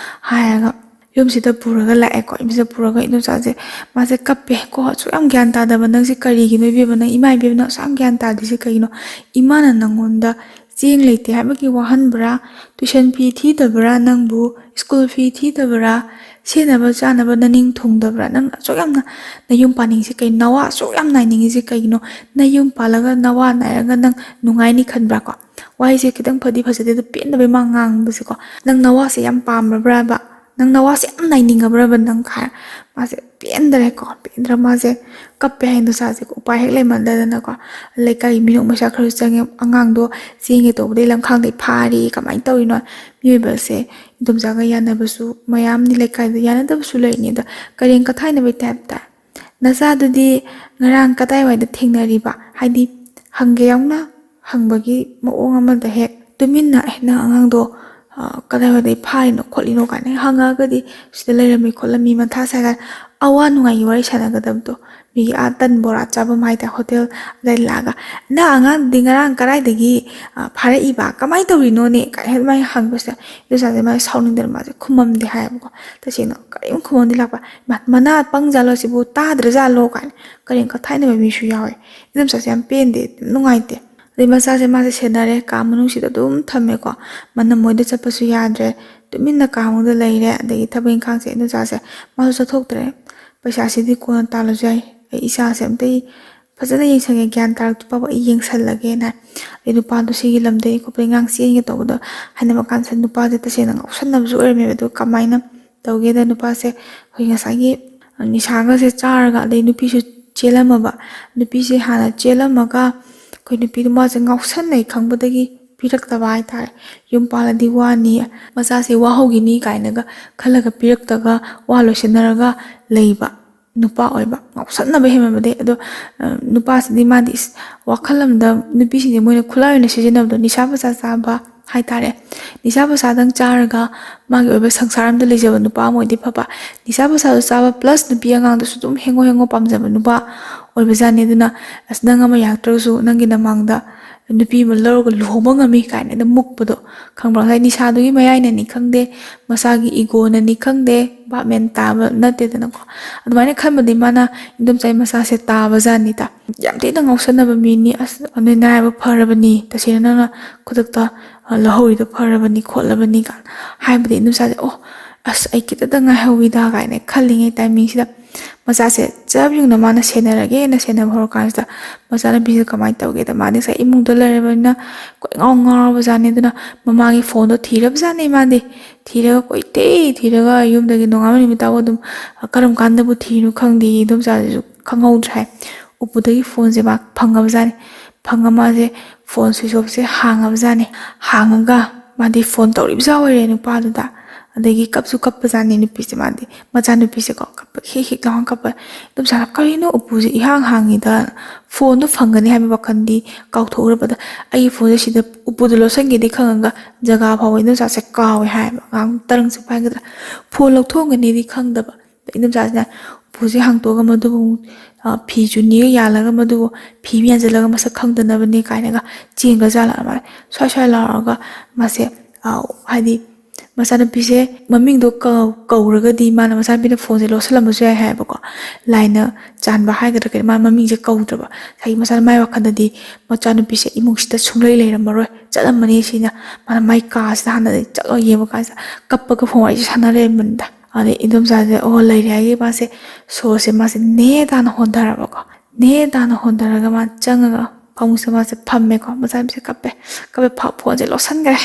ꯍꯥꯏꯔꯒ ꯌꯨꯝꯁꯤꯗ ꯄꯨꯔꯒ ꯂꯥꯛꯑꯦꯀꯣ꯫ ꯌꯨꯝꯁꯤꯗ ꯄꯨꯔꯒ ꯏꯗꯣꯝꯆꯥꯁꯦ, ꯃꯥꯁꯦ ꯀꯞꯄꯦ ꯀꯣ꯫ "ꯑꯁꯨꯛ ꯌꯥꯝ ꯒ꯭ꯌꯥꯟ ꯇꯥꯗꯕ ꯅꯪꯁꯦ ꯀꯔꯤꯒꯤꯅꯣ ꯏꯕꯦꯝꯃ? ꯅꯪ ꯏꯃꯥ ꯏꯕꯦꯝꯃ, ꯅꯪ ꯑꯁꯨꯛ ꯌꯥꯝ ꯒ꯭ꯌꯥꯟ ꯇꯥꯗ꯭ꯔꯤꯁꯦ ꯀꯩꯒꯤꯅꯣ? ꯏꯃꯥꯅ ꯅꯪꯉꯣꯟꯗ ꯆꯦꯡ ꯂꯩꯇꯦ ꯍꯥꯏꯕꯒꯤ ꯋꯥꯍꯟꯕ꯭ꯔꯥ? Tuition fee ꯊꯤꯗꯕ꯭ꯔꯥ? ꯅꯪꯕꯨ ꯁ꯭ꯀꯨꯜ ꯐꯤ ꯊꯤꯗꯕ꯭ꯔꯥ? ꯁꯦꯠꯅꯕ ꯆꯥꯅꯕ ꯅꯅꯤꯡ ꯊꯨꯡꯗꯕ꯭ꯔꯥ? ꯅꯪ ꯑꯁꯨꯛ ꯌꯥꯝꯅ ꯅꯌꯨꯝ ꯄꯥꯅꯤꯡꯉꯤꯁꯦ ꯀꯩ? ꯅꯋꯥ ꯑꯁꯨꯛ ꯌꯥꯝ ꯅꯥꯏꯅꯤꯡꯉꯤꯁꯦ ꯀꯩꯒꯤꯅꯣ? ꯅꯌꯨꯝ ꯄꯥꯜꯂꯒ ꯅꯋꯥ ꯅꯥꯏꯔꯒ ꯅꯪ ꯅꯨꯡꯉꯥꯏꯅꯤ ꯈꯟꯕ꯭ꯔꯥ?" ꯀꯣ꯫ ꯋꯥꯍꯩꯁꯦ ꯈꯤꯇꯪ ꯐꯗꯤ ꯐꯖꯗꯦ, ꯑꯗꯨ ꯄꯦꯟꯗꯕꯩ ꯃꯥ ꯉꯥꯡꯕꯁꯦꯀꯣ꯫ "ꯅꯪ ꯅꯋꯥꯁꯦ ꯌꯥꯝ ꯄꯥꯝꯃꯕ꯭ꯔꯕ? ꯅꯪ ꯅꯋꯥꯁꯦ ꯌꯥꯝ ꯅꯥꯏꯅꯤꯡꯉꯕ꯭ꯔꯕ ꯅꯪ?" ꯍꯥꯏꯔ ꯃꯥꯁꯦ ꯄꯦꯟꯗꯔꯦꯀꯣ꯫ ꯄꯦꯟꯗ꯭ꯔ ꯃꯥꯁꯦ ꯀꯞꯄꯦ ꯍꯥꯏ ꯏꯗꯣꯝꯆꯥꯁꯦꯀꯣ꯫ ꯎꯄꯥꯏ ꯍꯦꯛ ꯂꯩꯃꯟꯗꯗꯅꯀꯣ, ꯂꯩꯀꯥꯏꯒꯤ ꯃꯤꯅꯣꯛ ꯃꯩꯁꯥ ꯈꯔꯁꯨ ꯆꯪꯉꯦ꯫ ꯑꯉꯥꯡꯗꯣ ꯆꯦꯟꯒꯦ ꯇꯧꯕꯗꯩ ꯂꯝꯈꯥꯡꯗꯩ ꯐꯥꯔꯤ, ꯀꯃꯥꯏꯅ ꯇꯧꯔꯤꯅꯣ? ꯃꯤꯑꯣꯏꯕꯁꯦ ꯏꯗꯣꯝꯆꯥꯒ ꯌꯥꯅꯕꯁꯨ ꯃꯌꯥꯝꯅꯤ, ꯂꯩꯀꯥꯏꯗ ꯌꯥꯅꯗꯕꯁꯨ ꯂꯩꯔꯤꯅꯤ꯫ ꯑꯗ ꯀꯔꯦꯝ ꯀꯊꯥꯏꯅꯕꯩ ꯇꯥꯏꯞꯇ, "ꯅꯆꯥꯗꯨꯗꯤ ꯉꯔꯥꯡ ꯀꯗꯥꯏꯋꯥꯏꯗ ꯊꯦꯡꯅꯔꯤꯕ?" ꯍꯥꯏꯗꯤ ꯍꯪꯒꯦ ꯌꯥꯎꯅ ꯍꯪꯕꯒꯤ ꯃꯑꯣꯡ ꯑꯃꯗ ꯍꯦꯛ ꯇꯨꯃꯤꯟꯅ, "ꯑꯦ, ꯅꯪ ꯑꯉꯥꯡꯗꯣ, ꯑ, ꯀꯗꯥꯏꯋꯥꯏꯗꯩ ꯐꯥꯔꯤꯅꯣ ꯈꯣꯠꯂꯤꯅꯣ?" ꯀꯥꯏꯅ ꯍꯪꯉꯛꯑꯒꯗꯤ, "ꯁꯤꯗ ꯂꯩꯔꯝꯃꯤ ꯈꯣꯠꯂꯝꯃꯤ ꯃꯊꯥ ꯁꯥꯏ" ꯀꯥꯏꯅ ꯑꯋꯥ ꯅꯨꯡꯉꯥꯏꯒꯤ ꯋꯥꯔꯤ ꯁꯥꯟꯅꯒꯗꯕꯗꯣ꯫ ꯃꯤꯒꯤ ꯑꯥ ꯇꯟ ꯕꯣꯔꯥ ꯆꯥꯐꯝ ꯍꯥꯏꯇꯥꯔꯦ, ꯍꯣꯇꯦꯜ ꯑꯗꯥꯏ ꯂꯥꯛꯑꯒ, "ꯅꯪ ꯑꯉꯥꯡꯗꯤ ꯉꯔꯥꯡ ꯀꯗꯥꯏꯗꯒꯤ, ꯑ, ꯐꯥꯔꯛꯏꯕ? ꯀꯃꯥꯏꯅ ꯇꯧꯔꯤꯅꯣꯅꯦ?" ꯀꯥꯏꯅ ꯑꯗꯨꯃꯥꯏꯅ ꯍꯪꯕꯁꯤꯗ ꯏꯗꯣꯝꯆꯥꯁꯦ ꯃꯥꯁꯦ ꯁꯥꯎꯅꯤꯡꯗꯅ ꯃꯥꯁꯦ ꯈꯨꯝꯃꯝꯗꯦ ꯍꯥꯏꯌꯦꯕꯀꯣ꯫ ꯇꯁꯦꯡꯅ ꯀꯔꯤꯝ ꯈꯨꯝꯃꯝꯗꯦ ꯂꯥꯛꯄ꯫ "ꯃ-, ꯃꯅꯥ ꯄꯪꯖꯥꯠꯂꯣ ꯁꯤꯕꯨ, ꯇꯥꯗ꯭ꯔꯖꯥꯠꯂꯣ?" ꯀꯥꯏꯅ ꯀꯔꯦꯝ ꯀꯊꯥꯏꯅꯕ ꯃꯤꯁꯨ ꯌꯥꯎꯋꯦ꯫ ꯏꯗꯣꯝꯆꯥꯁꯦ ꯌꯥꯝ ꯄꯦꯟꯗꯦ, ꯅꯨꯡꯉꯥꯏꯇꯦ꯫ ꯑꯗꯩ ꯃꯆꯥꯁꯦ ꯃꯥꯁꯦ ꯁꯦꯟꯅꯔꯦ, ꯀꯥ ꯃꯅꯨꯡꯁꯤꯗ ꯑꯗꯨꯝ ꯊꯝꯃꯦꯀꯣ꯫ ꯃꯅꯝ ꯃꯣꯏꯗ ꯆꯠꯄꯁꯨ ꯌꯥꯗ꯭ꯔꯦ, ꯇꯨꯃꯤꯟꯅ ꯀꯥ ꯃꯅꯨꯡꯗ ꯂꯩꯔꯦ꯫ ꯑꯗꯒꯤ ꯊꯕꯛ ꯏꯪꯈꯥꯡꯁꯦ ꯏꯗꯣꯝꯆꯥꯁꯦ ꯃꯥꯁꯨ ꯆꯠꯊꯣꯛꯇ꯭ꯔꯦ꯫ "ꯄꯩꯁꯥꯁꯤꯗꯤ ꯀꯣꯟꯅ ꯇꯥꯜꯂꯁꯨ ꯌꯥꯏ, ꯑꯩ ꯏꯆꯥꯁꯦ ꯑꯝꯇ ꯐꯖꯅ ꯌꯦꯡꯁꯟꯒꯦ, ꯒ꯭ꯌꯥꯟ ꯇꯥꯔꯛꯇ꯭ꯔꯤ ꯐꯥꯎꯕ ꯑꯩ ꯌꯦꯡꯁꯜꯂꯒꯦꯅ" ꯍꯥꯏ꯫ ꯑꯗꯩ ꯅꯨꯄꯥꯗꯣ ꯁꯤꯒꯤ ꯂꯝꯗꯒꯤ ꯈꯣꯠꯄꯗꯒꯤ ꯉꯥꯡ ꯆꯦꯟꯒꯦ ꯇꯧꯕꯗꯣ ꯍꯥꯏꯅꯕ ꯀꯥꯟꯁꯤꯗ ꯅꯨꯄꯥꯁꯦ ꯇꯁꯦꯡꯅ ꯉꯥꯎꯁꯟꯅꯕꯁꯨ ꯑꯣꯏꯔꯝꯃꯦꯕ꯫ ꯑꯗꯨꯒ ꯀꯃꯥꯏꯅ ꯇꯧꯒꯦꯗ, ꯅꯨꯄꯥꯁꯦ ꯑꯩꯈꯣꯏ ꯉꯁꯥꯏꯒꯤ ꯅꯤꯁꯥꯒꯁꯦ ꯆꯥꯔꯒ, ꯑꯗꯩ ꯅꯨꯄꯤꯁꯨ ꯆꯦꯜꯂꯝꯃꯕ, ꯅꯨꯄꯤꯁꯦ ꯍꯥꯟꯅ ꯆꯦꯜꯂꯝꯃꯒ ꯑꯩꯈꯣꯏ ꯅꯨꯄꯤꯗꯣ ꯃꯥꯁꯦ ꯉꯥꯎꯁꯟꯅꯩ ꯈꯪꯕꯗꯒꯤ ꯄꯤꯔꯛꯇꯕ ꯍꯥꯏꯇꯥꯔꯦ꯫ "ꯌꯨꯝ ꯄꯥꯜꯂꯗꯤ ꯋꯥꯅꯤ, ꯃꯆꯥꯁꯦ ꯋꯥꯍꯧꯈꯤꯅꯤ" ꯀꯥꯏꯅꯒ ꯈꯜꯂꯒ ꯄꯤꯔꯛꯇꯒ ꯋꯥ ꯂꯣꯏꯁꯤꯟꯅꯔꯒ ꯂꯩꯕ ꯅꯨꯄꯥ ꯑꯣꯏꯕ, ꯉꯥꯎꯁꯟꯅꯕ ꯍꯦꯟꯃꯟꯕꯗꯩ꯫ ꯑꯗꯣ, ꯑ, ꯅꯨꯄꯥꯁꯤꯗꯤ ꯃꯥꯗꯤ ꯏꯁ-, ꯋꯥꯈꯜ ꯑꯃꯗ ꯅꯨꯄꯤꯁꯤꯡꯁꯦ ꯃꯣꯏꯅ ꯈꯨꯠꯂꯥꯏ ꯑꯣꯏꯅ ꯁꯤꯖꯤꯟꯅꯕꯗꯣ, ꯅꯤꯁꯥ ꯄꯩꯁꯥ ꯆꯥꯕ ꯍꯥꯏꯇꯥꯔꯦ꯫ ꯅꯤꯁꯥ ꯄꯩꯁꯥꯗꯪ ꯆꯥꯔꯒ ꯃꯥꯒꯤ ꯑꯣꯏꯕ ꯁꯪꯁꯥꯔ ꯑꯃꯗ ꯂꯩꯖꯕ ꯅꯨꯄꯥ ꯑꯃ ꯑꯣꯏꯗꯤ ꯐꯕ꯫ ꯅꯤꯁꯥ ꯄꯩꯁꯥꯁꯨ ꯆꯥꯕ plus ꯅꯨꯄꯤ ꯑꯉꯥꯡꯗꯁꯨ ꯑꯗꯨꯝ ꯍꯦꯡꯉꯣ ꯍꯦꯡꯉꯣ ꯄꯥꯝꯖꯕ ꯅꯨꯄꯥ ꯑꯣꯏꯕꯖꯥꯠꯅꯤ꯫ ꯑꯗꯨꯅ "ꯑꯁ, ꯅꯪ ꯑꯃ ꯌꯥꯔꯛꯇ꯭ꯔꯒꯁꯨ ꯅꯪꯒꯤ ꯅꯃꯥꯡꯗ ꯅꯨꯄꯤ ꯑꯃ ꯂꯧꯔꯒ ꯂꯨꯍꯣꯡꯕ ꯉꯝꯃꯤ" ꯀꯥꯏꯅ ꯑꯗꯨꯝ ꯃꯨꯛꯄꯗꯣ ꯈꯪꯕ꯭ꯔꯥ? ꯉꯁꯥꯏ ꯅꯤꯁꯥꯗꯨꯒꯤ ꯃꯌꯥꯏꯅꯅꯤ ꯈꯪꯗꯦ, ꯃꯁꯥꯒꯤ ꯏꯒꯣꯅꯅꯤ ꯈꯪꯗꯦ, ꯚꯥꯞ ꯃꯦꯟ ꯇꯥꯕ ꯅꯠꯇꯦꯗꯅꯀꯣ꯫ ꯑꯗꯨꯃꯥꯏꯅ ꯈꯟꯕꯗꯤ ꯃꯥꯅ ꯏꯟꯗꯣꯝꯆꯥꯒꯤ ꯃꯆꯥꯁꯦ ꯇꯥꯕꯖꯥꯠꯅꯤꯗ꯫ "ꯌꯥꯝ ꯊꯤꯅ ꯉꯥꯎꯁꯟꯅꯕ ꯃꯤꯅꯤ, ꯑꯁ, ꯅꯣꯏ ꯅꯔꯥꯏꯕꯛ ꯐꯔꯕꯅꯤ, ꯇꯁꯦꯡꯅ ꯅꯪꯅ ꯈꯨꯗꯛꯇ, ꯑ, ꯂꯧꯍꯧꯔꯤꯗꯣ ꯐꯔꯕꯅꯤ ꯈꯣꯠꯂꯕꯅꯤ" ꯀꯥꯏꯅ ꯍꯥꯏꯕꯗꯤ ꯏꯟꯗꯣꯝꯆꯥꯁꯦ, "ꯑꯣ, ꯑꯁ, ꯑꯩ ꯈꯤꯇꯗ ꯉꯥꯏꯍꯧꯋꯤꯗ" ꯀꯥꯏꯅ ꯈꯜꯂꯤꯉꯩ ꯇꯥꯏꯃꯤꯡꯁꯤꯗ ꯃꯆꯥꯁꯦ ꯆꯞ ꯌꯨꯡꯅ ꯃꯥꯅ ꯁꯦꯟꯅꯔꯒꯦꯅ ꯁꯦꯟꯅꯕ ꯍꯧꯔꯀꯥꯟꯁꯤꯗ ꯃꯆꯥꯅꯨꯄꯤꯁꯦ ꯀꯃꯥꯏꯅ ꯇꯧꯒꯦꯗ, ꯃꯥꯗꯤ ꯉꯁꯥꯏ ꯏꯃꯨꯡꯗ ꯂꯩꯔꯕꯅꯤꯅ ꯀꯣꯏ ꯉꯥꯎ ꯉꯥꯎꯔꯕꯖꯥꯠꯅꯤ꯫ ꯑꯗꯨꯅ ꯃꯃꯥꯒꯤ ꯐꯣꯟꯗꯣ ꯊꯤꯔꯕꯖꯥꯠꯅꯤ꯫ ꯃꯥꯗꯤ ꯊꯤꯔꯒ ꯀꯣꯏꯊꯤ ꯊꯤꯔꯒ ꯌꯨꯝꯗꯒꯤ ꯅꯣꯡꯉꯥꯟꯕ ꯅꯨꯃꯤꯠ ꯇꯥꯕ ꯑꯗꯨꯝ, ꯀꯔꯝ ꯀꯥꯟꯗꯕꯨ ꯊꯤꯔꯤꯅꯣ ꯈꯪꯗꯦ, ꯏꯟꯗꯣꯝꯆꯥꯁꯤꯁꯨ ꯈꯪꯍꯧꯗ꯭ꯔꯦ ꯍꯥꯏ꯫ ꯎꯄꯨꯗꯒꯤ ꯐꯣꯟꯁꯦ ꯃꯥ ꯐꯪꯉꯕꯖꯥꯠꯅꯤ꯫ ꯐꯪꯉ ꯃꯥꯁꯦ ꯐꯣꯟ ꯁ꯭ꯋꯤꯆ ꯑꯣꯐꯁꯦ ꯍꯥꯡꯉꯕꯖꯥꯠꯅꯤ꯫ ꯍꯥꯡꯉꯒ ꯃꯥꯗꯤ ꯐꯣꯟ ꯇꯧꯔꯤꯕꯖꯥ ꯑꯣꯏꯔꯦ ꯅꯨꯄꯥꯗꯨꯗ꯫ ꯑꯗꯒꯤ ꯀꯞꯁꯨ ꯀꯞꯄꯖꯥꯠꯅꯤ ꯅꯨꯄꯤꯁꯦ, ꯃꯥꯗꯤ ꯃꯆꯥꯅꯨꯄꯤꯁꯦꯀꯣ ꯀꯞꯄ ꯍꯤꯛ ꯍꯤꯛ ꯂꯥꯎꯔ ꯀꯞꯄ꯫ ꯏꯟꯗꯣꯝꯆꯥꯅ "ꯀꯔꯤꯅꯣ ꯎꯄꯨꯁꯦ ꯏꯍꯥꯡ ꯍꯥꯡꯉꯤꯗ, ꯐꯣꯟꯗꯣ ꯐꯪꯒꯅꯤ ꯍꯥꯏꯕ ꯋꯥꯈꯜꯗꯤ ꯀꯥꯎꯊꯣꯛꯎꯔꯕꯗ ꯑꯩꯒꯤ ꯐꯣꯟꯁꯦ ꯁꯤꯗ ꯎꯄꯨꯗ ꯂꯣꯠꯁꯟꯒꯦꯗꯤ ꯈꯪꯉꯒ ꯖꯒꯥ ꯐꯥꯎꯕ ꯏꯟꯗꯣꯝꯆꯥꯁꯦ ꯀꯥꯎꯋꯦ" ꯍꯥꯏꯌꯦꯕ꯫ ꯑꯉꯥꯡ ꯇꯔꯪ ꯆꯨꯞꯄ ꯍꯥꯏꯒꯗ꯭ꯔꯥ, ꯐꯣꯟ ꯂꯧꯊꯣꯛꯑꯝꯒꯅꯤꯗꯤ ꯈꯪꯗꯕ꯫ ꯏꯟꯗꯣꯝꯆꯥꯁꯤꯅ ꯎꯄꯨꯁꯦ ꯍꯥꯡꯇꯣꯛꯑꯒ ꯃꯗꯨꯕꯨ, ꯑ, ꯐꯤ ꯆꯨꯅꯤꯒ ꯌꯥꯜꯂꯒ ꯃꯗꯨꯕꯨ ꯐꯤ ꯑꯃ ꯌꯥꯟꯁꯤꯜꯂꯒ ꯃꯁꯛ ꯈꯪꯗꯅꯕꯅꯦ ꯀꯥꯏꯅꯒ ꯆꯦꯟꯈ꯭ꯔꯖꯥꯠꯂ꯫ ꯑꯗꯨꯃꯥꯏꯅ ꯁ꯭ꯋꯥꯏ ꯁ꯭ꯋꯥꯏ ꯂꯥꯎꯔꯒ ꯃꯥꯁꯦ, ꯑ, ꯍꯥꯏꯗꯤ ꯃꯆꯥꯅꯨꯄꯤꯁꯦ ꯃꯃꯤꯡꯗꯣ ꯀꯧ-, ꯀꯧꯔꯒꯗꯤ ꯃꯥꯅ ꯃꯆꯥꯅꯨꯄꯤꯅ ꯐꯣꯟꯁꯦ ꯂꯣꯠꯁꯤꯜꯂꯝꯕꯁꯨ ꯌꯥꯏ ꯍꯥꯏꯌꯦꯕꯀꯣ꯫ ꯂꯥꯏꯅ ꯆꯥꯟꯕ ꯍꯥꯏꯒꯗ꯭ꯔꯥ ꯀꯩꯅꯣ, ꯃꯥ ꯃꯃꯤꯡꯁꯦ ꯀꯧꯗ꯭ꯔꯕ꯫ ꯉꯁꯥꯏꯒꯤ ꯃꯆꯥ-, ꯃꯥꯏ ꯋꯥꯈꯜꯗꯗꯤ ꯃꯆꯥꯅꯨꯄꯤꯁꯦ ꯏꯃꯨꯡꯁꯤꯗ ꯁꯨꯡꯂꯩ ꯂꯩꯔꯝꯃꯔꯣꯏ, ꯆꯠꯂꯝꯃꯅꯤ ꯁꯤꯅ꯫ ꯃꯥꯅ ꯃꯥꯏ ꯀꯥꯁꯤꯗ ꯍꯥꯟꯅ ꯆꯠꯂꯒ ꯌꯦꯡꯕ ꯀꯥꯟꯁꯤꯗ ꯀꯞꯄꯒ ꯐꯣꯟ ꯋꯥꯔꯤꯁꯦ ꯁꯥꯟꯅ ꯂꯩꯔꯝꯕꯅꯤꯗ꯫ ꯑꯗꯩ ꯏꯟꯗꯣꯝꯆꯥꯁꯦ, ꯑꯣ, ꯂꯩꯔꯦ ꯍꯥꯏꯒꯤ ꯃꯥꯁꯦ ꯁꯣꯔꯁꯦ ꯃꯥꯁꯦ ꯅꯦ ꯇꯥꯅ ꯍꯣꯟꯊꯔꯕꯀꯣ꯫ ꯅꯦ ꯇꯥꯅ ꯍꯣꯟꯊꯔꯒ ꯃꯥ ꯆꯪꯉꯒ ꯐꯃꯨꯡꯁꯤꯗ ꯃꯥꯁꯦ ꯐꯝꯃꯦꯀꯣ꯫ ꯃꯆꯥꯅꯨꯄꯤꯁꯦ ꯀꯞꯄꯦ꯫ ꯀꯞꯄꯦ, ꯐ-, ꯐꯣꯟꯁꯦ ꯂꯣꯠꯁꯟꯈ꯭ꯔꯦ꯫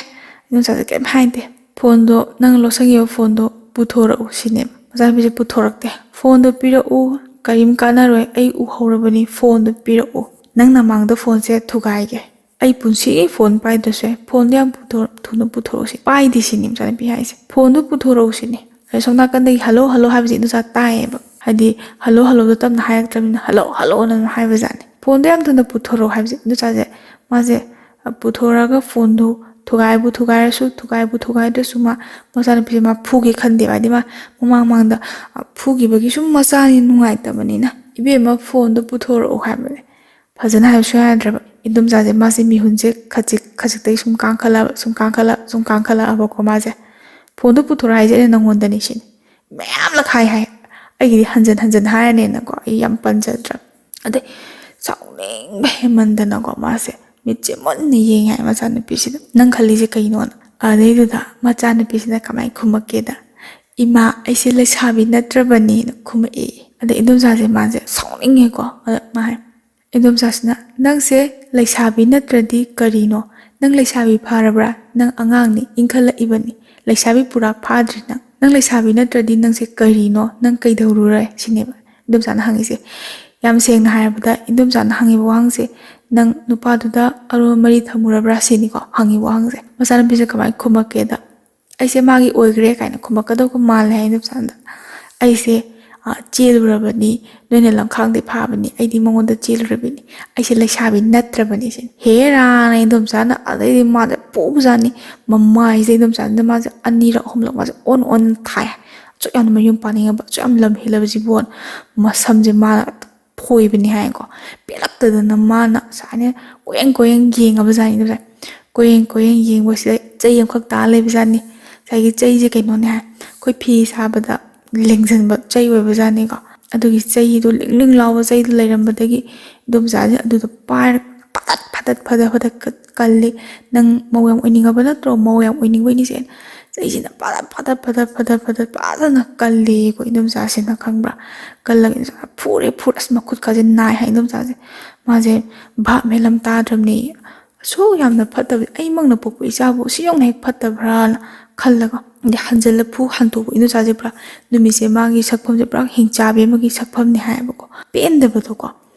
ꯏꯟꯗꯣꯝꯆꯥꯁꯦ ꯀꯩꯝ ꯍꯥꯏꯗꯦ꯫ "ꯐꯣꯟꯗꯣ, ꯅꯪ ꯂꯣꯠꯁꯟꯈꯤꯕ ꯐꯣꯟꯗꯣ ꯄꯨꯊꯣꯔꯛꯎ" ꯁꯤꯅꯦꯕ꯫ ꯃꯆꯥꯅꯨꯄꯤꯁꯦ ꯄꯨꯊꯣꯔꯛꯇꯦ꯫ "ꯐꯣꯟꯗꯣ ꯄꯤꯔꯛꯎ, ꯀꯔꯤꯝ ꯀꯥꯟꯅꯔꯣꯏ, ꯑꯩ ꯎꯍꯧꯔꯕꯅꯤ, ꯐꯣꯟꯗꯣ ꯄꯤꯔꯛꯎ꯫ ꯅꯪ ꯅꯃꯥꯡꯗ ꯐꯣꯟꯁꯦ ꯊꯨꯒꯥꯏꯒꯦ꯫ ꯑꯩ ꯄꯨꯟꯁꯤꯒꯤ ꯐꯣꯟ ꯄꯥꯏꯗ꯭ꯔꯁꯨ ꯌꯥꯏ, ꯐꯣꯟꯗꯣ ꯌꯥꯝ ꯄꯨꯊꯣꯔꯛ-, ꯊꯨꯅ ꯄꯨꯊꯣꯔꯛꯎ" ꯁꯤ꯫ "ꯄꯥꯏꯗꯦ" ꯁꯤꯅꯤ ꯃꯆꯥꯅꯨꯄꯤ ꯍꯥꯏꯁꯦ꯫ "ꯐꯣꯟꯗꯣ ꯄꯨꯊꯣꯔꯛꯎ" ꯁꯤꯅꯤ꯫ ꯑꯗꯩ ꯁꯣꯝ ꯅꯥꯀꯟꯗꯒꯤ "ꯍꯜꯂꯣ, ꯍꯜꯂꯣ" ꯍꯥꯏꯕꯁꯦ ꯏꯟꯗꯣꯝꯆꯥ ꯇꯥꯏꯌꯦꯕ꯫ ꯍꯥꯏꯗꯤ "ꯍꯜꯂꯣ, ꯍꯜꯂꯣꯗꯣ" ꯇꯞꯅ ꯍꯥꯏꯔꯛꯇ꯭ꯔꯕꯅꯤꯅ "ꯍꯜꯂꯣ, ꯍꯜꯂꯣꯅ" ꯑꯗꯨꯝ ꯍꯥꯏꯕꯖꯥꯠꯅꯤ꯫ "ꯐꯣꯟꯗꯣ ꯌꯥꯝ ꯊꯨꯅ ꯄꯨꯊꯣꯔꯛꯑꯣ" ꯍꯥꯏꯕꯁꯦ ꯏꯟꯗꯣꯝꯆꯥꯁꯦ, ꯃꯥꯁꯦ, ꯑ, ꯄꯨꯊꯣꯔꯛꯑꯒ ꯐꯣꯟꯗꯣ ꯊꯨꯒꯥꯏꯕꯨ ꯊꯨꯒꯥꯏꯔꯁꯨ, ꯊꯨꯒꯥꯏꯕꯨ ꯊꯨꯒꯥꯏꯗ꯭ꯔꯁꯨ, ꯃꯥ ꯃꯆꯥꯅꯨꯄꯤꯁꯦ ꯃꯥ ꯐꯨꯒꯦ ꯈꯟꯗꯦꯕ꯫ ꯍꯥꯏꯗꯤ ꯃꯥ ꯃꯃꯥꯡ ꯃꯃꯥꯡꯗ, ꯑ, ꯐꯨꯈꯤꯕꯒꯤ ꯁꯨꯝ ꯃꯆꯥꯅꯤ ꯅꯨꯡꯉꯥꯏꯇꯕꯅꯤꯅ "ꯏꯕꯦꯝꯃ, ꯐꯣꯟꯗꯣ ꯄꯨꯊꯣꯔꯛꯑꯣ" ꯍꯥꯏꯕꯅꯦ꯫ ꯐꯖꯅ ꯍꯥꯏꯕ ꯁꯨꯡꯌꯥ ꯌꯥꯗ꯭ꯔꯕ꯫ ꯏꯟꯗꯣꯝꯆꯥꯁꯦ, ꯃꯥꯁꯦ ꯃꯤꯍꯨꯟꯁꯦ ꯈꯖꯤꯛ ꯈꯖꯤꯛꯇꯒꯤ ꯁꯨꯝ ꯀꯥꯡꯈꯠꯂꯛꯑꯕ, ꯁꯨꯝ ꯀꯥꯡꯈꯠꯂꯛ ꯁꯨꯝ ꯀꯥꯡꯈꯠꯂꯛꯑꯕꯀꯣ꯫ ꯃꯥꯁꯦ, "ꯐꯣꯟꯗꯣ ꯄꯨꯊꯣꯔꯛꯑꯣ ꯍꯥꯏꯁꯦ ꯑꯩꯅ ꯅꯪꯉꯣꯟꯗꯅꯤ" ꯁꯤꯅꯤ꯫ ꯃꯌꯥꯝꯂꯛ ꯍꯥꯏ ꯍꯥꯏ꯫ ꯑꯩꯒꯤꯗꯤ ꯍꯟꯖꯟ ꯍꯟꯖꯟ ꯍꯥꯏꯔꯅꯦꯅꯀꯣ, ꯑꯩ ꯌꯥꯝ ꯄꯟꯖꯗ꯭ꯔꯕ꯫ ꯑꯗꯩ ꯁꯥꯎꯅꯤꯡꯕ ꯍꯦꯟꯃꯟꯗꯅꯀꯣ, ꯃꯥꯁꯦ ꯃꯤꯠꯁꯦ ꯃꯨꯟꯅ ꯌꯦꯡꯉꯦ ꯍꯥꯏ ꯃꯆꯥꯅꯨꯄꯤꯁꯤꯗ, "ꯅꯪ ꯈꯜꯂꯤꯁꯦ ꯀꯩꯅꯣꯅ?" ꯑꯗꯩꯗꯨꯗ ꯃꯆꯥꯅꯨꯄꯤꯁꯤꯅ ꯀꯃꯥꯏꯅ ꯈꯨꯝꯃꯛꯀꯦꯗ, "ꯏꯃꯥ, ꯑꯩꯁꯦ ꯂꯩꯁꯥꯕꯤ ꯅꯠꯇ꯭ꯔꯕꯅꯤꯅ" ꯈꯨꯝꯃꯛꯑꯦ꯫ ꯑꯗꯩ ꯏꯟꯗꯣꯝꯆꯥꯁꯦ, ꯃꯥꯁꯦ ꯁꯥꯎꯅꯤꯡꯉꯦꯀꯣ꯫ ꯑꯗ ꯃꯥ ꯍꯥꯏ, ꯏꯟꯗꯣꯝꯆꯥꯁꯤꯅ, "ꯅꯪꯁꯦ ꯂꯩꯁꯥꯕꯤ ꯅꯠꯇ꯭ꯔꯗꯤ ꯀꯔꯤꯅꯣ? ꯅꯪ ꯂꯩꯁꯥꯕꯤ ꯐꯥꯔꯕ꯭ꯔꯥ? ꯅꯪ ꯑꯉꯥꯡꯅꯤ, ꯏꯟꯈꯠꯂꯛꯏꯕꯅꯤ, ꯂꯩꯁꯥꯕꯤ ꯄꯨꯔꯥ ꯐꯥꯗ꯭ꯔꯤ ꯅꯪ꯫ ꯅꯪ ꯂꯩꯁꯥꯕꯤ ꯅꯠꯇ꯭ꯔꯗꯤ ꯅꯪꯁꯦ ꯀꯔꯤꯅꯣ? ꯅꯪ ꯀꯩꯗꯧꯔꯨꯔꯦ?" ꯁꯤꯅꯦꯕ ꯏꯟꯗꯣꯝꯆꯥꯅ ꯍꯪꯉꯤꯁꯦ꯫ ꯌꯥꯝ ꯁꯦꯡꯅ ꯍꯥꯏꯔꯕꯗ, ꯏꯟꯗꯣꯝꯆꯥꯅ ꯍꯪꯉꯤꯕ ꯋꯥꯍꯪꯁꯦ, "ꯅꯪ ꯅꯨꯄꯥꯗꯨꯗ ꯑꯔꯣꯟꯕ ꯃꯔꯤ ꯊꯝꯃꯨꯔꯕ꯭ꯔꯥ?" ꯁꯤꯅꯤꯀꯣ ꯍꯪꯉꯤꯕ ꯋꯥꯍꯪꯁꯦ꯫ ꯃꯆꯥꯅꯨꯄꯤꯁꯦ ꯀꯃꯥꯏꯅ ꯈꯨꯝꯃꯛꯀꯦꯗ, "ꯑꯩꯁꯦ ꯃꯥꯒꯤ ꯑꯣꯏꯈ꯭ꯔꯦ" ꯀꯥꯏꯅ ꯈꯨꯝꯃꯛꯀꯗꯧꯕ ꯃꯥꯜꯂꯦ ꯍꯥꯏ ꯏꯟꯗꯣꯝꯆꯥꯗ꯫ "ꯑꯩꯁꯦ, ꯑ, ꯆꯦꯜꯂꯨꯔꯕꯅꯤ, ꯅꯣꯏꯅ ꯂꯝꯈꯥꯡꯗꯩ ꯐꯥꯕꯅꯤ, ꯑꯩꯗꯤ ꯃꯉꯣꯟꯗ ꯆꯦꯜꯂꯨꯔꯕꯅꯤ, ꯑꯩꯁꯦ ꯂꯩꯁꯥꯕꯤ ꯅꯠꯇ꯭ꯔꯕꯅꯤ" ꯁꯤꯅꯤ꯫ ꯍꯦꯔꯥꯅ ꯏꯟꯗꯣꯝꯆꯥꯅ ꯑꯗꯩꯗꯤ ꯃꯥꯁꯦ ꯐꯨꯕꯖꯥꯠꯅꯤ꯫ ꯃꯃꯥꯏꯁꯦ ꯏꯟꯗꯣꯝꯆꯥꯁꯤꯅ ꯃꯥꯁꯦ ꯑꯅꯤꯔꯛ ꯑꯍꯨꯝꯂꯛ ꯃꯥꯁꯦ ꯑꯣꯟ ꯑꯣꯟ ꯊꯥꯏ꯫ "ꯑꯁꯨꯛ ꯌꯥꯝꯅ ꯃꯌꯨꯝ ꯄꯥꯅꯤꯡꯉꯕ, ꯑꯁꯨꯛ ꯌꯥꯝ ꯂꯝ ꯍꯦꯜꯂꯕꯁꯤꯕꯨ" ꯃꯁꯝꯁꯦ ꯃꯥꯅ ꯐꯣꯏꯕꯅꯤ ꯍꯥꯏꯀꯣ꯫ ꯄꯦꯜꯂꯛꯇꯗꯅ ꯃꯥꯅ ꯁꯨꯃꯥꯏꯅ ꯀꯣꯌꯦꯡ ꯀꯣꯌꯦꯡ ꯌꯦꯡꯉꯕꯖꯥꯠꯅꯤ꯫ ꯀꯣꯌꯦꯡ ꯀꯣꯌꯦꯡ ꯌꯦꯡꯕꯁꯤꯗ ꯆꯩ ꯑꯃꯈꯛ ꯇꯥ ꯂꯩꯕꯖꯥꯠꯅꯤ꯫ ꯉꯁꯥꯏꯒꯤ ꯆꯩꯁꯦ ꯀꯩꯅꯣꯅꯦ ꯍꯥꯏ, ꯑꯩꯈꯣꯏ ꯐꯤ ꯁꯥꯕꯗ ꯂꯦꯡꯁꯤꯟꯕ ꯆꯩ ꯑꯣꯏꯕꯖꯥꯠꯅꯤꯀꯣ꯫ ꯑꯗꯨꯒꯤ ꯆꯩꯗꯣ, ꯂꯤꯡ ꯂꯤꯡ ꯂꯥꯎꯕ ꯆꯩꯗꯣ ꯂꯩꯔꯝꯕꯗꯒꯤ ꯏꯟꯗꯣꯝꯆꯥꯁꯦ ꯑꯗꯨꯗꯣ ꯄꯥꯏꯔꯒ ꯐꯗꯠ ꯐꯗꯠ ꯐꯗꯠ ꯐꯗꯠ ꯀ-, ꯀꯜꯂꯤ꯫ "ꯅꯪ ꯃꯧ ꯌꯥꯝ ꯑꯣꯏꯅꯤꯡꯉꯕ ꯅꯠꯇ꯭ꯔꯣ? ꯃꯧ ꯌꯥꯝ ꯑꯣꯏꯅꯤꯡꯕꯩꯅꯤ ꯁꯦ"꯫ ꯆꯩꯁꯤꯅ ꯐꯗꯠ ꯐꯗꯠ ꯐꯗꯠ ꯐꯗꯠ ꯐꯗꯠ ꯐꯖꯅ ꯀꯜꯂꯦꯀꯣ ꯏꯟꯗꯣꯝꯆꯥꯁꯤꯅ, ꯈꯪꯕ꯭ꯔꯥ? ꯀꯜꯂꯒ ꯏꯟꯗꯣꯝꯆꯥ ꯐꯨꯔꯦ ꯐꯨꯔꯦ꯫ ꯑꯁ, ꯃꯈꯨꯠꯀꯥꯁꯦ ꯅꯥꯏ ꯍꯥꯏ ꯏꯟꯗꯣꯝꯆꯥꯁꯦ꯫ ꯃꯥꯁꯦ ꯚꯥꯞ ꯃꯦꯟ ꯑꯃ ꯇꯥꯗ꯭ꯔꯕꯅꯦ꯫ ꯑꯁꯨꯛ ꯌꯥꯝꯅ ꯐꯠꯇꯕ, ꯑꯩꯃꯛꯅ ꯄꯣꯛꯄ ꯏꯆꯥꯕꯨ ꯁꯤ ꯌꯧꯅ ꯍꯦꯛ ꯐꯠꯇꯕ꯭ꯔꯥꯅ ꯈꯜꯂꯒ, ꯑꯗꯩ ꯍꯟꯖꯤꯜꯂ ꯐꯨ ꯍꯟꯇꯣꯛꯄ ꯏꯟꯗꯣꯝꯆꯥꯁꯦ ꯄꯨꯔꯥ ꯅꯨꯃꯤꯠꯁꯦ ꯃꯥꯒꯤ ꯁꯛꯐꯝꯁꯦ ꯄꯨꯔꯥ ꯍꯤꯡꯆꯥꯕꯤ ꯑꯃꯒꯤ ꯁꯛꯐꯝꯅꯦ ꯍꯥꯏꯌꯦꯕꯀꯣ꯫ ꯄꯦꯟꯗꯕꯗꯣꯀꯣ꯫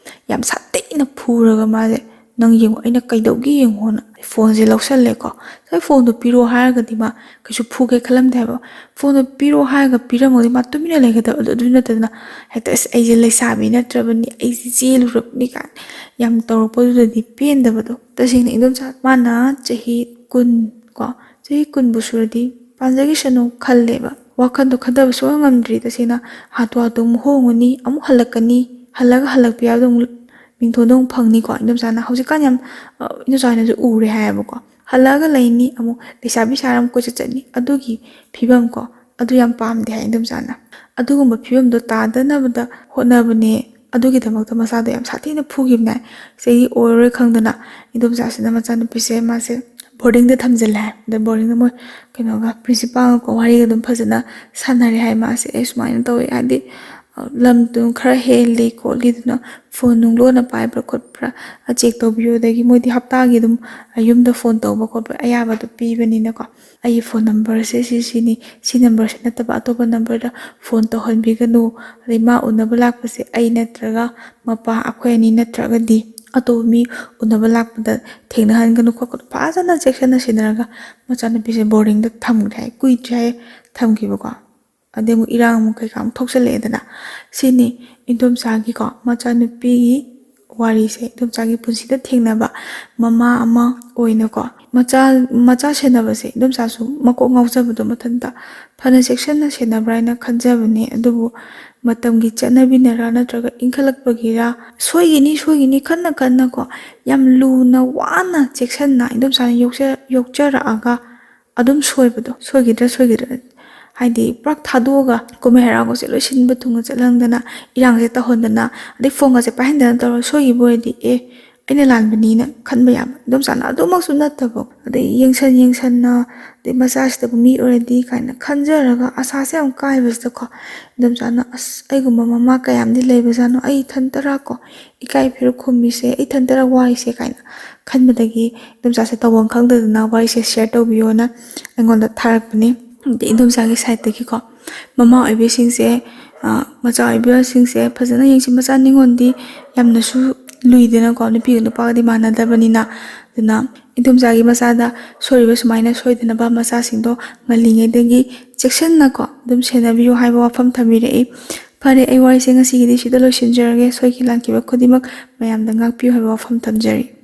ꯌꯥꯝ ꯁꯥꯊꯤꯅ ꯐꯨꯔꯒ ꯃꯥꯁꯦ, "ꯅꯪ ꯌꯦꯡꯉꯣ, ꯑꯩꯅ ꯀꯩꯗꯧꯒꯦ ꯌꯦꯡꯉꯣꯅ" ꯐꯣꯟꯁꯦ ꯂꯧꯁꯜꯂꯦꯀꯣ꯫ ꯉꯁꯥꯏ ꯐꯣꯟꯗꯣ ꯄꯤꯔꯛꯑꯣ ꯍꯥꯏꯔꯒꯗꯤ ꯃꯥ ꯀꯩꯁꯨ ꯐꯨꯒꯦ ꯈꯜꯂꯝꯗꯦ ꯍꯥꯏꯕ꯫ ꯐꯣꯟꯗꯣ ꯄꯤꯔꯛꯑꯣ ꯍꯥꯏꯔꯒ ꯄꯤꯔꯝꯃꯒꯗꯤ ꯃꯥ ꯇꯨꯃꯤꯟꯅ ꯂꯩꯒꯗꯕ꯫ ꯑꯗꯨ, ꯑꯗꯨ ꯅꯠꯇꯗꯅ ꯍꯦꯛꯇ, "ꯑꯁ, ꯑꯩꯁꯦ ꯂꯩꯁꯥꯕꯤ ꯅꯠꯇ꯭ꯔꯕꯅꯤ, ꯑꯩꯁꯦ ꯆꯦꯜꯂꯨꯔꯕꯅꯤ" ꯀꯥꯏꯅ ꯌꯥꯝ ꯇꯧꯔꯛꯄꯗꯨꯗꯗꯤ ꯄꯦꯟꯗꯕꯗꯣ꯫ ꯇꯁꯦꯡꯅ ꯏꯟꯗꯣꯝꯆꯥ, ꯃꯥꯅ ꯆꯍꯤ ꯀꯨꯟ ꯀꯣ, ꯆꯍꯤ ꯀꯨꯟꯕꯨ ꯁꯨꯔꯗꯤ ꯄꯥꯟꯖꯈꯤꯁꯅꯨ ꯈꯜꯂꯦꯕ꯫ ꯋꯥꯈꯟꯗꯣ ꯈꯟꯊꯕ ꯁꯨꯡꯉꯝ ꯉꯝꯗ꯭ꯔꯤ꯫ ꯇꯁꯦꯡꯅ ꯍꯥꯊꯨ ꯍꯥꯊꯨ ꯑꯃꯨꯛ ꯍꯣꯡꯉꯨꯅꯤ, ꯑꯃꯨꯛ ꯍꯜꯂꯛꯀꯅꯤ, ꯍꯜꯂꯒ ꯍꯜꯂꯛꯄ ꯌꯥꯕꯗꯣ ꯑꯃꯨꯛ ꯃꯤꯡꯊꯣꯟꯗ ꯑꯃꯨꯛ ꯐꯪꯅꯤꯀꯣ꯫ ꯏꯟꯗꯣꯝꯆꯥꯅ ꯍꯧꯖꯤꯛꯀꯥꯟ ꯌꯥꯝ, ꯑ, ꯏꯟꯗꯣꯝꯆꯥꯅꯁꯨ ꯎꯔꯦ ꯍꯥꯏꯌꯦꯕꯀꯣ꯫ ꯍꯜꯂꯛꯑꯒ ꯂꯩꯅꯤ, ꯑꯃꯨꯛ ꯂꯩꯁꯥꯕꯤ ꯁꯥꯔ ꯑꯃꯨꯛ ꯀꯣꯏꯆꯠ ꯆꯠꯅꯤ, ꯑꯗꯨꯒꯤ ꯐꯤꯕꯝ ꯀꯣ꯫ ꯑꯗꯨ ꯌꯥꯝ ꯄꯥꯝꯗꯦ ꯍꯥꯏ ꯏꯟꯗꯣꯝꯆꯥꯅ꯫ ꯑꯗꯨꯒꯨꯝꯕ ꯐꯤꯕꯝꯗꯣ ꯇꯥꯗꯅꯕꯗ ꯍꯣꯠꯅꯕꯅꯦ꯫ ꯑꯗꯨꯒꯤꯗꯃꯛꯇ ꯃꯆꯥꯗꯣ ꯌꯥꯝ ꯁꯥꯊꯤꯅ ꯐꯨꯈꯤꯕꯅꯦ꯫ ꯆꯍꯤ ꯑꯣꯏꯔꯔꯣꯏ ꯈꯪꯗꯅ ꯏꯟꯗꯣꯝꯆꯥꯁꯤꯅ ꯃꯆꯥꯅꯨꯄꯤꯁꯦ ꯃꯥꯁꯦ ꯕꯣꯔꯗꯤꯡꯗ ꯊꯝꯖꯤꯜꯂꯦ ꯍꯥꯏ꯫ ꯑꯗ ꯕꯣꯔꯗꯤꯡꯗ ꯃꯣꯏ ꯀꯩꯅꯣꯒ, ꯄ꯭ꯔꯤꯟꯁꯤꯄꯥꯜꯒꯀꯣ ꯋꯥꯔꯤꯒ ꯑꯗꯨꯝ ꯐꯖꯅ ꯁꯥꯟꯅꯔꯦ ꯍꯥꯏ꯫ ꯃꯥꯁꯦ, "ꯑꯦ, ꯁꯨꯃꯥꯏꯅ ꯇꯧꯋꯦ, ꯍꯥꯏꯗꯤ, ꯑ, ꯂꯝꯗꯨ ꯈꯔ ꯍꯦꯜꯂꯤ ꯈꯣꯠꯂꯤ, ꯑꯗꯨꯅ ꯐꯣꯟ ꯅꯨꯡ ꯂꯣꯟꯅ ꯄꯥꯏꯕ꯭ꯔꯥ ꯈꯣꯠꯄ꯭ꯔꯥ, ꯑ, ꯆꯦꯛ ꯇꯧꯕꯤꯌꯨ꯫ ꯑꯗꯒꯤ ꯃꯣꯏꯗꯤ ꯍꯞꯇꯥꯒꯤ ꯑꯗꯨꯝ, ꯑ, ꯌꯨꯝꯗ ꯐꯣꯟ ꯇꯧꯕ ꯈꯣꯠꯄ ꯑꯌꯥꯕꯗꯣ ꯄꯤꯕꯅꯤꯅꯀꯣ, ꯑꯩꯒꯤ ꯐꯣꯟ ꯅꯝꯕꯔꯁꯦ ꯁꯤ ꯁꯤꯅꯤ, ꯁꯤ ꯅꯝꯕꯔꯁꯦ ꯅꯠꯇꯕ ꯑꯇꯣꯞꯄ ꯅꯝꯕꯔꯗ ꯐꯣꯟ ꯇꯧꯍꯟꯕꯤꯒꯅꯨ꯫ ꯑꯗꯩ ꯃꯥ ꯎꯅꯕ ꯂꯥꯛꯄꯁꯦ ꯑꯩ ꯅꯠꯇ꯭ꯔꯒ ꯃꯄꯥ, ꯑꯩꯈꯣꯏ ꯑꯅꯤ ꯅꯠꯇ꯭ꯔꯒꯗꯤ ꯑꯇꯣꯞꯄ ꯃꯤ ꯎꯅꯕ ꯂꯥꯛꯄꯗ ꯊꯦꯡꯅꯍꯟꯒꯅꯨ ꯈꯣꯠꯀꯅꯨ", ꯐꯖꯅ ꯆꯦꯛꯁꯤꯟꯅ ꯁꯦꯟꯅꯔꯒ ꯃꯆꯥꯅꯨꯄꯤꯁꯦ ꯕꯣꯔꯗꯤꯡꯗ ꯊꯝꯈ꯭ꯔꯦ ꯍꯥꯏ꯫ ꯀꯨꯏꯗ꯭ꯔꯤ ꯍꯥꯏ ꯊꯝꯈꯤꯕꯀꯣ꯫ ꯑꯗꯩ ꯑꯃꯨꯛ ꯏꯔꯥꯡ ꯑꯃꯨꯛ ꯀꯩꯀꯥ ꯑꯃꯨꯛ ꯊꯣꯛꯆꯜꯂꯛꯑꯦꯗꯅ꯫ ꯁꯤꯅꯤ ꯏꯟꯗꯣꯝꯆꯥꯒꯤꯀꯣ, ꯃꯆꯥꯅꯨꯄꯤꯒꯤ ꯋꯥꯔꯤꯁꯦ, ꯏꯟꯗꯣꯝꯆꯥꯒꯤ ꯄꯨꯟꯁꯤꯗ ꯊꯦꯡꯅꯕ ꯃꯃꯥ ꯑꯃ ꯑꯣꯏꯅꯀꯣ꯫ ꯃꯆꯥ, ꯃꯆꯥ ꯁꯦꯟꯅꯕꯁꯦ ꯏꯟꯗꯣꯝꯆꯥꯁꯨ ꯃꯀꯣꯛ ꯉꯥꯎꯖꯕꯗꯣ ꯃꯊꯟꯇ꯫ ꯐꯅ ꯆꯦꯛꯁꯤꯟꯅ ꯁꯦꯟꯅꯕ꯭ꯔꯥ ꯍꯥꯏꯅ ꯈꯟꯖꯕꯅꯦ, ꯑꯗꯨꯕꯨ ꯃꯇꯝꯒꯤ ꯆꯠꯅꯕꯤꯅꯔꯥ ꯅꯠꯇ꯭ꯔꯒ ꯏꯟꯈꯠꯂꯛꯄꯒꯤꯔꯥ, ꯁꯣꯏꯈꯤꯅꯤ, ꯁꯣꯏꯈꯤꯅꯤ, ꯈꯟꯅ ꯈꯟꯅꯀꯣ, ꯌꯥꯝ ꯂꯨꯅ ꯋꯥꯅ ꯆꯦꯛꯁꯤꯟꯅ ꯏꯟꯗꯣꯝꯆꯥꯅ ꯌꯣꯛꯆ-, ꯌꯣꯛꯆꯔꯛꯑꯒ ꯑꯗꯨꯝ ꯁꯣꯏꯕꯗꯣ, ꯁꯣꯏꯈꯤꯗ꯭ꯔꯥ ꯁꯣꯏꯈꯤꯗ꯭ꯔꯥ, ꯍꯥꯏꯗꯤ ꯄꯨꯔꯥ ꯊꯥꯗꯣꯛꯑꯒ ꯀꯨꯝꯍꯩ ꯍꯔꯥꯎꯒꯁꯦ ꯂꯣꯏꯁꯤꯟꯕ ꯊꯨꯡꯅ ꯆꯠꯍꯟꯗꯅ, ꯏꯔꯥꯡꯁꯦ ꯇꯧꯍꯟꯗꯅ, ꯑꯗꯩ ꯐꯣꯟꯒꯁꯦ ꯄꯥꯏꯍꯟꯗꯅ ꯇꯧꯔꯒ ꯁꯣꯏꯈꯤꯕ ꯑꯣꯏꯔꯗꯤ, "ꯑꯦ, ꯑꯩꯅ ꯂꯥꯟꯕꯅꯤꯅ" ꯈꯟꯕ ꯌꯥꯕ꯫ ꯏꯟꯗꯣꯝꯆꯥꯅ ꯑꯗꯨꯃꯛꯁꯨ ꯅꯠꯇꯕ, ꯑꯗꯩ ꯌꯦꯡꯁꯟ ꯌꯦꯡꯁꯟꯅ, ꯑꯗꯩ ꯃꯆꯥꯁꯤꯗꯕꯨ ꯃꯤ ꯑꯣꯏꯔꯗꯤ ꯀꯥꯏꯅ ꯈꯟꯖꯔꯒ ꯑꯁꯥꯁꯦ ꯌꯥꯝ ꯀꯥꯏꯕꯁꯤꯗꯀꯣ, ꯏꯟꯗꯣꯝꯆꯥꯅ, "ꯑꯁ, ꯑꯩꯒꯨꯝꯕ ꯃꯃꯥ ꯀꯌꯥꯝꯗꯤ ꯂꯩꯕꯖꯥꯠꯅꯣ, ꯑꯩ ꯏꯊꯟꯇꯔꯥ ꯀꯣ ꯏꯀꯥꯏ ꯐꯤꯔꯨꯛ ꯈꯨꯝꯃꯤꯁꯦ, ꯑꯩ ꯏꯊꯟꯇꯔꯥ ꯋꯥꯔꯤꯁꯦ?" ꯀꯥꯏꯅ ꯈꯟꯕꯗꯒꯤ ꯏꯟꯗꯣꯝꯆꯥꯁꯦ ꯇꯧꯐꯝ ꯈꯪꯗꯗꯅ ꯋꯥꯔꯤꯁꯦ ꯁꯤꯌꯔ ꯇꯧꯕꯤꯌꯣꯅ ꯑꯩꯉꯣꯟꯗ ꯊꯥꯔꯛꯄꯅꯤ꯫ ꯑꯗꯩ ꯏꯟꯗꯣꯝꯆꯥꯒꯤ ꯁꯥꯏꯠꯇꯒꯤꯀꯣ, ꯃꯃꯥ ꯑꯣꯏꯕꯤꯁꯤꯡꯁꯦ, ꯑ, ꯃꯆꯥ ꯑꯣꯏꯕꯤꯁꯤꯡꯁꯦ ꯐꯖꯅ ꯌꯦꯡꯁꯤ꯫ ꯃꯆꯥ ꯅꯤꯉꯣꯟꯗꯤ ꯌꯥꯝꯅꯁꯨ ꯂꯨꯏꯗꯅꯀꯣ, ꯅꯨꯄꯤꯒ ꯅꯨꯄꯥꯒꯗꯤ ꯃꯥꯟꯅꯗꯕꯅꯤꯅ꯫ ꯑꯗꯨꯅ ꯏꯟꯗꯣꯝꯆꯥꯒꯤ ꯃꯆꯥꯗ ꯁꯣꯏꯔꯤꯕ ꯁꯨꯃꯥꯏꯅ ꯁꯣꯏꯗꯅꯕ ꯃꯆꯥꯁꯤꯡꯗꯣ ꯉꯜꯂꯤꯉꯩꯗꯒꯤ ꯆꯦꯛꯁꯤꯟꯅꯀꯣ ꯑꯗꯨꯝ ꯁꯦꯟꯅꯕꯤꯌꯨ ꯍꯥꯏꯕ ꯋꯥꯐꯝ ꯊꯝꯕꯤꯔꯛꯏ꯫ ꯐꯔꯦ, ꯑꯩ ꯋꯥꯔꯤꯁꯦ ꯉꯁꯤꯒꯤꯗꯤ ꯁꯤꯗ ꯂꯣꯏꯁꯤꯟꯖꯔꯒꯦ꯫ ꯁꯣꯏꯈꯤ ꯂꯥꯟꯈꯤꯕ ꯈꯨꯗꯤꯡꯃꯛ ꯃꯌꯥꯝꯗ ꯉꯥꯛꯄꯤꯌꯨ ꯍꯥꯏꯕ ꯋꯥꯐꯝ ꯊꯝꯖꯔꯤ꯫